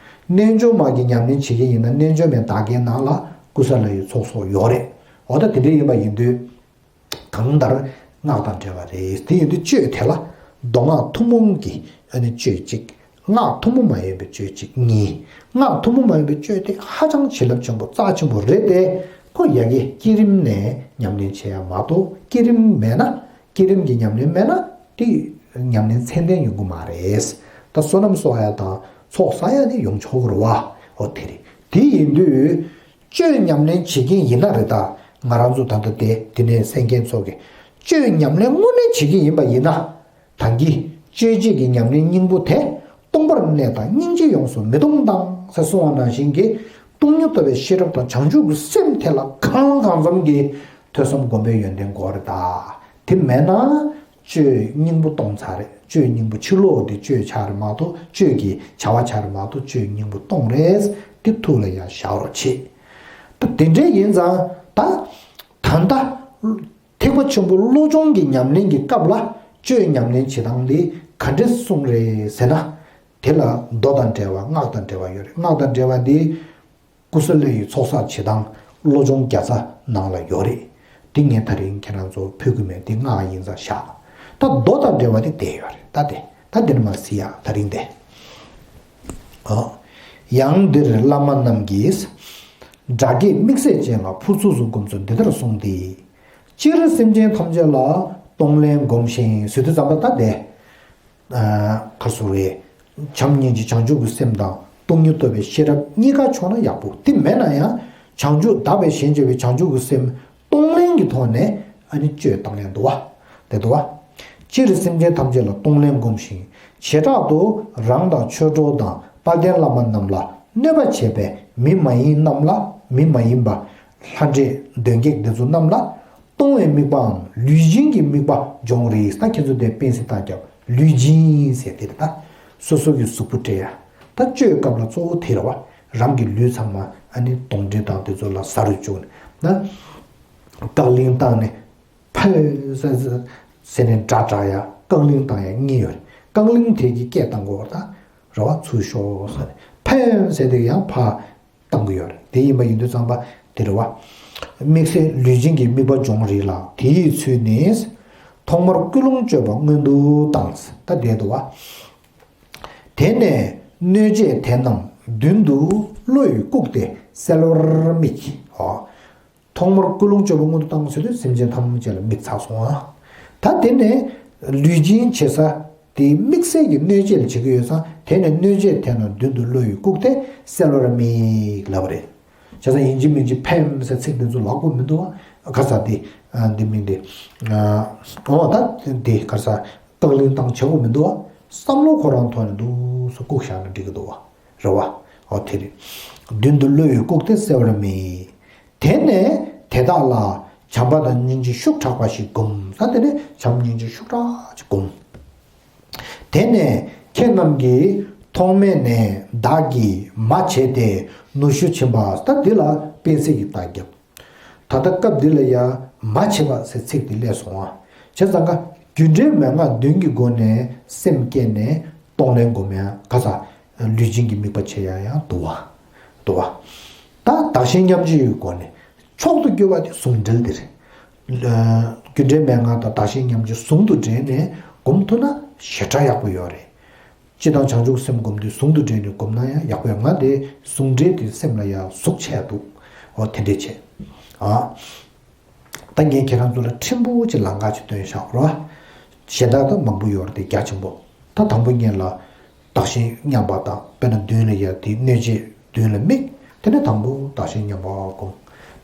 རྣལ་འབྱོར་མ་གི་ཉམས་ལེན་བྱེད་ཀྱི་ཡིན་ན་རྣལ་འབྱོར་མའི་བདག་རྐྱེན་ནང་ལ་ཀུ་ས་ལ་ཡི་ཚོགས་གསོག་ཡོད་རེད། འོ་ད་དེ་འདྲ་ཡིན་པ་ཡིན་དུས། གང་ལྟར་སྔགས་དང་འབྲེལ་བ་རེད། དེ་ཡིན་དུས་གཅོད་དེ་ལ་མདོ་སྔགས་ཐུན་མོང་གི་ཨ་ནི་གཅོད་གཅིག་སྔགས་ཐུན་མོང་མ་ཡིན་པའི་གཅོད་གཅིག་གཉིས། སྔགས་ཐུན་མོང་མ་ཡིན་པའི་གཅོད་དེ་ཧ་ཅང་བྱིན་རླབས་ཆེན་པོ་རྩ་ཆེན་པོ་རེད་དེ། ཁོ་ཡ་གི་བསྐྱེད་རིམ་ནས་ཉམས་ལེན་བྱེད་ཡ་མ་གཏོགས་བསྐྱེད་རིམ་མེད་ན། བསྐྱེད་རིམ་གྱི་ཉམས་ལེན་མེད་ན་དེ་ཉམས་ལེན་ཚད་ལྡན་ཡོང་གི་མ་རེད། ད་བསོད་ནམས་གསོག་ཡ་དང་ཚོགས་བསགས་ཡ་ནི་ཡོང་ཆོག་གི་རེད་བ། འོ་དེ་རེད། དེ་ཡིན་དུས། གཅོད་ཉམས་ལེན་བྱེད་ཀྱིན་ཡིན་ན་རེད་ད། ང་རང་ཚོ་ད་ལྟ་དེ་དེ་ནས་གསན་མཁན་ཚོ་གིས་གཅོད་ཉམས་ལེན་དངོས་གནས་བྱེད་ཀྱིན་ཡིན་པ་ཡིན་ན། ད་གིན་གཅོད་བྱེད་ཀྱི་ཉམས་ལེན་སྙིང་པོ་དེ་སྟོང་པར་གནས་དང་སྙིང་རྗེ་ཡོངས་སུ་མི་གཏོང་དང་ཟེར་གསུངས་པ་ནང་བཞིན་གྱི་སྟོང་ཉིད་རྟོགས་པའི་ཤེས་རབ་དང་བྱང་ཆུབ་ཀྱི་སེམས་དེ་ལ་གང་གང་འཚམ་གྱི་ཐོས་བསམ་སྒོམ་པའི་ཡོན་ཏན་དགོས་རེད་ད། དེ་མེད་ན། གཅོད་སྙིང་པོ་གཏོང་ཚར་རེད། གཅོད་སྙིང་པོ་ཕྱི་ལོགས་དེ་གཅོད་ཆགས་རེད་མ་གཏོགས་གཅོད་ཀྱི་བྱ་བ་ཆགས་རེད་མ་གཏོགས་གཅོད་སྙིང་པོ་གཏོང་རེད། དེ་ཐུགས་ལ་ཡང་བཞག་རོགས་བྱེད། ད་དེ་འདྲ་ཡིན་ཙང་ད་ད་ལྟ་ཐེག་པ་ཆེན་པོ་བློ་སྦྱོང་གི་ཉམས་ལེན་གྱི་སྐབས་ལ་གཅོད་ཉམས་ལེན་བྱེད་སྟངས་དེ་ག་འདྲས་གསུངས་རེད་ཟེར་ན། དེ་ལ་མདོ་དང་འབྲེལ་བ་སྔགས་དང་འབྲེལ་བ་ཡོད་རེད། སྔགས་དང་འབྲེལ་བ་དེ། ཀུ་ས་ལི་ཡི་ཚོགས་བསགས་བྱེད་སྟངས་བློ་སྦྱོང་བརྒྱ་རྩ་ནང་ལ་ཡོད་རེད། འདི་ངས་ད་རིང་ཁྱེད་རང་ཚོ་ཕུལ་གི་མེད། འདི་སྔགས་ཡིན་ཙང་བཞག་ད་མདོ་དང་འབྲེལ་བ་དེ་བསྡད་ཡོད་རེད། ད་དེ་ད་འདི་ནས་མར་གཟིགས་ཡ་ད་རིང་དེ། ཨོ། ཡང་འདིར་བླ་མ་རྣམས་ཀྱིས། དགྲ་བགེགས་དམིགས་བསལ་ཅན་ལ་ཕུར་ཚུགས་སུ་སྒོམ་ཚུལ་འདི་ལྟར་གསུངས་ཏེ། སྤྱིར་སེམས་ཅན་ཐམས་ཅད་ལ་གཏོང་ལེན་སྒོམ་ཞིང་ཟེར་དུས་ཙམ་པ་ད་དེ། ག་རེ་ཟེར་རེད། བྱམས་སྙིང་རྗེ་བྱང་ཆུབ་ཀྱི་སེམས་དང་སྟོང་ཉིད་རྟོགས་པའི་ཤེས་རབ་གཉིས་ཀ་ཕྱོགས་ན་ཡག་པོ། དེ་མེད་ན་ཡང་བྱང་ཆུབ་བདག་པས་གཞན་གཅེས་པའི་བྱང་ཆུབ་ཀྱི་སེམས་གཏོང་ལེན་གྱི་ཐོག་ནས་ཨ་ནི་སྤྱོད་བཏང་ཡང་འདུག་བ། དེ་འདུག་བ། སྤྱིར་སེམས་ཅན་ཐམས་ཅད་ལ་གཏོང་ལེན་སྒོམ་ཞིང་། བྱེ་བྲག་ཏུ་རང་དང་ཆོས་གྲོགས་དང་དཔལ་ལྡན་བླ་མ་རྣམས་ལ་གནོད་པ་བྱས་པའི་མི་མ་ཡིན་རྣམས་ལ། མི་མ་ཡིན་པ་ལྷ་འདྲེ་གདོན་བགེགས་འདི་ཚོ་རྣམས་ལ་གཏོང་བའི་དམིགས་པའམ་ལུས་སྦྱིན་གྱི་དམིགས་པ་སྦྱོང་རིགས། ད་ཁྱེད་ཚོ་དེ་དཔེ་སྲིད་ལྟ་རྒྱབ། ལུས་སྦྱིན་ཟེར་དེ་རེད་ད། སོ་སོ་གི་གཟུགས་པོ་སྤྲད་ཡ། ད་སྤྱོད་སྐབས་ལ་གཙོ་བོ་དེ་རེད་བ། རང་གི་ལུས་ཚང་མ་ཨ་ནི་གདོན་འདྲེ་དང་དེ་ཚོ་ལ་ཟ་རུ་བཅུག་ནས་ན། རྐང་གླིང་བཏང་ནས་ཕལ་ཟེར་ནས་འདྲ་འདྲ་ཡ། རྐང་གླིང་བཏང་ཡ་གཉིས་ཡོད་རེད། རྐང་གླིང་དེ་གི་སྐད་བཏང་དགོས་བ། ད་རེད་བ། ཚུར་ཤོག་ཟེར་ནས་ཕལ་ཟེར་དེ་ཡང་ཕར་བཏང་གི་ཡོད་རེད། དེ་ཡིན་པ་ཡིན་དུས་ཙམ་པ་དེ་རེད་བ། དམིགས་བསལ་ལུས་སྦྱིན་གྱི་དམིགས་པ་སྦྱོང་རིགས་ལ། དེའི་ཚུལ་ནི། ཐོག་མར་ཀུན་སློང་སྤྱོད་པ་སྔོན་དུ་བཏང་། ད་བསྡད་འདུག་བ། དེ་ནས་གནོད་བྱེད་དེ་རྣམས་མདུན་དུ་བློ་ཡིས་བཀུག་སྟེ་བསལ་བར་དམིགས། ཨོ། ཐོག་མར་ཀུན་སློང་སྤྱོད་པ་སྔོན་དུ་བཏང་ཟེར་དུས་སེམས་ཅན་ཐམས་ཅད་ལ་དམིགས་ཚར་སོང་ཨ། ད་དེ་ནས་ལུས་སྦྱིན་བྱེད་ས་དེ་དམིགས་བསལ་གྱི་གནོད་བྱེད་ལ་བྱེད་ཀྱི་ཡོད་ཙང་། དེ་ནས་གནོད་བྱེད་དེ་རྣམས་མདུན་དུ་བློ་ཡིས་བཀུག་སྟེ་བསལ་བར་དམིགས་ལབ་པ་རེད། བྱས་ཙང་ཡིན་གཅིག་མིན་གཅིག་ཕལ་ཟེར་ཚིག་འདི་ཚོ་ལབ་དགོས་མི་འདུག་ཨ། ག་ས་དེ་འདི་མིན་ཏེ། ཨོ་ད་དེ་ག་ས་རྐང་གླིང་བཏང་བྱེད་དགོས་མི་འདུག་ཨ། བསམ་བློ་ཁོ་རང་ཐོག་ནས་འདུག་སེ་བཀུག་བཞག་ན་འགྲིག་གི་འདུག་བ། རེད་བ། ཨོ་དེ་རེད། མདུན་དུ་བློ་ཡིས་བཀུག་སྟེ་བསལ་བར་དམིགས། དེ་ནས་དེ་དག་ལ་བྱམས་པ་དང་སྙིང་རྗེ་ཤུགས་དྲག་པ་ཞིག་སྒོམ། ད་དེ་ནས་བྱམས་སྙིང་རྗེ་ཤུགས་དྲག་ཅིག་སྒོམ། དེ་ནས་ཁྱེད་རྣམས་ཀྱིས་ཐོག་མེད་ནས་བདག་གིས་མ་བྱས་ཏེ་ནུ་ཞོ་བྱིན་པ། ད་འདི་ལ་དཔེ་སྲིད་ཀྱི་རྟགས་རྒྱབ། ད་ལྟ་སྐབས་འདི་ལ་ཡང་མ་བྱས་པ་ཟེར་ཚིག་འདི་སླེབས་སོང་ཨ། བྱས་ཙང་ཀ་རྒྱུ་འབྲས་མན་ངག་བདུན་གྱི་སྒོ་ནས་སེམས་བསྐྱེད་ནས་གཏོང་ལེན་སྒོམ་ཡང་ག་ས་ལུས་སྦྱིན་གྱི་དམིགས་པ་བྱེད་ཡ་ཡང་འདུག་བ། འདུག་བ། ད་བདག་གཞན་མཉམ་བརྗེའི་སྒོ་ནས་མཆོག་ཏུ་གྱུར་པ་དེ་ཟུང་འབྲེལ་དེ་རེད། རྒྱུ་འབྲས་མན་ངག་དང་བདག་གཞན་མཉམ་བརྗེ་ཟུང་དུ་འབྲེལ་ནས་སྒོམ་ཐུབ་ན་ཞེ་དྲག་ཡག་པོ་ཡོད་རེད། སྤྱིར་བཏང་བྱང་ཆུབ་སེམས་སྒོམ་དུས་ཟུང་དུ་འབྲེལ་ནས་སྒོམ་ན་ཡང་ཡག་པོ་ཡོད། ང་དེ་ཟུང་འབྲེལ་དེ་སེམས་ལ་ཡང་ཟུག་ཆེ་འདུག་འོ་དེ་འདྲས་བྱས། ཨ། ད་ངས་ཁྱེད་རང་ཚོ་ལ་ཕྲན་བུ་ཅིག་ལམ་ཁ་ཅིག་སྟོན་བཞག་རོགས། གཞན་དག་ད་མང་པོ་ཡོད་རེད་དེ་རྒྱ་ཆེན་པོ། ད་དང་པོ་ཉིད་ལ་བདག་གཞན་མཉམ་པ་དང་། དཔེར་ན་མདུན་ལ་ཡ་དེ་གནོད་བྱེད་མདུན་ལ་དམིགས། དེ་ནས་དང་པོ་བདག་གཞན་མཉམ་པ་སྒོམ།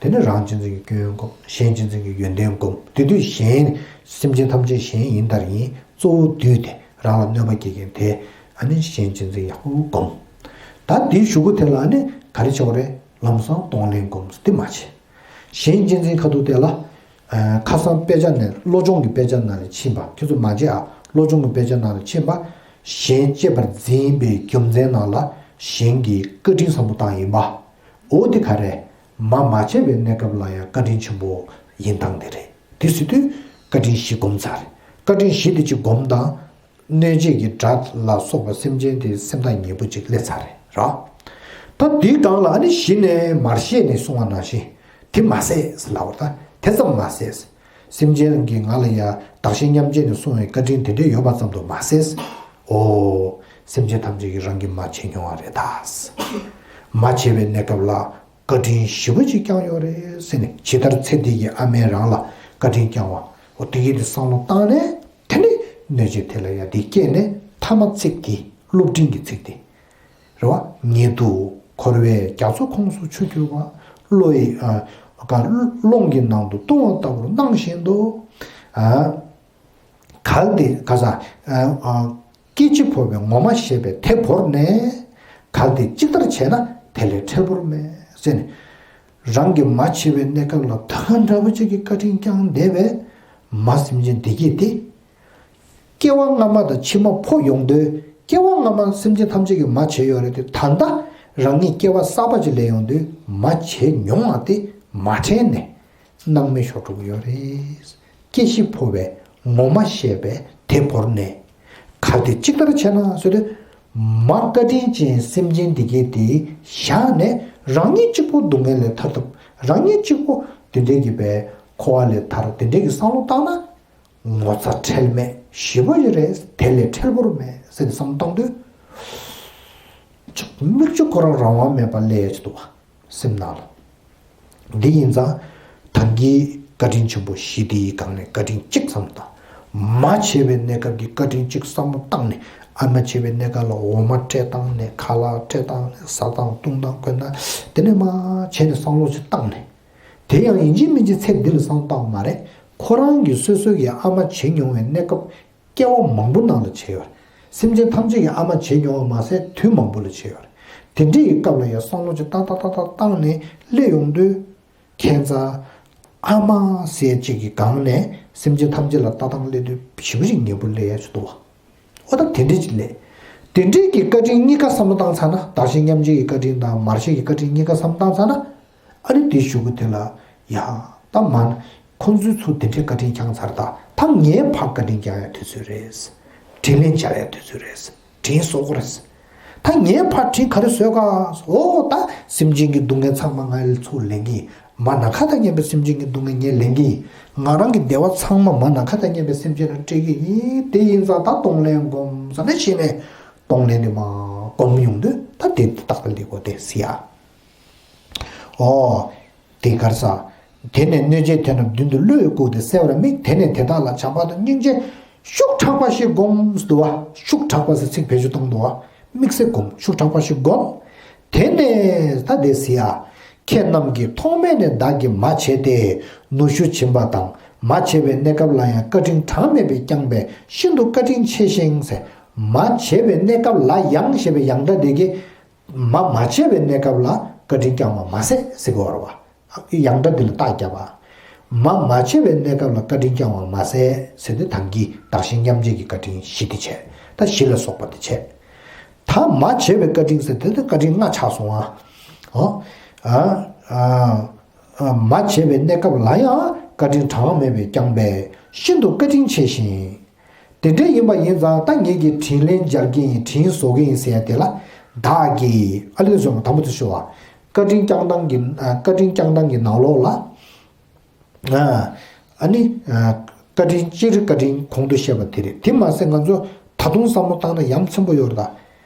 དེ་ནས་རང་གཅེས་འཛིན་གྱི་སྐྱོན་སྒོམ། གཞན་གཅེས་འཛིན་གྱི་ཡོན་ཏན་སྒོམ། དེ་དུས་གཞན་སེམས་ཅན་ཐམས་ཅད་གཞན་ཡིན་ལྟར་ཡིན། གཙོ་བོ་བདུད་དེ་རང་ལ་གནོད་པ་སྐྱེལ་མཁན་དེ་ཨ་ནི་གཞན་གཅེས་འཛིན་ཡག་པོ་སྒོམ། ད་དེའི་གཞུག་གུ་དེ་ལ་ཨ་ནི་ག་རེ་བྱེད་དགོས་རེད། ལམ་སང་གཏོང་ལེན་སྒོམ་དེ་མ་བྱེད། གཞན་གཅེས་འཛིན་ཁ་ཐུག་དེ་ལ། ཨ། ཁ་སང་དཔེ་ཆ་ནས་བློ་སྦྱོང་གི་དཔེ་ཆ་ནང་ལ་ཕྱིན་པ། ཁྱེད་ཚོ་མ་བརྗེད་ཨ། བློ་སྦྱོང་གི་དཔེ་ཆ་ནང་ལ་ཕྱིན་པ། གཞན་གཅེས་པར་འཛིན་པའི་རྒྱུ་མཚན་ནང་ལ་གཞན་གྱི་བཀའ་དྲིན་བཟང་པོ་བཏང་ཡིན་པ། འོ་དེ་ག་རེ། མ་མ་བྱས་པའི་གནས་སྐབས་ལ་ཡང་བཀའ་དྲིན་ཆེན་པོ་ཡིན་སྟངས་དེ་རེད། དེ་ཟེར་དུས་བཀའ་དྲིན་བཞི་སྒོམ་ཚར་རེད། བཀའ་དྲིན་བཞི་དེ་གཅིག་སྒོམ་དང་། གནོད་བྱེད་ཀྱི་དགྲ་ལ་སོགས་པ་སེམས་ཅན་དེའི་སེམས་ཐག་ཉེ་པོ་ཅིག་སླེབས་ཚར་རེད་ར། ད་དེའི་སྒང་ལ་ཨ་ནི་གཞི་ནས་མར་ཤེས་ནས་གསུང་བ་ནང་བཞིན་དེ་མ་ཟད་ལབ་པ། ད་དེ་ཙམ་མ་ཟད། སེམས་ཅན་གྱིས་ང་ལ་ཡ་བདག་གཞན་མཉམ་བརྗེ་ནས་གསུང་བའི་བཀའ་དྲིན་དེ་འདྲས་ཡོད་པ་ཙམ་དུ་མ་ཟད། ཨོ། སེམས་ཅན་ཐམས་ཅད་ཀྱིས་རང་གིས་མ་བྱས་མྱོང་བ་རེད་ད། མ་བྱས་པའི་གནས་སྐབས་ལ་བཀའ་དྲིན་ཞེ་པོ་ཅིག་བསྐྱངས་ཡོད་རེད་ཟེར་ནས། ཇི་ལྟར་ཚེ་འདི་གི་ཨ་མས་རང་ལ་བཀའ་དྲིན་བསྐྱངས་པ། འོ་དེ་གའི་དེ་བསམ་བློ་བཏང་ནས། དེ་ནས་གནོད་བྱེད་དེ་ལ་ཡང་དེ་སྐྱེས་ནས་ཐ་མ་ཚིག་དེ། སློབ་འབྲིང་གི་ཚིག་དེ་རེད་བ། ཉེ་དུ་འཁོར་བའི་རྒྱ་མཚོ་ཁོངས་སུ་ཆུད་གྱུར་པ། གློ་ཡི་ཨ་ཀ་རླུང་གི་ནང་དུ་ལྟུང་བ་ལྟ་བུར་སྣང་བཞིན་དུ། ཨ་གལ་ཏེ་ག་ས་ཨ་ཨ་སྐྱེ་འཆི་འཕོ་བའི་ངོ་མ་ཤེས་པས་དེ་བོར་ནས། གལ་ཏེ་ཅིག་ལྟར་བྱས་ན་དེ་ལས་ཁྲེལ་པོར་མེད་ཟེར་ནས། རང་གི་མ་བྱས་པའི་གནས་སྐབས་ལ་ད་ག་འདྲ་བོ་ཅིག་གི་བཀའ་དྲིན་བསྐྱངས་བསྡད་པས། མ་སེམས་ཅན་བདེ་སྐྱིད་དེ། སྐྱེ་བ་སྔ་མ་དང་ཕྱི་མ་འཕོ་ཡོང་དུས། སྐྱེ་བ་སྔ་མ་སེམས་ཅན་ཐམས་ཅད་ཀྱིས་མ་བྱས་ཡོད་རེད་དེ། ད་ལྟ་རང་ཉིད་སྐྱེ་བ་གསར་པ་ཅིག་སླེབས་ཡོང་དུས་མ་བྱས་མྱོང་བ་དེ་མ་དྲན་ནས་སྣང་མེད་ཤོར་འགྲོ་གི་ཡོད་རེད། སྐྱེ་ཤི་འཕོ་བའི་ངོ་མ་ཤེས་པས་དེ་བོར་ནས། གལ་ཏེ་ཅིག་ལྟར་བྱས་ན་ཟེར་དུས། མ་བཀའ་དྲིན་ཅན་སེམས་ཅན་འདི་གའི་དེ་བཞག་ནས་རང་ཉིད་གཅིག་པོ་སྡུག་བསྔལ་ལས་ཐར་ཐུབ། རང་ཉིད་གཅིག་པོ་དེ་འདྲའི་གི་པའི་འཁོར་བ་ལས་ཐར། དེ་འདྲའི་གི་བསམ་བློ་བཏང་ན། ངོ་ཚ་ཁྲེལ་མེད་ཞེ་པོ་ཞིག་རེད། དེ་ལས་ཁྲེལ་པོར་མེད་ཟེར་ནས་བསམ་བློ་བཏང་དུས། ཅིག་མིག་ཆུ་ཁོ་རང་རང་དབང་མེད་པ་སླེབས་ཡ་ཅིག་འདུག་བ། སེམས་ནང་ལ། འདི་ཡིན་ཙང་། ད་གིན་བཀའ་དྲིན་ཆེན་པོ་བཞི་དེའི་སྒང་ནས་བཀའ་དྲིན་གཅིག་ཙམ་དང་ མ་བྱས་པའི་གནས་སྐབས་ཀྱི་བཀའ་དྲིན་གཅིག་བསམ་བློ་བཏང་ནས། ཨ། མ་བྱས་པའི་གནས་སྐབས་ལ་འོ་མ་སྤྲད་བཏང་ནས། ཁ་ལག་སྤྲད་བཏང་ནས། ཟ་སྟངས་བཏུང་སྟངས་གོན་སྟངས་དེ་ནས་མ་བྱས་ནས་བསམ་བློ་ཅིག་བཏང་ནས། དེ་ཡང་ཡིན་གཅིག་མིན་གཅིག་ཚེ་འདི་ལ་བསམ་བཏང་བ་མ་རེད། ཁོ་རང་གིས་སོ་སོ་གིས་ཨ་མ་བྱེད་མྱོང་བའི་གནས་སྐབས་སྐྱེ་བ་མང་པོ་ནང་ལ་བྱས་ཡོད་རེད། སེམས་ཅན་ཐམས་ཅད་ཀྱིས་ཨ་མ་བྱེད་མྱོང་བ་མ་ཟད་དུས་མང་པོ་ལ་བྱས་ཡོད་རེད། དེ་འདྲའི་སྐབས་ལ་ཡང་བསམ་བློ་ཅིག་བཏང་བཏང་བཏང་བཏང་བཏང་ནས་སླེབས་ཡོང་དུས། ཁྱད་མཚར། ཨ་མ་ཟེར་ཅིག་གི་སྒང་ནས་སེམས་ཅན་ཐམས་ཅད་ལ་ལྟ་སྟངས་སླེབས་དུས་ཞེ་པོ་ཅིག་ངན་པོ་སླེབས་ཡ་ཅིག་འདུག་བ། ཨོ་ད་དེ་འདྲའི་ཅིག་སླེབས། དེ་འདྲའི་གི་བཀའ་དྲིན་གཉིས་ཀ་བསམ་བློ་བཏང་ཚར་ན། བདག་གཞན་མཉམ་བརྗེ་གི་བཀའ་དྲིན་དང་མར་ཤེས་ཀྱི་བཀའ་དྲིན་གཉིས་ཀ་བསམ་བློ་བཏང་ཚར་ན། ཨ་ནི་དེའི་གཞུག་གུ་དེ་ལ། ཡ། ད་མ། ཁོང་ཚོས་ཚུར་དེ་འདྲའི་བཀའ་དྲིན་བསྐྱངས་ཚར། ད་ད་ངས་ཕར་བཀའ་དྲིན་བསྐྱང་ཡ་དུས་ཚོད་རེད། དྲིན་ལན་འཇལ་ཡ་དུས་ཚོད་རེད། དྲིན་གཟོ་དགོས་རེད། ད་ངས་ཕར་དྲིན་ག་རེ་གཟོས་ག། ཨོ་ད་སེམས་ཅན་གྱི་སྡུག་བསྔལ་ཚང་མ་ང་ལ་ཚུར་ལེན་གྱི་ཡིན། མ་ནམ་མཁའ་དང་མཉམ་པའི་སེམས་ཅན་གྱི་སྡུག་བསྔལ་ངས་ལེན་གྱི་ཡིན། ང་རང་གི་བདེ་བ་ཚང་མ་མ་ནམ་མཁའ་དང་མཉམ་པའི་སེམས་ཅན་ལ་སྤྲད་ཀྱི་ཡིན། དེ་ཡིན་ཙང་ད་གཏོང་ལེན་སྒོམ་ཟེར་ནས་བྱས་ནས། གཏོང་ལེན་དེ་མར་སྒོམ་ཡོང་དུས་ད་དེ་ཏག་ཏག་ལེགས་པོ་དེ་སྲིད་ཡ། ཨོ། དེ་གར་ས། དེ་ནས་གནོད་བྱེད་དེ་རྣམས་མདུན་དུ་བློས་བཀུག་སྟེ་བསལ་བར་དམིགས། དེ་ནས་དེ་དག་ལ་བྱམས་པ་དང་སྙིང་རྗེ་ཤུགས་དྲག་པ་ཞིག་སྒོམས། འདུག་བ། ཤུགས་དྲག་པ་ཟེར་ཚིག་བེད་སྤྱོད་གཏོང་འདུག་བ། དམིགས་བསལ་སྒོམ། ཤུགས་དྲག་པ་ཞིག་སྒོམ། དེ་ནས་ད་དེ་སྲིད་ཡ། ཁྱེད་རྣམས་ཀྱིས་ཐོག་མེད་ནས་བདག་གིས་མ་བྱས་ཏེ་ནུ་ཞོ་བྱིན་པ་དང་། མ་བྱས་པའི་གནས་སྐབས་ལ་ཡང་བཀའ་དྲིན་གྲངས་མེད་པས་བསྐྱངས་པས་ཤིན་ཏུ་བཀའ་དྲིན་ཆེ་ཞིང་ཟེར། མ་བྱས་པའི་གནས་སྐབས་ལ་ཡང་ཞེས་པའི་ཡང་སྒྲ་དེ་གིས། མ་མ་བྱས་པའི་གནས་སྐབས་ལ་བཀའ་དྲིན་བསྐྱངས་པ་མ་ཟད་ཟེར་གྱི་ཡོད་རེད་བ། ཡང་སྒྲ་འདི་ལ་རྟགས་བརྒྱབ་པ། མ་མ་བྱས་པའི་གནས་སྐབས་ལ་བཀའ་དྲིན་བསྐྱངས་པ་མ་ཟད་ཟེར་དུས། ད་གིན་བདག་གཞན་མཉམ་བརྗེ་གི་བཀའ་དྲིན་བཞི་དེ་བྱས། ད་བཞི་ལ་སོགས་པ་དེ་བྱས། ད་མ་བྱས་པའི་བཀའ་དྲིན་ཟེར་དུས་ད་བཀའ་དྲིན་ལྔ་ཆགས་སོང་ཨ། ཨོ། ཨ། ཨ། མ་བྱས་པའི་གནས་སྐབས་ལ་ཡང་བཀའ་དྲིན་གྲངས་མེད་པས་བསྐྱངས་པས་ཤིན་ཏུ་བཀའ་དྲིན་ཆེ་ཞིང་། དེ་འདྲ་ཡིན་པ་ཡིན་ཙང་ད་ངེད་ཀྱིས་དྲིན་ལན་འཇལ་གྱི་ཡིན། དྲིན་གཟོ་གི་ཡིན་ཟེར་ཡ་དེ་ལ། བདག་གིས། ཨ་ལས་བཟོ་མ་དང་པོ་དེ་ཞུ་བ། བཀའ་དྲིན་བསྐྱངས་སྟངས་ཀྱི། ཨ། བཀའ་དྲིན་བསྐྱངས་སྟངས་ཀྱི་ནང་ལོགས་ལ། ཨ། ཨ་ནི། ཨ། བཀའ་དྲིན་སྤྱིར་བཀའ་དྲིན་གོང་དུ་བཤད་པ་དེ་རེད། དེ་མ་ཟད་ང་ཚོ་ད་དུང་བསམ་བློ་བཏང་ན་ཡ་མཚན་པོ་ཡོད་རེད་ད།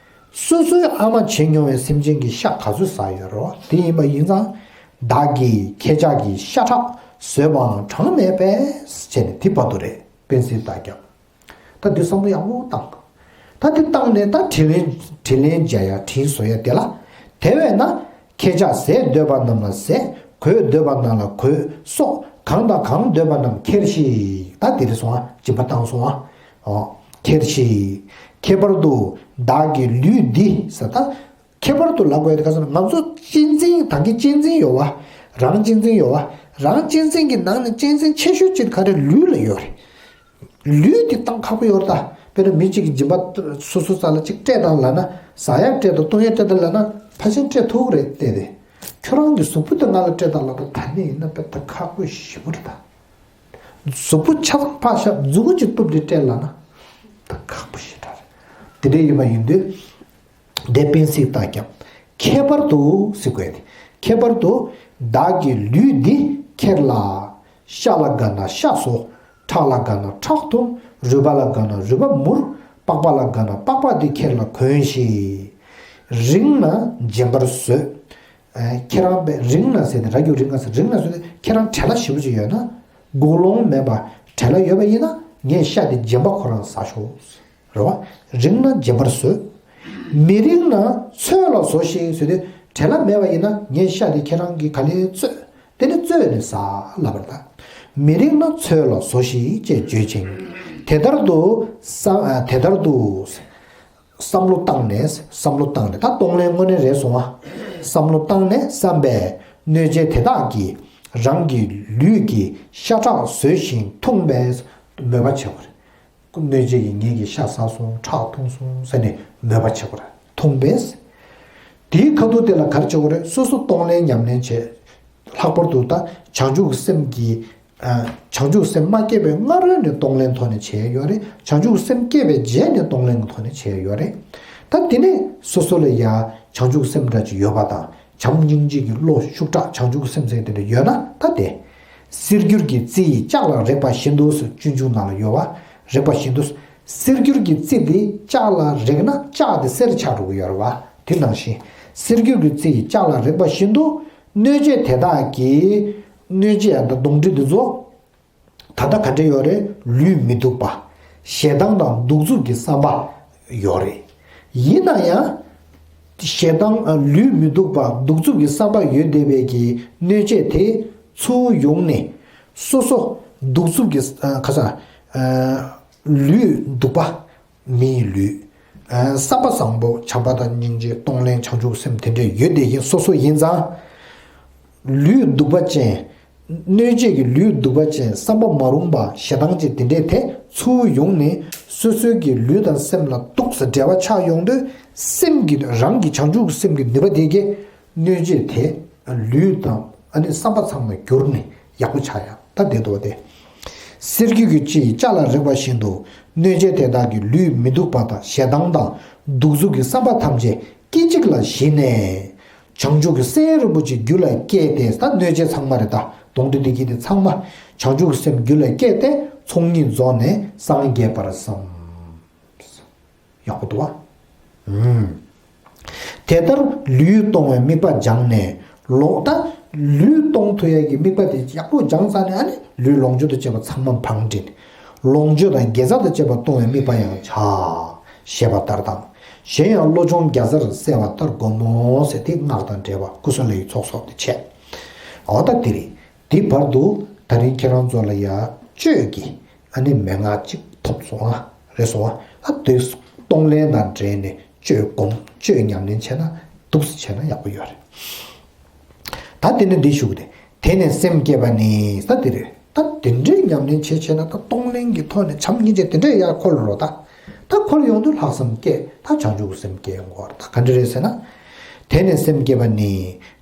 སོ་སོའི་ཨ་མ་བྱེད་མྱོང་བའི་སེམས་ཅན་གྱི་ཤ་ག་ཚོད་ཟ་ཡོད་རེད་བ། དེ་ཡིན་པ་ཡིན་ཙང་། བདག་གིས་ཁྱེད་ཅག་གི་ཤ་ཁྲག་ཟོས་པའང་གྲངས་མེད་པས་བྱས་ནས་དེ་བར་དུ་རེད། དཔེ་སྲིད་ལྟ་རྒྱབ། ད་འདི་བསམ་བློ་ཡག་པོ་བཏང་། ད་འདི་བཏང་ནས་ད་དྲིན་ལན། དྲིན་ལན་འཇལ་ཡ། དྲིན་གཟོ་ཡ་དེ་ལ། དེ་བས་ན། ཁྱེད་ཅག་ཟས་འདོད་པ་རྣམས་ལ་ཟས། གོས་འདོད་པ་རྣམས་ལ་གོས་སོགས་གང་དང་གང་འདོད་པ་རྣམས་ཁྱེར་ཞིག་ད་དེ་རེད་སོང་ཨ། སྦྱིན་པ་བཏང་སོང་ཨ། ཨོ། ཁྱེར་ཞིག །ཁྱད་པར་དུ་བདག་གི་ལུས་འདི་ཟེར་ད། ཁྱད་པར་དུ་ལབ་དགོས་ཡ་དེ་ག་ཟེར་ན། ང་ཚོ་གཅེས་འཛིན། ད་གིན་གཅེས་འཛིན་ཡོད་བ། རང་གཅེས་འཛིན་ཡོད་བ། རང་གཅེས་འཛིན་གྱི་ནང་ནས་གཅེས་འཛིན་ཆེ་ཤོས་གཅིག་ག་རེ། ལུས་ལ་ཡོད་རེད། ལུས་དེ་བཏང་ཁག་པོ་ཡོད་རེད་ད། དཔེར་ན་མི་གཅིག་གིས་སྦྱིན་པ་སོ་སོ་རྩ་ལ་གཅིག་སྤྲད་དང་ལབ་ན། ཟ་ཡ་སྤྲད་དང་བཏུང་ཡ་སྤྲད་དང་ལབ་ན། ཕལ་ཆེར་སྤྲད་ཐུབ་ཀྱི་རེད་བལྟས་ཏེ། ཁྱོད་རང་གི་གཟུགས་པོ་དེ་ང་ལ་སྤྲད་དང་ལབ་ན། ད་ནི་ཡིན་ན་དཔེ་ད་ཁག་པོ་ཞེ་པོ་རེད་ད། གཟུགས་པོ་ཆ་ཚང་ཕར་བཞག་མཛུ་གུ་གཅིག་གཏུབ་སྟེ་སྤྲད་ལབ་ན། ད་ཁག་པོ་ཞེ་དྲག་རེད། དེ་འདྲ་ཡིན་པ་ཡིན་དུས། དེ་དཔེ་སྲིད་ལྟ་རྒྱབ། ཁྱད་པར་དུ་ཟེར་དགོས་ཏེ། ཁྱད་པར་དུ་བདག་གི་ལུས་འདི་ཁྱེར་ལ། ཤ་ལ་དགའ་ན་ཤ་ཟོ། ཁྲག་ལ་དགའ་ན་ཁྲག་འཐུང་། རུས་པ་ལ་དགའ་ན་རུས་པ་མུར། པགས་པ་ལ་དགའ་ན་པགས་པ་འདི་ཁྱེར་ལ་གོན་ཞིག །རིང་ན་བརྗེན་པར་བཟོད། ཨ། ཁྱེད་རང་པས་རིང་ན་ཟེར་ཏེ། ར་གི་རིང་ན་ཟེར། རིང་ན་ཟེར་ཏེ་ཁྱེད་རང་བྲེལ་བ་ཞེ་པོ་ཅིག་ཡོད་ན། སྒུག་ལོང་མེད་པ་བྲེལ་བ་ཡོད་པ་ཡིན་ན། ངས་ཤ་འདི་བརྗེན་པ་ཁོ་རང་ཟ་ཆོག་རེད་བ། རིང་ན་བརྗེན་པར་བཟོད། མི་རིང་ན་ཚོད་ལ་ཟོ་ཞིག་ཟེར་ཏེ། བྲེལ་བ་མེད་པ་ཡིན་ན་ངས་ཤ་འདི་ཁྱེད་རང་གིས་ག་ལེར་བཙོས། དེ་ནས་བཙོས་ནས་ཟ་ལབ་པ་རེད་ད། མི་རིང་ན་ཚོད་ལ་ཟོ་ཞིག་ཅེས་བརྗོད་ཅིང་། དེ་ལྟར་དུ་བསམ། ཨ། དེ་ལྟར་དུ། བསམ་བློ་བཏང་ནས། བསམ་བློ་བཏང་ནས། ད་གཏོང་ལེན་དངོས་གནས་རེད་སོང་ཨ། བསམ་བློ་བཏང་ནས་བསམ་པས། གནོད་བྱེད་དེ་དག་གིས་རང་གི་ལུས་ཀྱི་ཤ་ཁྲག་ཟོས་ཤིང་འཐུངས་པས་མོས་པ་བྱེད་པ་རེད། གནོད་བྱེད་ཀྱིས་ངེད་ཀྱི་ཤ་ཟ་སོང་། ཁྲག་འཐུང་སོང་ཟེར་ནས་མོས་པ་བྱེད་པ་རེད། འཐུངས་པས། དེའི་ཁ་ཐུག་དེ་ལ་ག་རེ་བྱེད་དགོས་རེད། སོ་སོ་གཏོང་ལེན་ཉམས་ལེན་བྱེད། ལྷག་པར་དུ་ད་བྱང་ཆུབ་ཀྱི་སེམས་ཀྱི། ཨ། བྱང་ཆུབ་སེམས་མ་སྐྱེས་པའི་སྔ་རོལ་ནས་གཏོང་ལེན་ཐོག་ནས་བྱས་ཡོད་རེད། བྱང་ཆུབ་སེམས་སྐྱེས་པའི་རྗེས་ནས་གཏོང་ལེན་གྱི་ཐོག་ནས་བྱས་ཡོད་རེད། ད་དེ་ནས་སོ་སོ་ལ་ཡ་བྱང་ཆུབ་སེམས་འདྲ་ཅིག་ཡོད་པ་དང་། བྱམས་སྙིང་རྗེ་གི་བློ་ཤུགས་དྲག་བྱང་ཆུབ་སེམས་ཟེར་དེ་འདྲ་ཡོད་ན། ད་དེ། གསེར་འགྱུར་གྱི་རྩི་ཡིས་ལྕགས་ལ་རེག་པ་བཞིན་དུ་ཟེར། སྤྱོད་འཇུག་ནང་ལ་ཡོད་པ། རེག་པ་བཞིན་དུ། གསེར་འགྱུར་གྱི་རྩི་དེ་ལྕགས་ལ་རེག་ན་ལྕགས་དེ་གསེར་ཆགས་འགྲོ་གི་ཡོད་རེད་བ། དེ་ནང་བཞིན། གསེར་འགྱུར་གྱི་རྩི་ཡིས་ལྕགས་ལ་རེག་པ་བཞིན་དུ། གནོད་བྱེད་དེ་དག་གིས། གནོད་བྱེད་ཡང་ད་གདོན་འདྲེ་འདི་ཚོ། ད་ལྟ་ག་འདྲ་ཡོད་རེད། ལུས་མི་སྡུག་པ། ཞེ་སྡང་དང་གདུག་རྩུབ་ཀྱི་བསམ་པ་ཡོད་རེད། ཡིན་ན་ཡང་། ཞེ་སྡང་ཨ། ལུས་མི་སྡུག་པ་གདུག་རྩུབ་ཀྱི་བསམ་པ་ཡོད་བསྡད་པའི་གི་གནོད་བྱེད་དེ་ཚུར་ཡོང་ནས་སོ་སོ་གདུག་རྩུབ་ཀྱི་ཨ། ཁ་སང་ཨ། ལུས་སྡུག་པ། མིའི་ལུས། ཨ། བསམ་པ་བཟང་པོ་བྱམས་པ་དང་སྙིང་རྗེ་གཏོང་ལེན་བྱང་ཆུབ་སེམས་དེ་འདྲས་ཡོད་བསྡད་ཀྱི་སོ་སོ་ཡིན་ཙང་། ལུས་སྡུག་པ་ཅན། གནོད་བྱེད་ཀྱི་ལུས་སྡུག་པ་ཅན་བསམ་པ་མ་རུངས་པ་ཞེ་སྡང་ཅན་དེ་འདྲས་དེ་ཚུར་ཡོང་ནས་སོ་སོའི་གི་ལུས་དང་སེམས་ལ་སྡུག་ས་འབྲེལ་བ་ཆགས་ཡོང་དུས་སེམས་ཀྱི་རང་གི་བྱང་ཆུབ་ཀྱི་སེམས་ཀྱི་ནུས་པ་དེ་གིས་གནོད་བྱེད་དེ་ལུས་དང་ཨ་ནི་བསམ་པ་ཚང་མ་འགྱུར་ནས་ཡག་པོ་ཆགས་ཡ་ད་དེ་འདུག་སྟེ། གསེར་སྐྱེམས་ཀྱི་ལྕེ་ཡིས་ལྕགས་ལ་རེག་པ་བཞིན་དུ་གནོད་བྱེད་དེ་དག་གི་ལུས་མི་སྡུག་པ་དང་ཞེ་སྡང་དང་གདུག་རྩུབ་ཀྱི་བསམ་པ་ཐམས་ཅད་སྐད་ཅིག་ལ་ཞི་ནས། བྱང་ཆུབ་ཀྱི་སེམས་རིན་པོ་ཆེ་རྒྱུད་ལ་སྐྱེས་ཏེ། ད་གནོད་བྱེད་ཚང་མ་རེད། ད་གདོན་འདྲེ་བདེ་སྐྱིད་དེ་ཚང་མ་བྱང་ཆུབ་ཀྱི་སེམས་རྒྱུད་ལ་སྐྱེས་ཏེ་ཚོགས་གཉིས་རྫོགས་ནས་སངས་རྒྱས་པར་བསམ། ཡག་པོ་འདུག་བ། ཨུམ། དེ་ལྟར་ལུས་གཏོང་བའི་དམིགས་པ་སྦྱངས་ནས་ལོག་ད་ལུས་གཏོང་ཐུབ་ཡ་གི་དམིགས་པ་དེ་ཡག་པོ་སྦྱངས་ཚར་ནས་ཨ་ནི་ལུས་ལོངས་སྤྱོད་དང་བཅས་པ་ཚང་མ་བང་བསྒྲིགས། ལོངས་སྤྱོད་དང་དགེ་རྩ་དང་བཅས་པ་གཏོང་བའི་དམིགས་པ་ཡང་བྱ། ཞེས་པ་ལྟར་དང་། གཞན་ཡང་བློ་སྦྱོང་བརྒྱ་རྩར་གསལ་བ་ལྟར་བསྒོམ་མོ་ཟེར་དེ་སྔགས་དང་འབྲེལ་བ་ཀུ་སཱ་ལའི་ཚོགས་གསོག་དེ་བྱས། འོ་ད་དེ་རེད། དེ་བར་དུ་ད་རིང་ཁྱེད་རང་ཚོ་ལ་ཡ་གཅོད་ཀྱི་ཨ་ནི་མན་ངག་ཅིག་ཐོབ་སོང་ཨ། རེད་སོང་ཨ། ཨ་དེ་གཏོང་ལེན་དང་འབྲེལ་ནས་གཅོད་སྒོམ་གཅོད་ཉམས་ལེན་བྱས་ན་འདུག་སེ་བྱས་ན་ཡག་པོ་ཡོད་རེད། ད་དེ་ནི་འདི་ཞུ་གི་རེད། དེ་ནས་སེམས་བསྐྱེད་པ་ནི་ས་དེ་རེད། ད་དེ་འདྲའི་ཉམས་ལེན་བྱེད་བྱས་ན་ད་གཏོང་ལེན་གྱི་ཐོག་ནས་བྱམས་སྙིང་རྗེ་དེ་འདྲའི་ཡར་འཁོར་རོ་ད། ད་འཁོར་ཡོང་དུས་ལྷག་བསམ་སྐྱེ། ད་བྱང་ཆུབ་ཀྱི་སེམས་སྐྱེ་ཡོང་གི་རེད། ད་ག་འདྲ་རེད་ཟེར་ན། དེ་ནས་སེམས་བསྐྱེད་པ་ནི།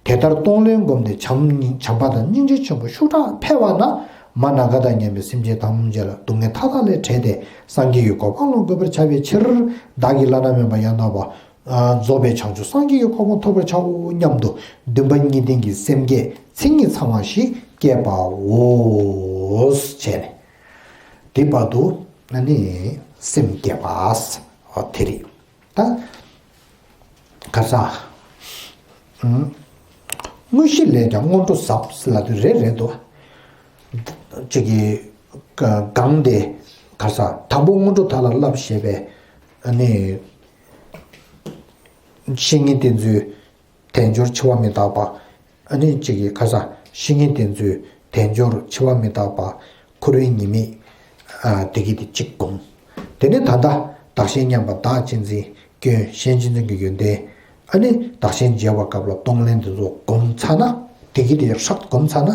དེ་ལྟར་གཏོང་ལེན་བསྒོམས་ཏེ་བྱམས་བྱམས་པ་དང་སྙིང་རྗེ་ཆེན་པོ་ཤུགས་དྲག་འཕེལ་བ་ན། མ་ན་ག་དང་མཉམ་པའི་སེམས་ཅན་ཐམས་ཅད་ལ་སྡུག་བསྔལ་མཐའ་དག་ལས་བྲལ་ཏེ་སངས་རྒྱས་ཀྱི་གོ་འཕང་ལ་འགོད་པར་བྱ་བའི་ཕྱིར། བདག་གིས་བླ་ན་མེད་པ་ཡང་དག་པ། རྫོགས་པའི་བྱང་ཆུབ་སངས་རྒྱས་ཀྱི་གོ་འཕང་ཐོབ་པར་བྱའོ་སྙམ་དུ་འདུན་པ་གཉིས་ལྡན་གྱི་སེམས་བསྐྱེད་མཚན་ཉིད་ཚང་བ་ཞིག་བསྐྱེད་པའོ། བྱས་ནས། དེ་བར་དུ་ཨ་ནི་སེམས་བསྐྱེད་པ། འོ་དེ་རེད། ད་ག་ས། དངོས་གཞི་ལས་ཀྱང་སྔོན་འགྲོ་ཟབ་ཟེར་ལབ་དུས་རེད་རེད་འདུག་གཅིག་གིས་གང་དེ་ག་ས་དང་པོ་སྔོན་འགྲོ་དག་ལ་བསླབ་ཞེས་པའི་ཨ་ནི་བཤེས་གཉེན་བསྟེན་ཚུལ། དལ་འབྱོར་འཆི་བ་མི་རྟག་པ། ཨ་ནི་གཅིག་གིས་ཁ་སང་བཤེས་གཉེན་བསྟེན་ཚུལ་དལ་འབྱོར་འཆི་བ་མི་རྟག་པ། འཁོར་བའི་ཉེས་དམིགས། ཨ་དེ་གི་དེ་གཅིག་བསྒོམ། དེ་ནས་ད་ལྟ་བདག་གཞན་མཉམ་པ་བདག་གཅེས་འཛིན་སྐྱོན་གཞན་གཅེས་འཛིན་གྱི་ཡོན་ཏན། ཨ་ནི་བདག་གཞན་བརྗེ་བ་སྐབས་ལ་གཏོང་ལེན་དེ་ཚོ་བསྒོམ་ཚར་ན། དེ་གི་དེ་ཧྲག་བསྒོམ་ཚར་ན།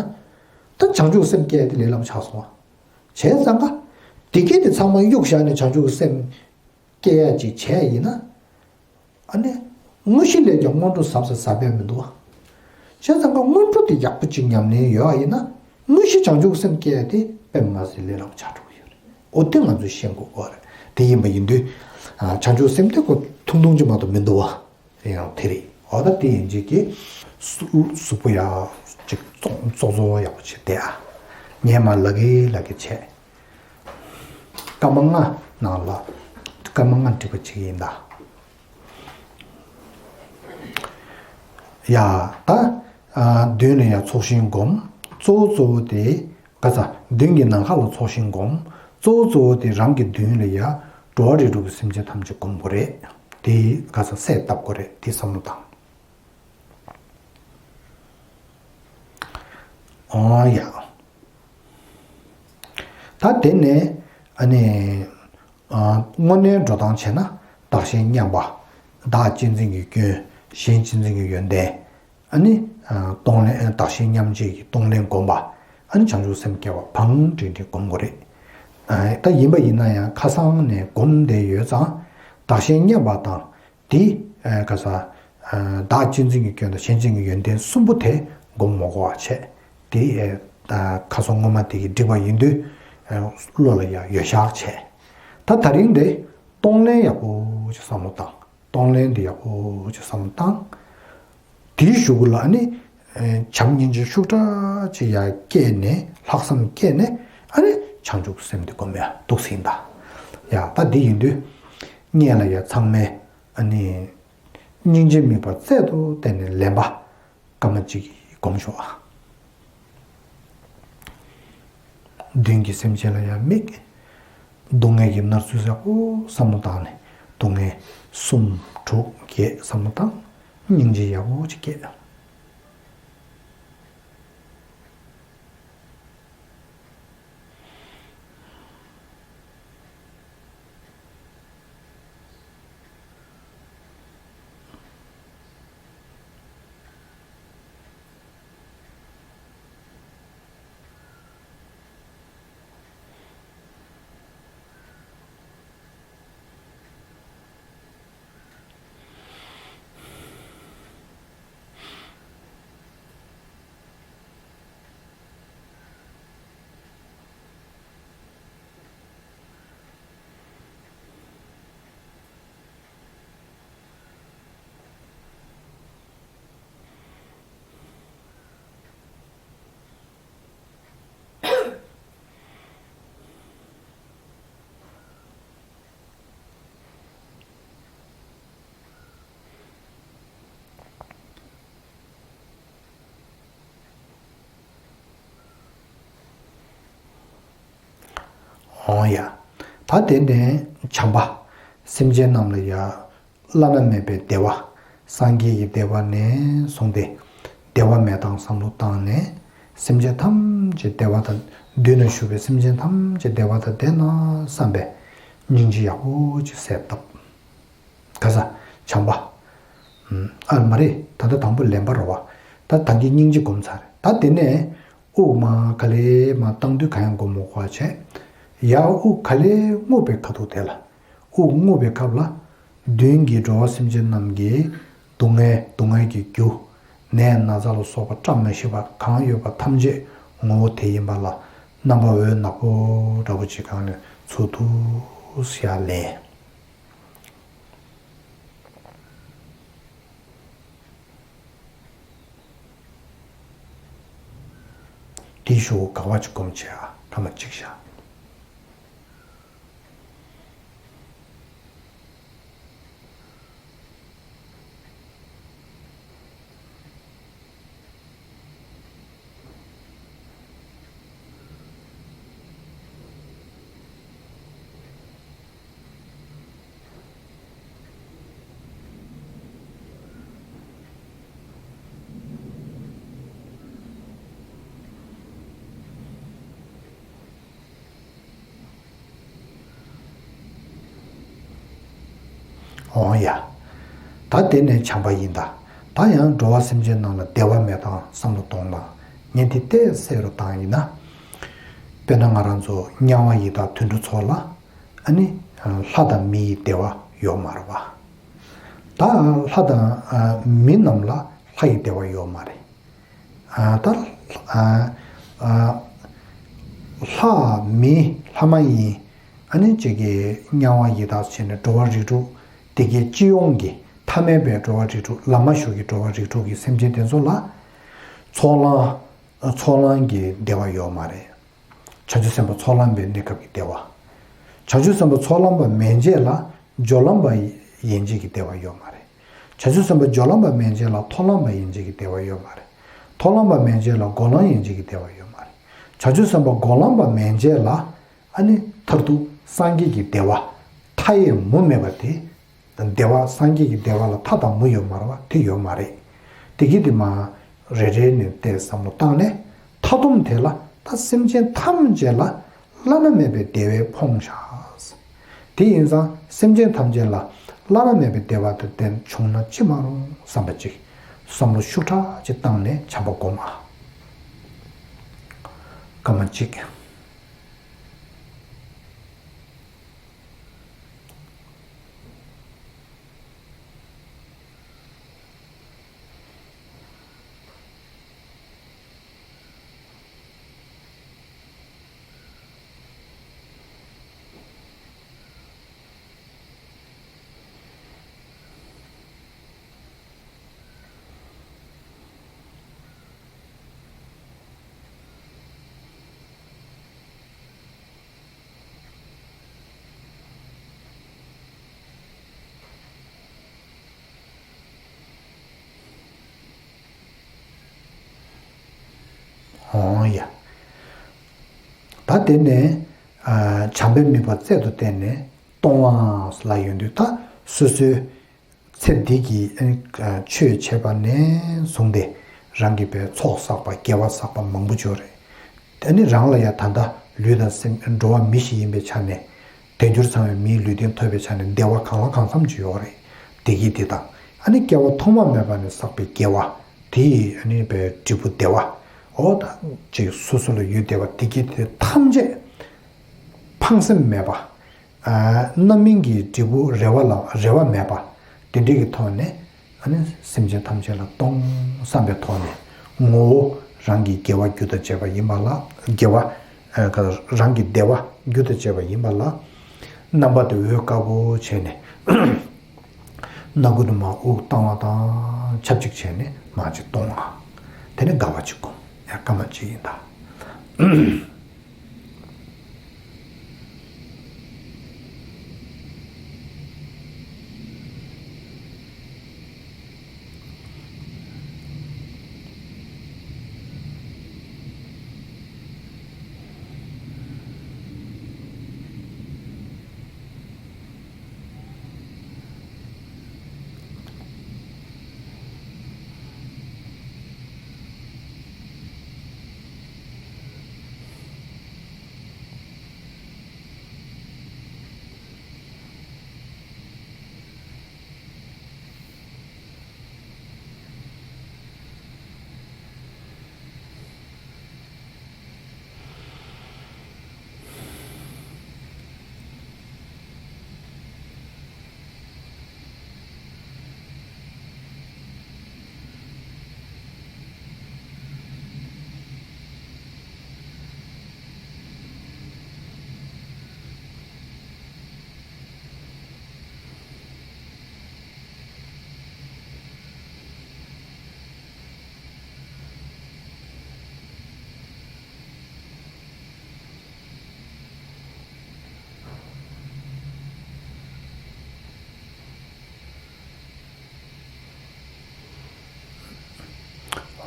ད་བྱང་ཆུབ་སེམས་སྐྱེ་དེ་ལས་སླ་པོ་ཆགས་སོང་བ། བྱས་ཙང་ཀ། དེ་གི་དེ་ཚང་མ་གཡུག་བཞག་ནས་བྱང་ཆུབ་སེམས་སྐྱེ་ཡ་ཅིག་བྱས་ཡིན་ན། ཨ་ནི། དངོས་གཞི་ལས་ཀྱང་སྔོན་འགྲོ་ཟབ་ས་ཟབ་པས་མི་འདུག་བ། བྱས་ཙང་ཀ་སྔོན་འགྲོ་དེ་ཡག་པོ་ཅིག་ཉམས་ལེན་ཡོད་པ་ཡིན་ན། དངོས་གཞི་བྱང་ཆུབ་སེམས་སྐྱེ་ཡ་དེ་དཔེ་མ་སྲིད་ལས་སླ་པོ་ཆགས་འགྲོ་གི་ཡོད་རེད། འོ་དེ་ང་ཚོས་ཤེས་དགོས་པ་རེད། དེ་ཡིན་པ་ཡིན་དུས། ཨ་བྱང་ཆུབ་སེམས་དེ་ཁོ་ཐུང་ཐུང་ཅིག་མ་གཏོགས་མི་འདུག་བ། དེ་ཡང་དེ་རེད། འོ་ད་དེ་ཡིན་གཅིག་གི། གཟུགས་པོ་ཡག་ཅིག་བཙོག་བཙོག་བཙོག་ཡག་པོ་ཅིག་བསྡད་ཨ། ངས་མ་ལབ་གི་ལབ་གི་བྱས། སྐར་མ་ལྔ་ནང་ལ། སྐར་མ་ལྔ་འགྲིག་པ་ཅིག་ཡིན་ད། ཡ། ད། ཨ་མདུན་ལ་ཡ་ཚོགས་ཞིང་བསྒོམ། གཙོ་བོ་གཙོ་བོ་དེ། ག་ས་མདུན་གྱི་ནམ་མཁའ་ལ་ཚོགས་ཞིང་བསྒོམ། གཙོ་བོ་གཙོ་བོ་དེ་རང་གི་མདུན་ལ་ཡ། འགྲོ་བ་རིགས་དྲུག་གི་སེམས་ཅན་ཐམས་ཅད་བསྒོམ་དགོས་རེད། དེ་ག་ས་གསལ་བཏབ་དགོས་རེད། དེ་བསམ་བློ་བཏང་། ཨོ་ཡ། ད་དེ་ནས་ཨ་ནི། ཨ་དངོས་གནས་འགྲོ་སྟངས་བྱས་ན་བདག་གཞན་མཉམ་པ། བདག་གཅེས་འཛིན་གྱི་སྐྱོན། གཞན་གཅེས་འཛིན་གྱི་ཡོན་ཏན། ཨ་ནི། ཨ་གཏོང་ལེན། བདག་གཞན་མཉམ་བརྗེ་གི་གཏོང་ལེན་བསྒོམ་པ། ཨ་ནི་བྱང་ཆུབ་སེམས་བསྐྱེད་པ་བང་བསྒྲིགས་ཏེ་བསྒོམ་དགོས་རེད། ཨ་ད་ཡིན་པ་ཡིན་ན་ཡང་ཁ་སང་ནས་བསྒོམ་བསྡད་ཡོད་ཙང་། བདག་གཞན་མཉམ་པ་དང་། དེ་ཨ་ག་ས། ཨ་བདག་གཅེས་འཛིན་གྱི་སྐྱོན་དང་གཞན་གཅེས་འཛིན་གྱི་ཡོན་ཏན་གསུམ་པོ་དེ་བསྒོམ་མ་དགོས་པ་བྱས། དེ་ཨ་ཁ་སང་སྔོན་མ་དེ་གི་འགྲིག་པ་ཡིན་དུས། ཨ་བློ་ལ་ཡང་ཡོད་ཤག་བྱས། ད་ད་རིང་དེ་གཏོང་ལེན་ཡག་པོ་ཅིག་བསམ་བློ་བཏང་། གཏོང་ལེན་དེ་ཡག་པོ་ཅིག་བསམ་བློ་བཏང་། དེའི་གཞུག་གུ་ལ་ནི། ཨེ་བྱམས་སྙིང་རྗེ་ཤུགས་དྲག་ཅིག་ཡར་སྐྱེས་ནས་ལྷག་བསམ་སྐྱེས་ནས་ཨ་ནི་བྱང་ཆུབ་སེམས་དེ་སྒོམ་ཡ་འདུག་ཟིན་ད། ཡ་ད་འདི་ཡིན་དུས། སྔོན་ལ་ཡ་ཚང་མས་ཨ་ནི། སྙིང་རྗེ་དམིགས་པ་རྩལ་དུ་བསྟན་ནས་ལེན་པ། སྐར་མ་གཅིག་སྒོམ་ཤོག་ཨ། མདུན་གྱི་སེམས་ཅན་ལ་ཡང་དམིགས། སྡུག་བསྔལ་གྱི་མནར་ཚུལ་ཡག་པོ་བསམ་བློ་བཏང་ནས་སྡུག་བསྔལ་གསུམ་དྲུག་བརྒྱད་བསམ་བློ་བཏང་། སྙིང་རྗེ་ཡག་པོ་ཅིག་སྐྱེས། འོང་ཡ། ད་དེ་ནས་བྱམས་པ། སེམས་ཅན་རྣམས་ལ་ཡ། བླ་ན་མེད་པའི་བདེ་བ། སངས་རྒྱས་ཀྱི་བདེ་བ་ནས་བཟུང་སྟེ། བདེ་བ་མེད་སྟངས་བསམ་བློ་བཏང་ནས། སེམས་ཅན་ཐམས་ཅད་བདེ་བ་དང་མདུན་ན་བཞུགས་པའི་སེམས་ཅན་ཐམས་ཅད་བདེ་བ་དང་ལྡན་ན་བསམ་པའི་སྙིང་རྗེ་ཡག་པོ་ཅིག་གསལ་བཏབ། ག་ས། བྱམས་པ། ཨ་མ་རེད། ད་ལྟ་དང་པོ་ལེན་པ་རེད་བ། ད་ད་གིན་སྙིང་རྗེ་སྒོམ་ཚར་རེད། ད་དེ་ནས་དབུགས་མར་ག་ལེ་མར་བཏང་དུས་ག་ཡང་སྒོམ་མ་དགོས་པ་བྱས། ཡར་དབུགས་ག་ལེ་རྔུབ་པའི་ཁ་ཐུག་དེ་ལ། དབུགས་རྔུབ་པའི་སྐབས་ལ། མདུན་གྱི་འགྲོ་བ་སེམས་ཅན་རྣམས་ཀྱི་སྡུག་བསྔལ་སྡུག་བསྔལ་གྱི་རྒྱུ། ནད་ན་ཚ་ལ་སོགས་པ་བཀྲ་མ་ཤིས་པ་གང་ཡོད་པ་ཐམས་ཅད་ངོ་བོ་དེ་ཡིན་པ་ལ་རྣམ་པ་འོད་ནག་པོ་འདྲ་པོ་ཅིག་གང་ནས་ཚུར་འདུག་སེ་ཡར་ལེན། དེའི་གཞུག་གུ་དགའ་བ་ཅིག་སྒོམ་བྱས་ཨ་ཐ་མ་གཅིག་བཞག་འོང་ཡ། ད་དེ་ནས་བྱམས་པ་ཡིན་ད། ད་ཡང་འགྲོ་བ་སེམས་ཅན་རྣམས་ལ་བདེ་བ་མེད་སྟངས་བསམ་བློ་གཏོང་ན། ངས་འདི་ཏོག་ཙམ་གསལ་རུ་བཏང་ཡིན་ན། དཔེར་ན་ང་རང་ཚོ་དམྱལ་བ་ཡི་དྭགས་དུད་འགྲོ་ཚོ་ལ། ཨ་ནི། ལྷ་དང་མི་ཡི་བདེ་བ་ཡོད་མ་རེད་བ། ད་ལྷ་དང་། མི་རྣམས་ལ་ལྷ་ཡི་བདེ་བ་ཡོད་མ་རེད། ད་ལྷ་མི་ལྷ་མ་ཡིན། ཨ་ནི་ཅིག་གི་དམྱལ་བ་ཡི་དྭགས་བྱས་ནས་འགྲོ་བ་རིགས་དྲུག་དེ་གའི་སྤྱི་ཡོངས་ཀྱི་ཐ་མལ་པའི་འགྲོ་བ་རིགས་དྲུག་ལམ་མ་ཞུགས་ཀྱི་འགྲོ་བ་རིགས་དྲུག་གི་སེམས་ཅན་དེ་ཚོ་ལ་ཚོགས་ལམ་ཚོགས་ལམ་གྱི་བདེ་བ་ཡོད་མ་རེད། བྱང་ཆུབ་སེམས་དཔའ་ཚོགས་ལམ་པའི་གནས་སྐབས་ཀྱི་བདེ་བ། བྱང་ཆུབ་སེམས་དཔའ་ཚོགས་ལམ་པ་མན་ཆད་ལ་སྦྱོར་ལམ་པ་ཡན་ཆད་ཀྱི་བདེ་བ་ཡོད་མ་རེད། བྱང་ཆུབ་སེམས་དཔའ་སྦྱོར་ལམ་པ་མན་ཆད་ལ་མཐོང་ལམ་པ་ཡན་ཆད་ཀྱི་བདེ་བ་ཡོད་མ་རེད། མཐོང་ལམ་པ་མན་ཆད་ལ་སྒོམ་ལམ་ཡན་ཆད་ཀྱི་བདེ་བ་ཡོད་མ་རེད། བྱང་ཆུབ་སེམས་དཔའ་སྒོམ་ལམ་པ་མན་ཆད་ལ་ཨ་ནི་མཐར་ཐུག་སངས་རྒྱས་ཀྱི་བདེ་བ་མཐའ་ཡས་མུ་མེད་པ་དེ། བདེ་བ་སངས་རྒྱས་ཀྱི་བདེ་བ་ལ་མཐའ་དང་མུ་ཡོད་མ་རེད་བ་དེ་ཡོད་མ་རེད། དེ་གི་དེ་མ། རེ་རེ་ནས་བལྟས་བསམ་བློ་བཏང་ནས་མཐའ་སྡོམ་དེ་ལ་ད་སེམས་ཅན་ཐམས་ཅད་ལ་བླ་ན་མེད་པའི་བདེ་བས་ཕོངས་བཞག་དེ་ཡིན་ཙང་སེམས་ཅན་ཐམས་ཅད་ལ་བླ་ན་མེད་པའི་བདེ་བ་དེ་བསྟན་བྱུང་ན་ཅི་མ་རུང་བསམ་པ་ཅིག་བསམ་བློ་ཤུགས་དྲག་ཅིག་བཏང་ནས་བྱམས་པ་སྒོམ་ཨ། སྐར་མ་གཅིག་འོང་ཡ། ད་ དེ་ནས་བྱམས་པའི་དམིགས་པ་རྩལ་དུ་བསྟན་ནས་གཏོང་བ་ལ་ཡོང་དུས། ད་སོ་སོའི་ཚེ་འདི་གི་ཆོས་བྱས་པ་ནས་བཟུང་སྟེ་རང་གི་པའི་ཚོགས་བསགས་པ། དགེ་བ་བསགས་པ་མང་པོ་ཅིག་ཡོད་རེད། དེ་ནི་རང་ལ་ཡང་ད་ལྟ་ལུས་དང་སེམས། འགྲོ་བ་མི་ཞིག་ཡིན་པའི་ཆ་ནས། དལ་འབྱོར་ཚང་བའི་མིའི་ལུས་རྟེན་ཐོབ་པའི་ཆ་ནས་བདེ་བ་གང་ལ་གང་འཚམ་ཅིག་ཡོད་རེད། བདེ་སྐྱིད་དེ་དང་། ཨ་ནི་སྐྱེ་བ་ཐོག་མ་མེད་པ་ནས་བསགས་པའི་དགེ་བ་དེ་ཡིས། ཨ་ནི་པའི་འབྲས་བུ་བདེ་བ། འོ་ད་ཅིག་སོ་སོ་ལ་ཡོད་བདེ་བ་དེ་གྱིས་དེ་ཐམས་ཅད་ཕངས་སེམས་མེད་པ། རྣམ་སྨིན་གྱི་འབྲས་བུ་རེ་བ་ལ་རེ་བ་མེད་པ། དེ་འདྲའི་གི་ཐོག་ནས། ཨ་ནི་སེམས་ཅན་ཐམས་ཅད་ལ་གཏོང་བསམ་པའི་ཐོག་ནས། ངོ་བོ་རང་གི་དགེ་བ་རྒྱུ་དང་བཅས་པ་ཡིན་པ་ལ། དགེ་བ་ཨ་རང་གི་བདེ་བ་རྒྱུ་དང་བཅས་པ་ཡིན་པ་ལ། རྣམ་པ་དེ་འོད་དཀར་པོ་བྱས་ནས། སྣ་ཁུང་དུ་མར་དབུགས་བཏང་བ་དང་ཆབས་ཅིག་བྱས་ནས་མར་ཅིག་གཏོང་བ། དེ་ནས་དགའ་བ་ཅིག་སྒོམ། ཡང་སྐར་མ་གཅིག་ཡིན་ད།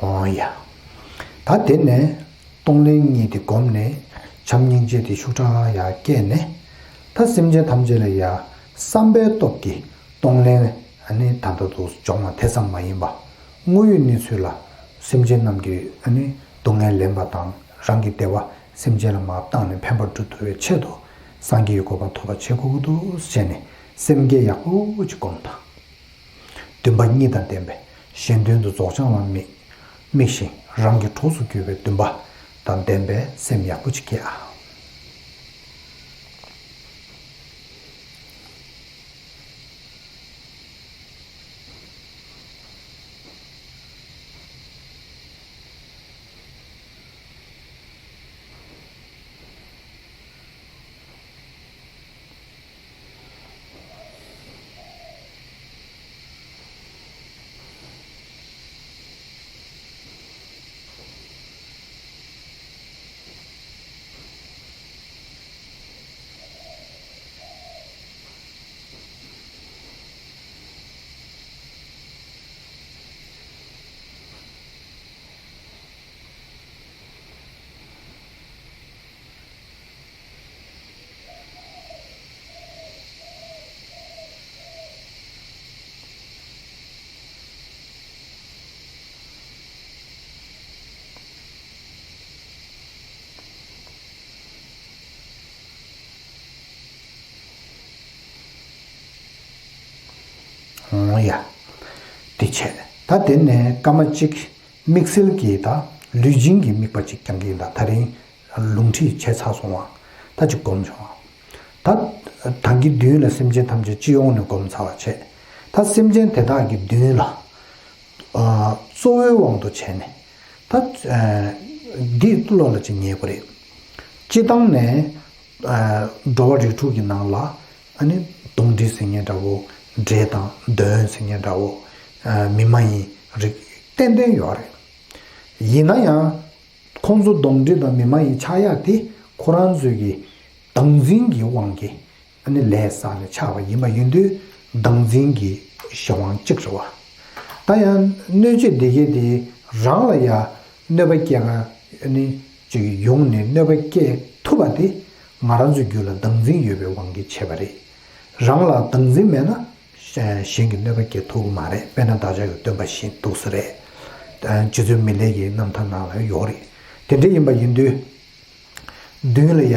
འོང་ཡ། ད་དེ་ནས་གཏོང་ལེན་གཉིས་དེ་བསྒོམས་ནས་བྱམས་སྙིང་རྗེ་དེ་ཤུགས་དྲག་ཡར་སྐྱེས་ནས། ད་སེམས་ཅན་ཐམས་ཅད་ལ་ཡ་བསམ་པའི་སྟོབས་ཀྱིས་གཏོང་ལེན། ཨ་ནི་ད་ལྟ་དུ་སྦྱོང་བ་དེ་ཙམ་མ་ཡིན་པ། དངོས་ཡོད་གནས་ཚུལ་ལ་སེམས་ཅན་རྣམས་ཀྱི་ཨ་ནི་སྡུག་བསྔལ་ལེན་པ་དང་། རང་གི་བདེ་བ་སེམས་ཅན་ལ་མར་བཏང་ནས་ཕན་པ་སྒྲུབ་ཐུབ་པའི་ཆེད་དུ། སངས་རྒྱས་ཀྱི་གོ་འཕང་ཐོབ་པ་བྱེད་དགོས་ཀྱི་འདུག་ཟེར་ནས་སེམས་བསྐྱེད་ཡག་པོ་ཅིག་སྒོམ་དང་། འདུན་པ་གཉིས་དང་ལྡན་པའི་གཞན་དོན་དུ་རྫོགས་བྱང་ལ་དམིགས། དམིགས་ཤིང་རང་གི་གྲོགས་སུ་གྱུར་པའི་འདུན་པ་དང་ལྡན་པའི་སེམས་ཡག་པོ་ཅིག་བསྐྱེད་ཨ། འོང་ཡ། དེ་བྱས། ད་དེ་ནས་སྐར་མ་གཅིག་དམིགས་བསལ་གྱི་ད་ལུས་སྦྱིན་གྱི་དམིགས་པ་གཅིག་བསྐྱང་གི་ཡིན། ད་ད་རིང་ལུང་ཁྲིད་བྱས་ཚར་སོང་བ། ད་ཅིག་སྒོམ་བྱུང་བ། ད་ད་གིན་མདུན་ལ་སེམས་ཅན་ཐམས་ཅད་སྤྱི་ཡོངས་ནས་སྒོམ་ཚར་བ་བྱས། ད་སེམས་ཅན་དེ་དག་གི་མདུན་ལ་ཨ་གཙོ་བོའི་དབང་དུ་བྱས་ནས། ད་ཨ་འདི་བློ་ལ་ཅིག་ངེས་དགོས་རེད། སྤྱི་བཏང་ནས་ཨ་འགྲོ་བ་རིགས་དྲུག་གི་ནང་ལ་ཨ་ནི་གདོན་འདྲེ་ཟེར་མཁན་འདྲ་བོ། འདྲེ་དང་གདོན་ཟེར་མཁན་འདྲ་བོ། ཨ་མི་མ་ཡིན་རིགས་ཏན་ཏན་ཡོད་རེད། ཡིན་ན་ཡང་ཁོང་ཚོ་གདོན་འདྲེ་དང་མི་མ་ཡིན་ཆགས་ཡག་དེ་ཁོ་རང་ཚོའི་གི་བདག་འཛིན་གྱི་དབང་གིས་ཨ་ནི་ལས་བསགས་ནས་ཆགས་པ་ཡིན་པ་ཡིན་དུས། བདག་འཛིན་གྱི་གཞན་དབང་གཅིག་རེད་བ། ད་ཡང་གནོད་བྱེད་སྡེ་བརྒྱད་དེ་རང་ལ་ཡང་གནོད་པ་སྐྱེལ་མཁན་ཨ་ནི་ ཅིག་ཡོང་ནས་གནོད་པ་སྐྱེལ་ཐུབ་པ་དེ་ང་རང་ཚོའི་རྒྱུད་ལ་བདག་འཛིན་ཡོད་པའི་དབང་གིས་བྱས་པ་རེད། རང་ལ་བདག་འཛིན་མེད་ན་གཞན་གྱིས་གནོད་པ་སྐྱེལ་ཐུབ་ཀྱི་མ་རེད། དཔེར་ན་བདག་ཅག་གི་སྟོན་པ་བཞིན་འདུག་ས་རེད། རྗེ་བཙུན་མི་ལས་ཀྱི་རྣམ་ཐར་ནང་ལ་ཡོད་རེད། དེ་འདྲ་ཡིན་པ་ཡིན་དུས། མདུན་ལ་ཡ།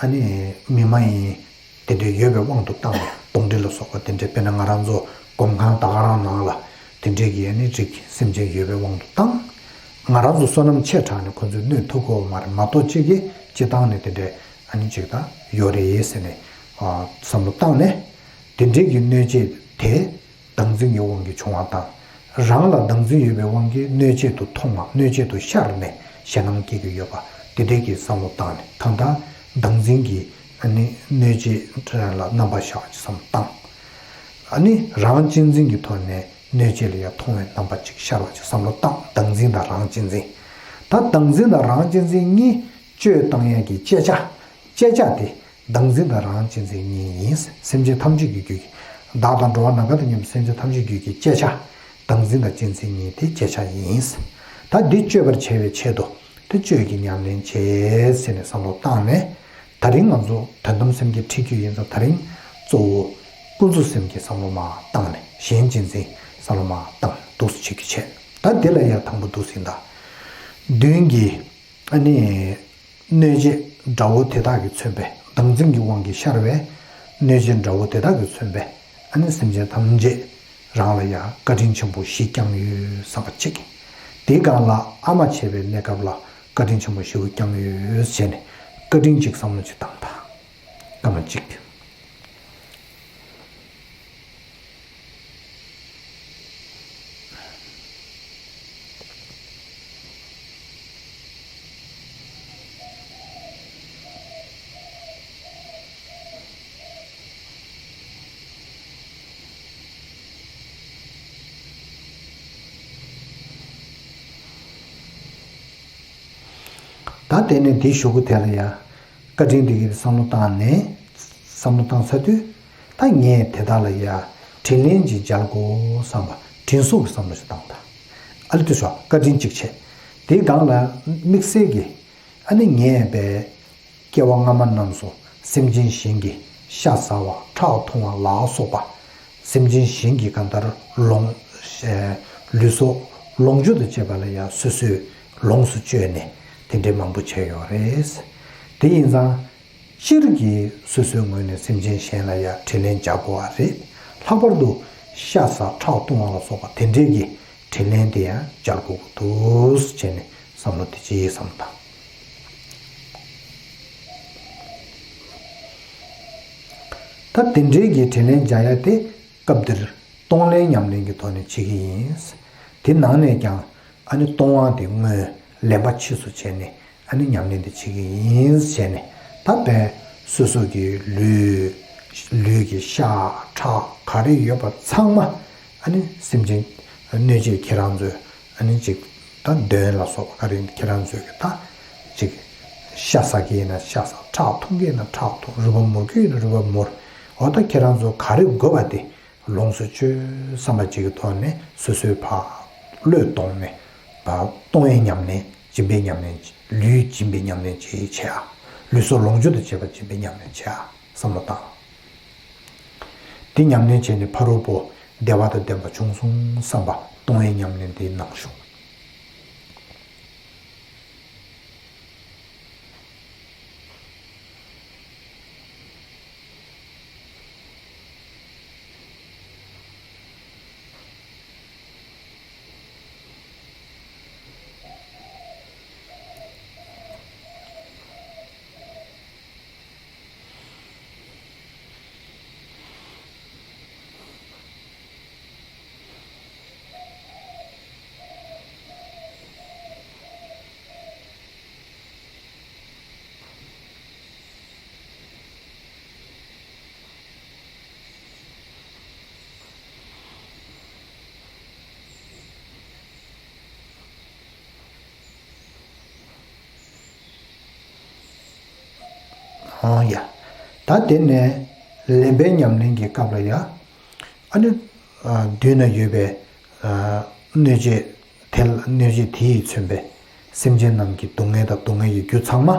ཨ་ནི་མི་མ་ཡིན། དེ་འདྲའི་ཡོད་པའི་དབང་དུ་བཏང་ནས་གདོན་འདྲེ་ལ་སོགས་པ་དེ་འདྲའི། དཔེར་ན་ང་རང་ཚོ་སྒོམ་ཁང་ད་ག་རང་ནང་ལ་དེ་འདྲའི་གི་ཨ་ནི་རིགས་སེམས་ཅན་ཡོད་པའི་དབང་དུ་བཏང་། ང་རང་ཚོ་བསོད་ནམས་ཆེ་དྲགས་ནས་ཁོ་ཚོས་གནོད་ཐུབ་ཀྱི་ཡོད་མ་རེད་མ་གཏོགས། གཅིག་གིས་སྤྱིར་བཏང་ནས་དེ་འདྲའི་ཨ་ནི་གཅིག་ད་ཡོད་རེད་ཟེར་ནས་བསམ་བློ་བཏང་ནས། དེ་འདྲའི་གི་གནོད་བྱེད་དེ། བདག་འཛིན་གྱི་དབང་གིས་བྱུང་བ་དང་། རང་ལ་བདག་འཛིན་ཡོད་པའི་དབང་གིས་གནོད་བྱེད་དུ་མཐོང་བ། གནོད་བྱེད་དུ་ཤར་ནས་ཞེད་སྣང་སྐྱེ་གི་ཡོད་པ། དེ་འདྲའི་གི་བསམ་བློ་བཏང་ནས། གང་ལྟར་བདག་འཛིན་གྱི་ཨ་ནི་གནོད་བྱེད་ལ་རྣམ་པ་ཤར་བ་ཅིག་བསམ་བློ་བཏང་། ཨ་ནི་རང་གཅེས་འཛིན་གྱི་ཐོག་ནས་གནོད་བྱེད་ལ་ཡང་མཐོང་བའི་རྣམ་པ་ཅིག་ཤར་བ་ཅིག་བསམ་བློ་བཏང་། བདག་འཛིན་དང་རང་གཅེས་འཛིན། ད་བདག་འཛིན་དང་རང་གཅེས་འཛིན་གཉིས་བཅོས་བཏང་ཡས་ཀྱི་བཅད་བྱ། བཅད་བྱ་དེ། བདག་འཛིན་དང་རང་གཅེས་འཛིན་གཉིས་ཡིན། སེམས་ཅན་ཐམས་ཅད་ཀྱི་རྒྱུད་ཀྱི། བདག་དང་འགྲོ་བ་ནམ་མཁའ་དང་མཉམ་པའི་སེམས་ཅན་ཐམས་ཅད་རྒྱུད་ཀྱི་བཅད་བྱ། བདག་འཛིན་དང་གཅེས་འཛིན་གཉིས་དེ་བཅད་བྱ་ཡིན། ད་འདི་གཅོད་པར་བྱ་བའི་ཆེད་དུ་དེ་གཅོད་ཀྱི་ཉམས་ལེན་བྱེད་ཟེར་ནས་བསམ་བློ་བཏང་ནས། ད་རིང་ང་ཚོ་དོན་དམ་སེམས་བསྐྱེད་ཁྲིད་རྒྱུ་ཡིན་ཙང་། ད་རིང་གཙོ་བོ་ཀུན་རྫོབ་སེམས་ཀྱི་བསམ་བློ་མར་བཏང་ནས། གཞན་གཅེས་འཛིན་བསམ་བློ་མར་བཏང་ནས་འདུག་སེ་བྱེད་རྒྱུ་བྱས། ད་འདི་ལ་ཡང་དང་པོ་འདུག་སེ་ཡིན་ད། མདུན་གྱི་ཨ་ནི། གནོད་བྱེད་དགྲ་བོ་དེ་དག་གིས་མཚོན་པའི། བདག་འཛིན་གྱི་དབང་གིས་ཤར་བའི་གནོད་བྱེད་དགྲ་བོ་དེ་དག་གིས་མཚོན་པའི་ཨ་ནི་སེམས་ཅན་ཐམས་ཅད་རང་ལ་ཡང་བཀའ་དྲིན་ཆེན་པོ་བཞི་བསྐྱངས་ཡོད་བསམ་པ་གཅིག། དེའི་སྒང་ལ་ཨ་མ་བྱས་པའི་གནས་སྐབས་ལ་བཀའ་དྲིན་ཆེན་པོ་བཞི་པོ་བསྐྱངས་ཡོད་ཟེར་ནས་བཀའ་དྲིན་གཅིག་བསམ་བློ་གཅིག་བཏང་དང་། སྐར་མ་གཅིག། ད་དེ་ནས་འདི་གཞུག་གུ་དེ་ལ་ཡང་བཀའ་དྲིན་འདི་གི་བསམ་བློ་བཏང་ནས། བསམ་བློ་བཏང་ཚར་དུས། ད་ངས་དེ་དག་ལ་ཡང་དྲིན་ལན་ཅིག་འཇལ་དགོས་བསམ་པ། དྲིན་གཟོ་གི་བསམ་བློ་ཞིག་བཏང་དང་། ཨ་ལེ་དེ་ཤོག་བཀའ་དྲིན་གཅིག་བྱས། དེའི་སྒང་ལ་དམིགས་བསལ་གྱི་ཨ་ནི་ངས་པའི་སྐྱེ་བ་སྔ་མ་རྣམས་སུ་སེམས་ཅན་གཞན་གྱི་ཤ་ཟ་བ། ཁྲག་འཐུང་བ་ལ་སོགས་པ། སེམས་ཅན་གཞན་གྱི་གང་ལྟར་ལོངས། ལུས་སྲོག་ལོངས་སྤྱོད་དང་བཅས་པ་ལ་ཡང་སོ་སོས་ལོངས་སུ་སྤྱོད་ནས་དེ་འདྲའི་མང་པོ་བྱས་ཡོད་རེད། དེ་ཡིན་ཙང་། སྤྱིར་གྱིས་སོ་སོའི་ངོས་ནས་སེམས་ཅན་གཞན་ལ་ཡང་དྲིན་ལན་འཇལ་དགོས་པ་རེད། ལྷག་པར་དུ་ཤ་ཟ། ཁྲག་འཐུང་བ་ལ་སོགས་པ་དེ་འདྲའི་གི་དྲིན་ལན་དེ་ཡང་འཇལ་དགོས་ཀྱི་འདུག་ཟེར་ནས་བསམ་བློ་དེ་ཅི་ཡིས་བསམ་དང་། ད་དེ་འདྲའི་གི་དྲིན་ལན་འཇལ་ཡ་དེ་སྐབས་འདིར་གཏོང་ལེན་ཉམས་ལེན་གྱི་ཐོག་ནས་བྱེད་ཀྱི་ཡིན། དེ་ནང་ནས་ཀྱང་ཨ་ནི་གཏོང་བ་དེ་སྔོན་ལེན་པ་ཕྱིས་སུ་བྱས་ནས། ཨ་ནི་ཉམས་ལེན་དེ་བྱེད་ཀྱི་ཡིན་ཟེར་ནས། ད་དཔེ་སོ་སོ་གི་ལུས། ལུས་ཀྱི་ཤ་ཁྲག་ག་རེ་ཡོད་པ་ཚང་མ། ཨ་ནི་སེམས་ཅན་གནོད་བྱེད་ཁྱེད་རང་ཚོས་ཨ་ནི་ཅིག་ད་གདོན་ལ་སོགས་པ་ག་རེ་ཁྱེད་རང་ཚོས་ཀྱི་ད་ཅིག་ཤ་ཟ་གི་ཡིན་ན་ཤ་ཟ། ཁྲག་འཐུང་གི་ཡིན་ན་ཁྲག་འཐུང་། རུས་པ་མུར་གི་ཡིན་ན་རུས་པ་མུར། འོ་ད་ཁྱེད་རང་ཚོ་ག་རེ་དགོས་པ་དེ། ལོངས་སུ་སྤྱོད་བསམ་པ་ཅིག་གི་ཐོག་ནས་སོ་སོའི་ཕར་བློས་གཏོང་ནས། ཕར་གཏོང་བའི་ཉམས་ལེན། སྦྱིན་པའི་ཉམས་ལེན། ལུས་སྦྱིན་པའི་ཉམས་ལེན་ཅིག་བྱེད་ཨ། ལུས་སྲོག་ལོངས་སྤྱོད་དང་བཅས་པ་སྦྱིན་པའི་ཉམས་ལེན་བྱེད་ཨ་བསམ་བློ་བཏང་། འདི་ཉམས་ལེན་བྱས་ནས་ཕ་རོལ་པོ་བདེ་བ་དང་ལྡན་པ་བྱུང་སོང་བསམ་པ་གཏོང་བའི་ཉམས་ལེན་འདི་གནང་ཤོག་ཨོ་ཡ། ད་དེ་ནས་ལེན་པའི་ཉམས་ལེན་གྱི་སྐབས་ལ་ཡ། ཨ་ནི། མདུན་ན་ཡོད་པའི་གནོད་བྱེད་དེ་ལ། གནོད་བྱེད་དེ་ཡིས་མཚོན་པའི་ སེམས་ཅན་རྣམས་ཀྱི་སྡུག་བསྔལ་དང་སྡུག་བསྔལ་གྱི་རྒྱུ་ཚང་མ་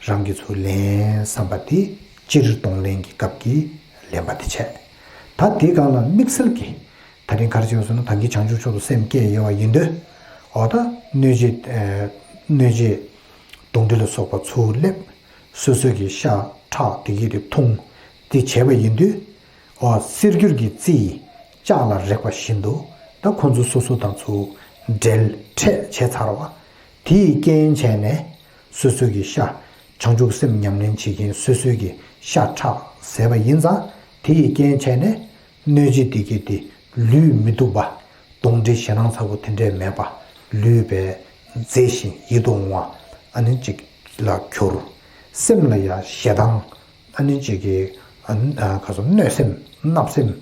རང་གིས་ཚུར་ལེན་བསམ་པ་དེ་སྤྱིར་གཏོང་ལེན་གྱི་སྐབས་ཀྱི་ལེན་པ་དེ་བྱས། ད་དེའི་སྒང་ལ་དམིགས་བསལ་གྱི་ད་རིང་ག་རེ་བྱས་པ་ཟེར་ན། ད་གིན་བྱང་ཆུབ་མཆོག་ཏུ་སེམས་བསྐྱེད་ཡོད་པ་ཡིན་དུས། འོ་ད་གནོད་བྱེད་གནོད་བྱེད་གདོན་འདྲེ་ལ་སོགས་པ་ཚུར་སླེབས། སོ་སོ་གི་ཤ་ཁྲག་དེ་གི་དེ་འཐུང་དེ་བྱས་པ་ཡིན་དུས། འོ་གསེར་འགྱུར་གྱི་རྩི་ཡིས་ལྕགས་ལ་རེག་པ་བཞིན་དུ། ད་ཁོང་ཚོ་སོ་སོ་དང་ཚུར་འབྲེལ་འཕྲད་བྱས་ཚར་བ། དེ་ཡི་རྐྱེན་བྱས་ནས་སོ་སོ་གི་ཤ། བྱང་ཆུབ་སེམས་ཉམས་ལེན་བྱེད་མཁན་སོ་སོ་གི་ཤ་ཁྲག་ཟས་པ་ཡིན་ཙང་། དེ་ཡི་རྐྱེན་བྱས་ནས་གནོད་བྱེད་དེ་གི་དེ་ལུས་མི་སྡུག་པ། གདོན་འདྲེ་ཞེད་སྣང་ཚ་པོ་དེ་འདྲས་མེད་པ། ལུས་པས་མཛེས་ཤིང་ཡིད་དུ་འོང་བ། ཨ་ནི་གཅིག་ལ་གྱུར། སེམས་ལ་ཡང་ཞེ་སྡང་། ཨ་ནི་གཅིག་གི་ཨ་ཨ་ག་སོ་གནོད་སེམས་བརྣབ་སེམས།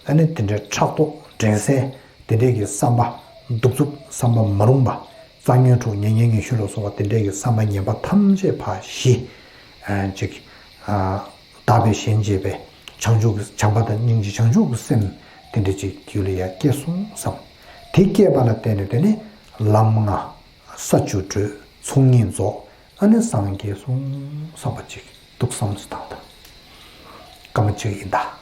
ཨ་ནི་དེ་འདྲའི་ཕྲག་དོག་འགྲན་སེམས། དེ་འདྲའི་གི་བསམ་པ་གདུག་རྩུབ་བསམ་པ་མ་རུངས་པ། རྩ་ཉོན་དྲུག་ཉེ་ཉེ་ཉེ་ཤོས་ལ་སོགས་པ་དེ་འདྲའི་གི་བསམ་པ་ངན་པ་ཐམས་ཅད་ཕར་ཞི། ཨ་གཅིག་ཨ་དག་པའི་ཞེན་བཅས་པའི་བྱང་ཆུབ་ཀྱི་བྱམས་པ་དང་སྙིང་རྗེ་བྱང་ཆུབ་ཀྱི་སེམས་དེ་འདྲ་ཅིག་རྒྱུད་ལ་ཡར་སྐྱེས་སོང་བསམ། དེ་སྐྱེས་པ་ལ་བརྟེན་ནས་དེ་ནི་ལམ་ལྔ། ས་བཅུ་དྲོད། ཚོགས་གཉིས་རྫོགས། ཨ་ནི་སངས་རྒྱས་སོང་བསམ་པ་ཅིག་འདུག་བསམ་སུ་བཏང་དང་། སྐར་མ་གཅིག་ཡིན་ད།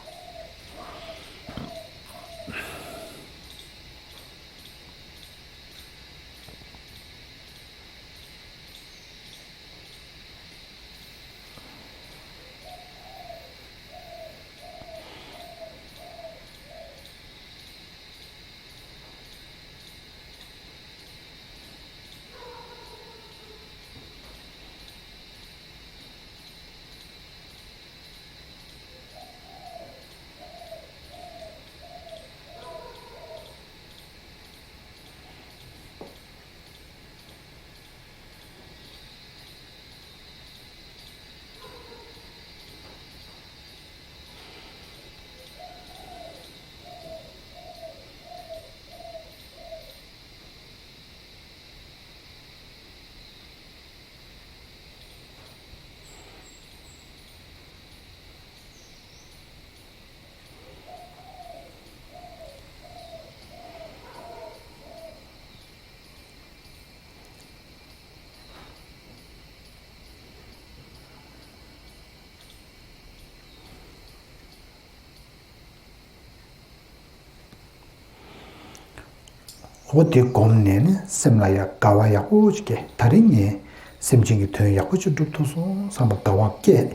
འོ་དེ་བསྒོམས་ནས་ནི་སེམས་ལ་ཡང་དགའ་བ་ཡག་པོ་ཅིག་སྐྱེ། ད་རིང་ངས་སེམས་ཅན་གྱི་དོན་ཡག་པོ་ཅིག་སྒྲུབ་ཐུབ་སོང་བསམ་པ་དགའ་བ་སྐྱེ།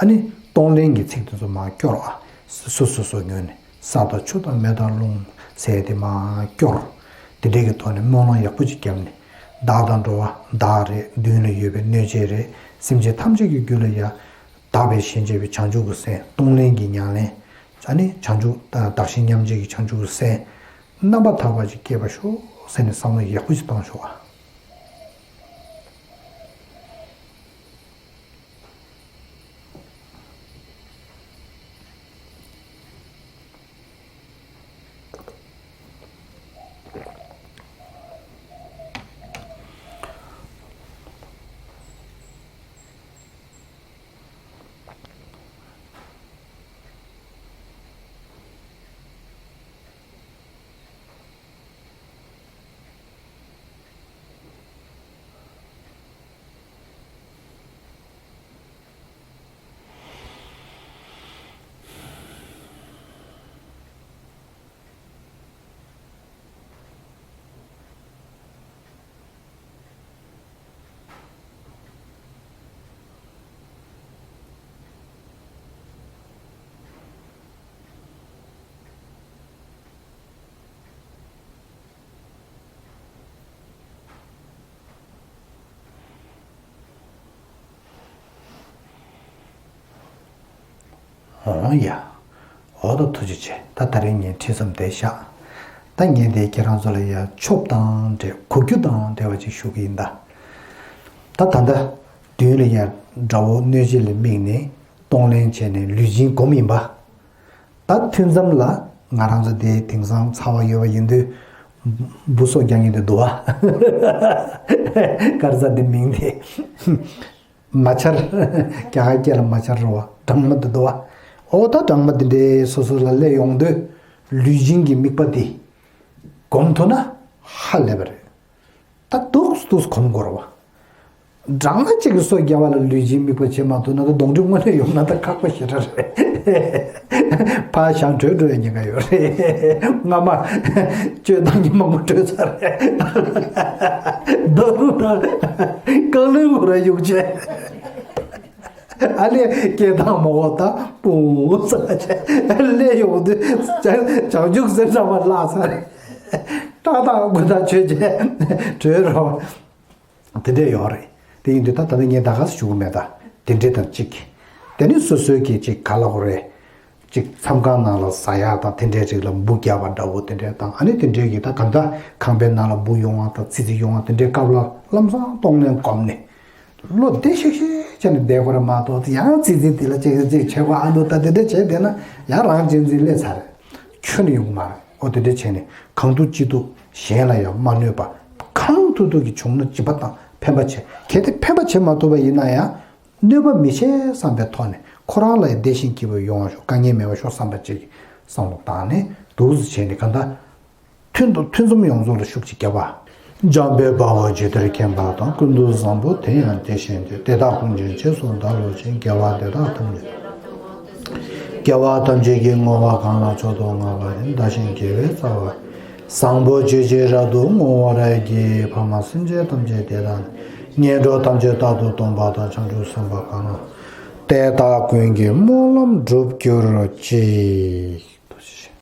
ཨ་ནི་གཏོང་ལེན་གྱི་ཚིག་དེ་ཚོ་མར་སྐྱོར་བ། སོ་སོ་སོ་སོ་ངོས་ནས་ས་དང་ཆུ་དང་མེ་དང་རླུང་ཟེར་དེ་མར་སྐྱོར། དེ་འདྲའི་གི་ཐོག་ནས་སྨོན་ལམ་ཡག་པོ་ཅིག་བརྒྱབ་ནས། བདག་དང་འགྲོ་བ་བདག་རེད། མདུན་ལ་ཡོད་པའི་གནོད་བྱེད་རེད། སེམས་ཅན་ཐམས་ཅད་ཀྱི་རྒྱུད་ལ་ཡ། དག་པའི་ཞེན་བཅས་པའི་བྱང་ཆུབ་ཀྱི་སེམས། གཏོང་ལེན་གྱི་ཉམས་ལེན། ཨ་ནི་བྱང་ཆུབ་བདག་གཞན་མཉམ་བརྗེ་གི་བྱང་ཆུབ་ཀྱི་སེམས། རྣམ་པར་དག་པ་ཅིག་སྐྱེས་པ་ཤོག་ཟེར་ནས་བསམ་བློ་ཡག་པོ་ཅིག་བཏང་ཤོག་ཨ། འོང་ཡ། འོ་ད་ཐུགས་རྗེ་ཆེ། ད་ད་རིང་ངས་ཁྲིད་མཚམས་དེ་བཞག་ད་ངས་དེ་ཁྱེད་རང་ཚོ་ལ་ཡ་ཆོབ་དང་འབྲེལ། གོ་རྒྱུ་དང་འབྲེལ་བ་ཅིག་ཞུ་གི་ཡིན་ད། ད་ད་ལྟ་མདུན་ལ་ཡ་དགྲ་བོ་གནོད་བྱེད་ལ་དམིགས་ནས་གཏོང་ལེན་བྱས་ནས་ལུས་སྦྱིན་སྒོམ་ཡིན་པ། ད་ཐུན་མཚམས་ལ་ང་རང་ཚོ་དེ་དེང་སང་ཚ་བ་ཡོད་པ་ཡིན་དུས། འབུ་སྲོག་རྒྱག་མཁན་དེ་འདུག་བ། ག་རེ་ཟེར་དེ་མིང་དེ། མ་ཆར། རྒྱ་གར་སྐད་ལ་མ་ཆར་རེད་བ། སྦྲང་མ་དེ་འདུག་བ། འོ་ད་སྦྲང་མ་དེ་འདྲའི་སོ་སོ་ལ་སླེབས་ཡོང་དུས། ལུས་སྦྱིན་གྱི་དམིགས་པ་དེ་སྒོམ་ཐུབ་ན་ཧ་ལས་པ་རེད། ད་འདུག་ ཏུས་གོམས་དགོས་ར་བ། སྦྲང་མ་གཅིག་གི་སོ་བརྒྱབ་པ་ལ་ལུས་སྦྱིན་དམིགས་པ་བྱེད་མ་ཐུབ་ན་ད་གདོན་འདྲེ་དངོས་གནས་ཡོང་ན་ད་ཁག་པོ་ཞེ་དྲག་རེད། ཕར་བཞག་བྲོས་འགྲོ་ཡ་ཉེན་ཁ་ཡོད་རེད། སྔ་མ་བཅོས་སྟངས་ཀྱི་མང་པོ་བྲོས་ཚར་རེད། ད་རུང་ད་རྐང་ལུས་ངོ་ར་གཡུག་བྱས། ཨ་ལས་སྐད་བཏང་མ་གོ་ད་པུང་ས་བྱས་སླེབས་ཡོང་དུས་བྱང་ཆུབ་སེམས་ཙམ་པ་བརླག་ཚར་རེད། ཏག་ཏག་དགུ་ཐག་ཆོད་བྱས་བྲོས་རོགས། དེ་འདྲས་ཡོད་རེད། དེ་ཡིན་དུས་ད་ད་ནི་ངས་ད་ག་སེ་ཞུ་གི་མེད་ད། དེ་འདྲས་དང་གཅིག་དེ་ནི་སོ་སོའི་གི་གཅིག་ག་ལ་གོ་རེད། གཅིག་མཚམས་ཁང་ནང་ལ་ཟ་ཡག་དང་དེ་འདྲས་རིགས་ལ་འབུ་རྒྱག་པ་འདྲ་བོ་དེ་འདྲས་དང་ཨ་ནི་དེ་འདྲས་གི་ད་ག་འདྲ་ཁང་པའི་ནང་ལ་འབུ་ཡོང་བ་དང་ཚིག་ཚིག་ཡོང་བ་དེ་འདྲས་སྐབས་ལ་ལམ་སང་གཏོང་ལེན་སྒོམ་ནས། བློ་བདེ་ཤིག་ཤིག་བྱས་ནས་བསྡད་དགོས་རེད་མ་གཏོགས་ཡང་ཚིག་ཚིག་དེ་ལ་གཅིག་གཅིག་བྱེད་དགོས་ཨ་འདུག་ད་དེ་འདྲས་བྱས་བསྡད་ན་ཡང་རང་གཅེས་འཛིན་སླེབས་ཚར་རེད། ཁྱོན་ནས་ཡོང་གི་མ་རེད། ཨོ་དེ་འདྲ་བྱས་ནས་གང་ཐུབ་ཅི་ཐུབ་གཞན་ལ་ཡང་མ་གནོད་པ། གང་ཐུབ་ཐུབ་ཀྱིས་བྱུང་ན་སྦྱིན་པ་དང་ཕན་པ་བྱེད། གལ་ཏེ་ཕན་པ་བྱེད་མ་ཐུབ་པ་ཡིན་ན་ཡང་གནོད་པ་མི་བྱེད་བསམ་པའི་ཐོག་ནས་ཁོ་རང་ལ་ཡང་བདེ་ཞིང་སྐྱིད་པོ་ཡོང་བ་ཤོག་དཀའ་ངལ་མེད་པ་ཤོག་བསམ་པ་ཅིག་བསམ་བློ་བཏང་ནས་འདུག་སེ་བྱས་ནས་གང་ལྟར་མཐུན་དུ་མཐུན་འཛོམས་ཡོངས་རྫོགས་ལ་ཤུགས་ཅིག་བརྒྱབ་པ། འཇམ་དཔལ་དཔའ་བོས་ཇི་ལྟར་མཁྱེན་པ་དང་། ཀུན་ཏུ་བཟང་པོ་དེ་ཡང་དེ་བཞིན་ཏེ། དེ་དག་ཀུན་གྱི་རྗེས་སུ་བདག་སློབ་ཅིང་། དགེ་བ་འདི་དག་ཐམས་ཅད། དགེ་བ་ཐམས་ཅད་ཀྱི་བསྔོ་བ་གང་ལ་མཆོག་ཏུ་བསྔགས་པ་དེ། བདག་གཞན་དགེ་བའི་རྩ་བ། བཟང་པོ་སྤྱོད་ཕྱིར་རབ་ཏུ་བསྔོ་བར་བགྱི། ཕ་མ་སེམས་ཅན་ཐམས་ཅད་དེ་དག་ནི། ངན་འགྲོ་ཐམས་ཅད་རྟག་ཏུ་སྟོངས་པ་དང་། བྱང་ཆུབ་སེམས་དཔའ་གང་ལ། དེ་དག་ཀུན་གྱི་སྨོན་ལམ་འགྲུབ་གྱུར་ཅིག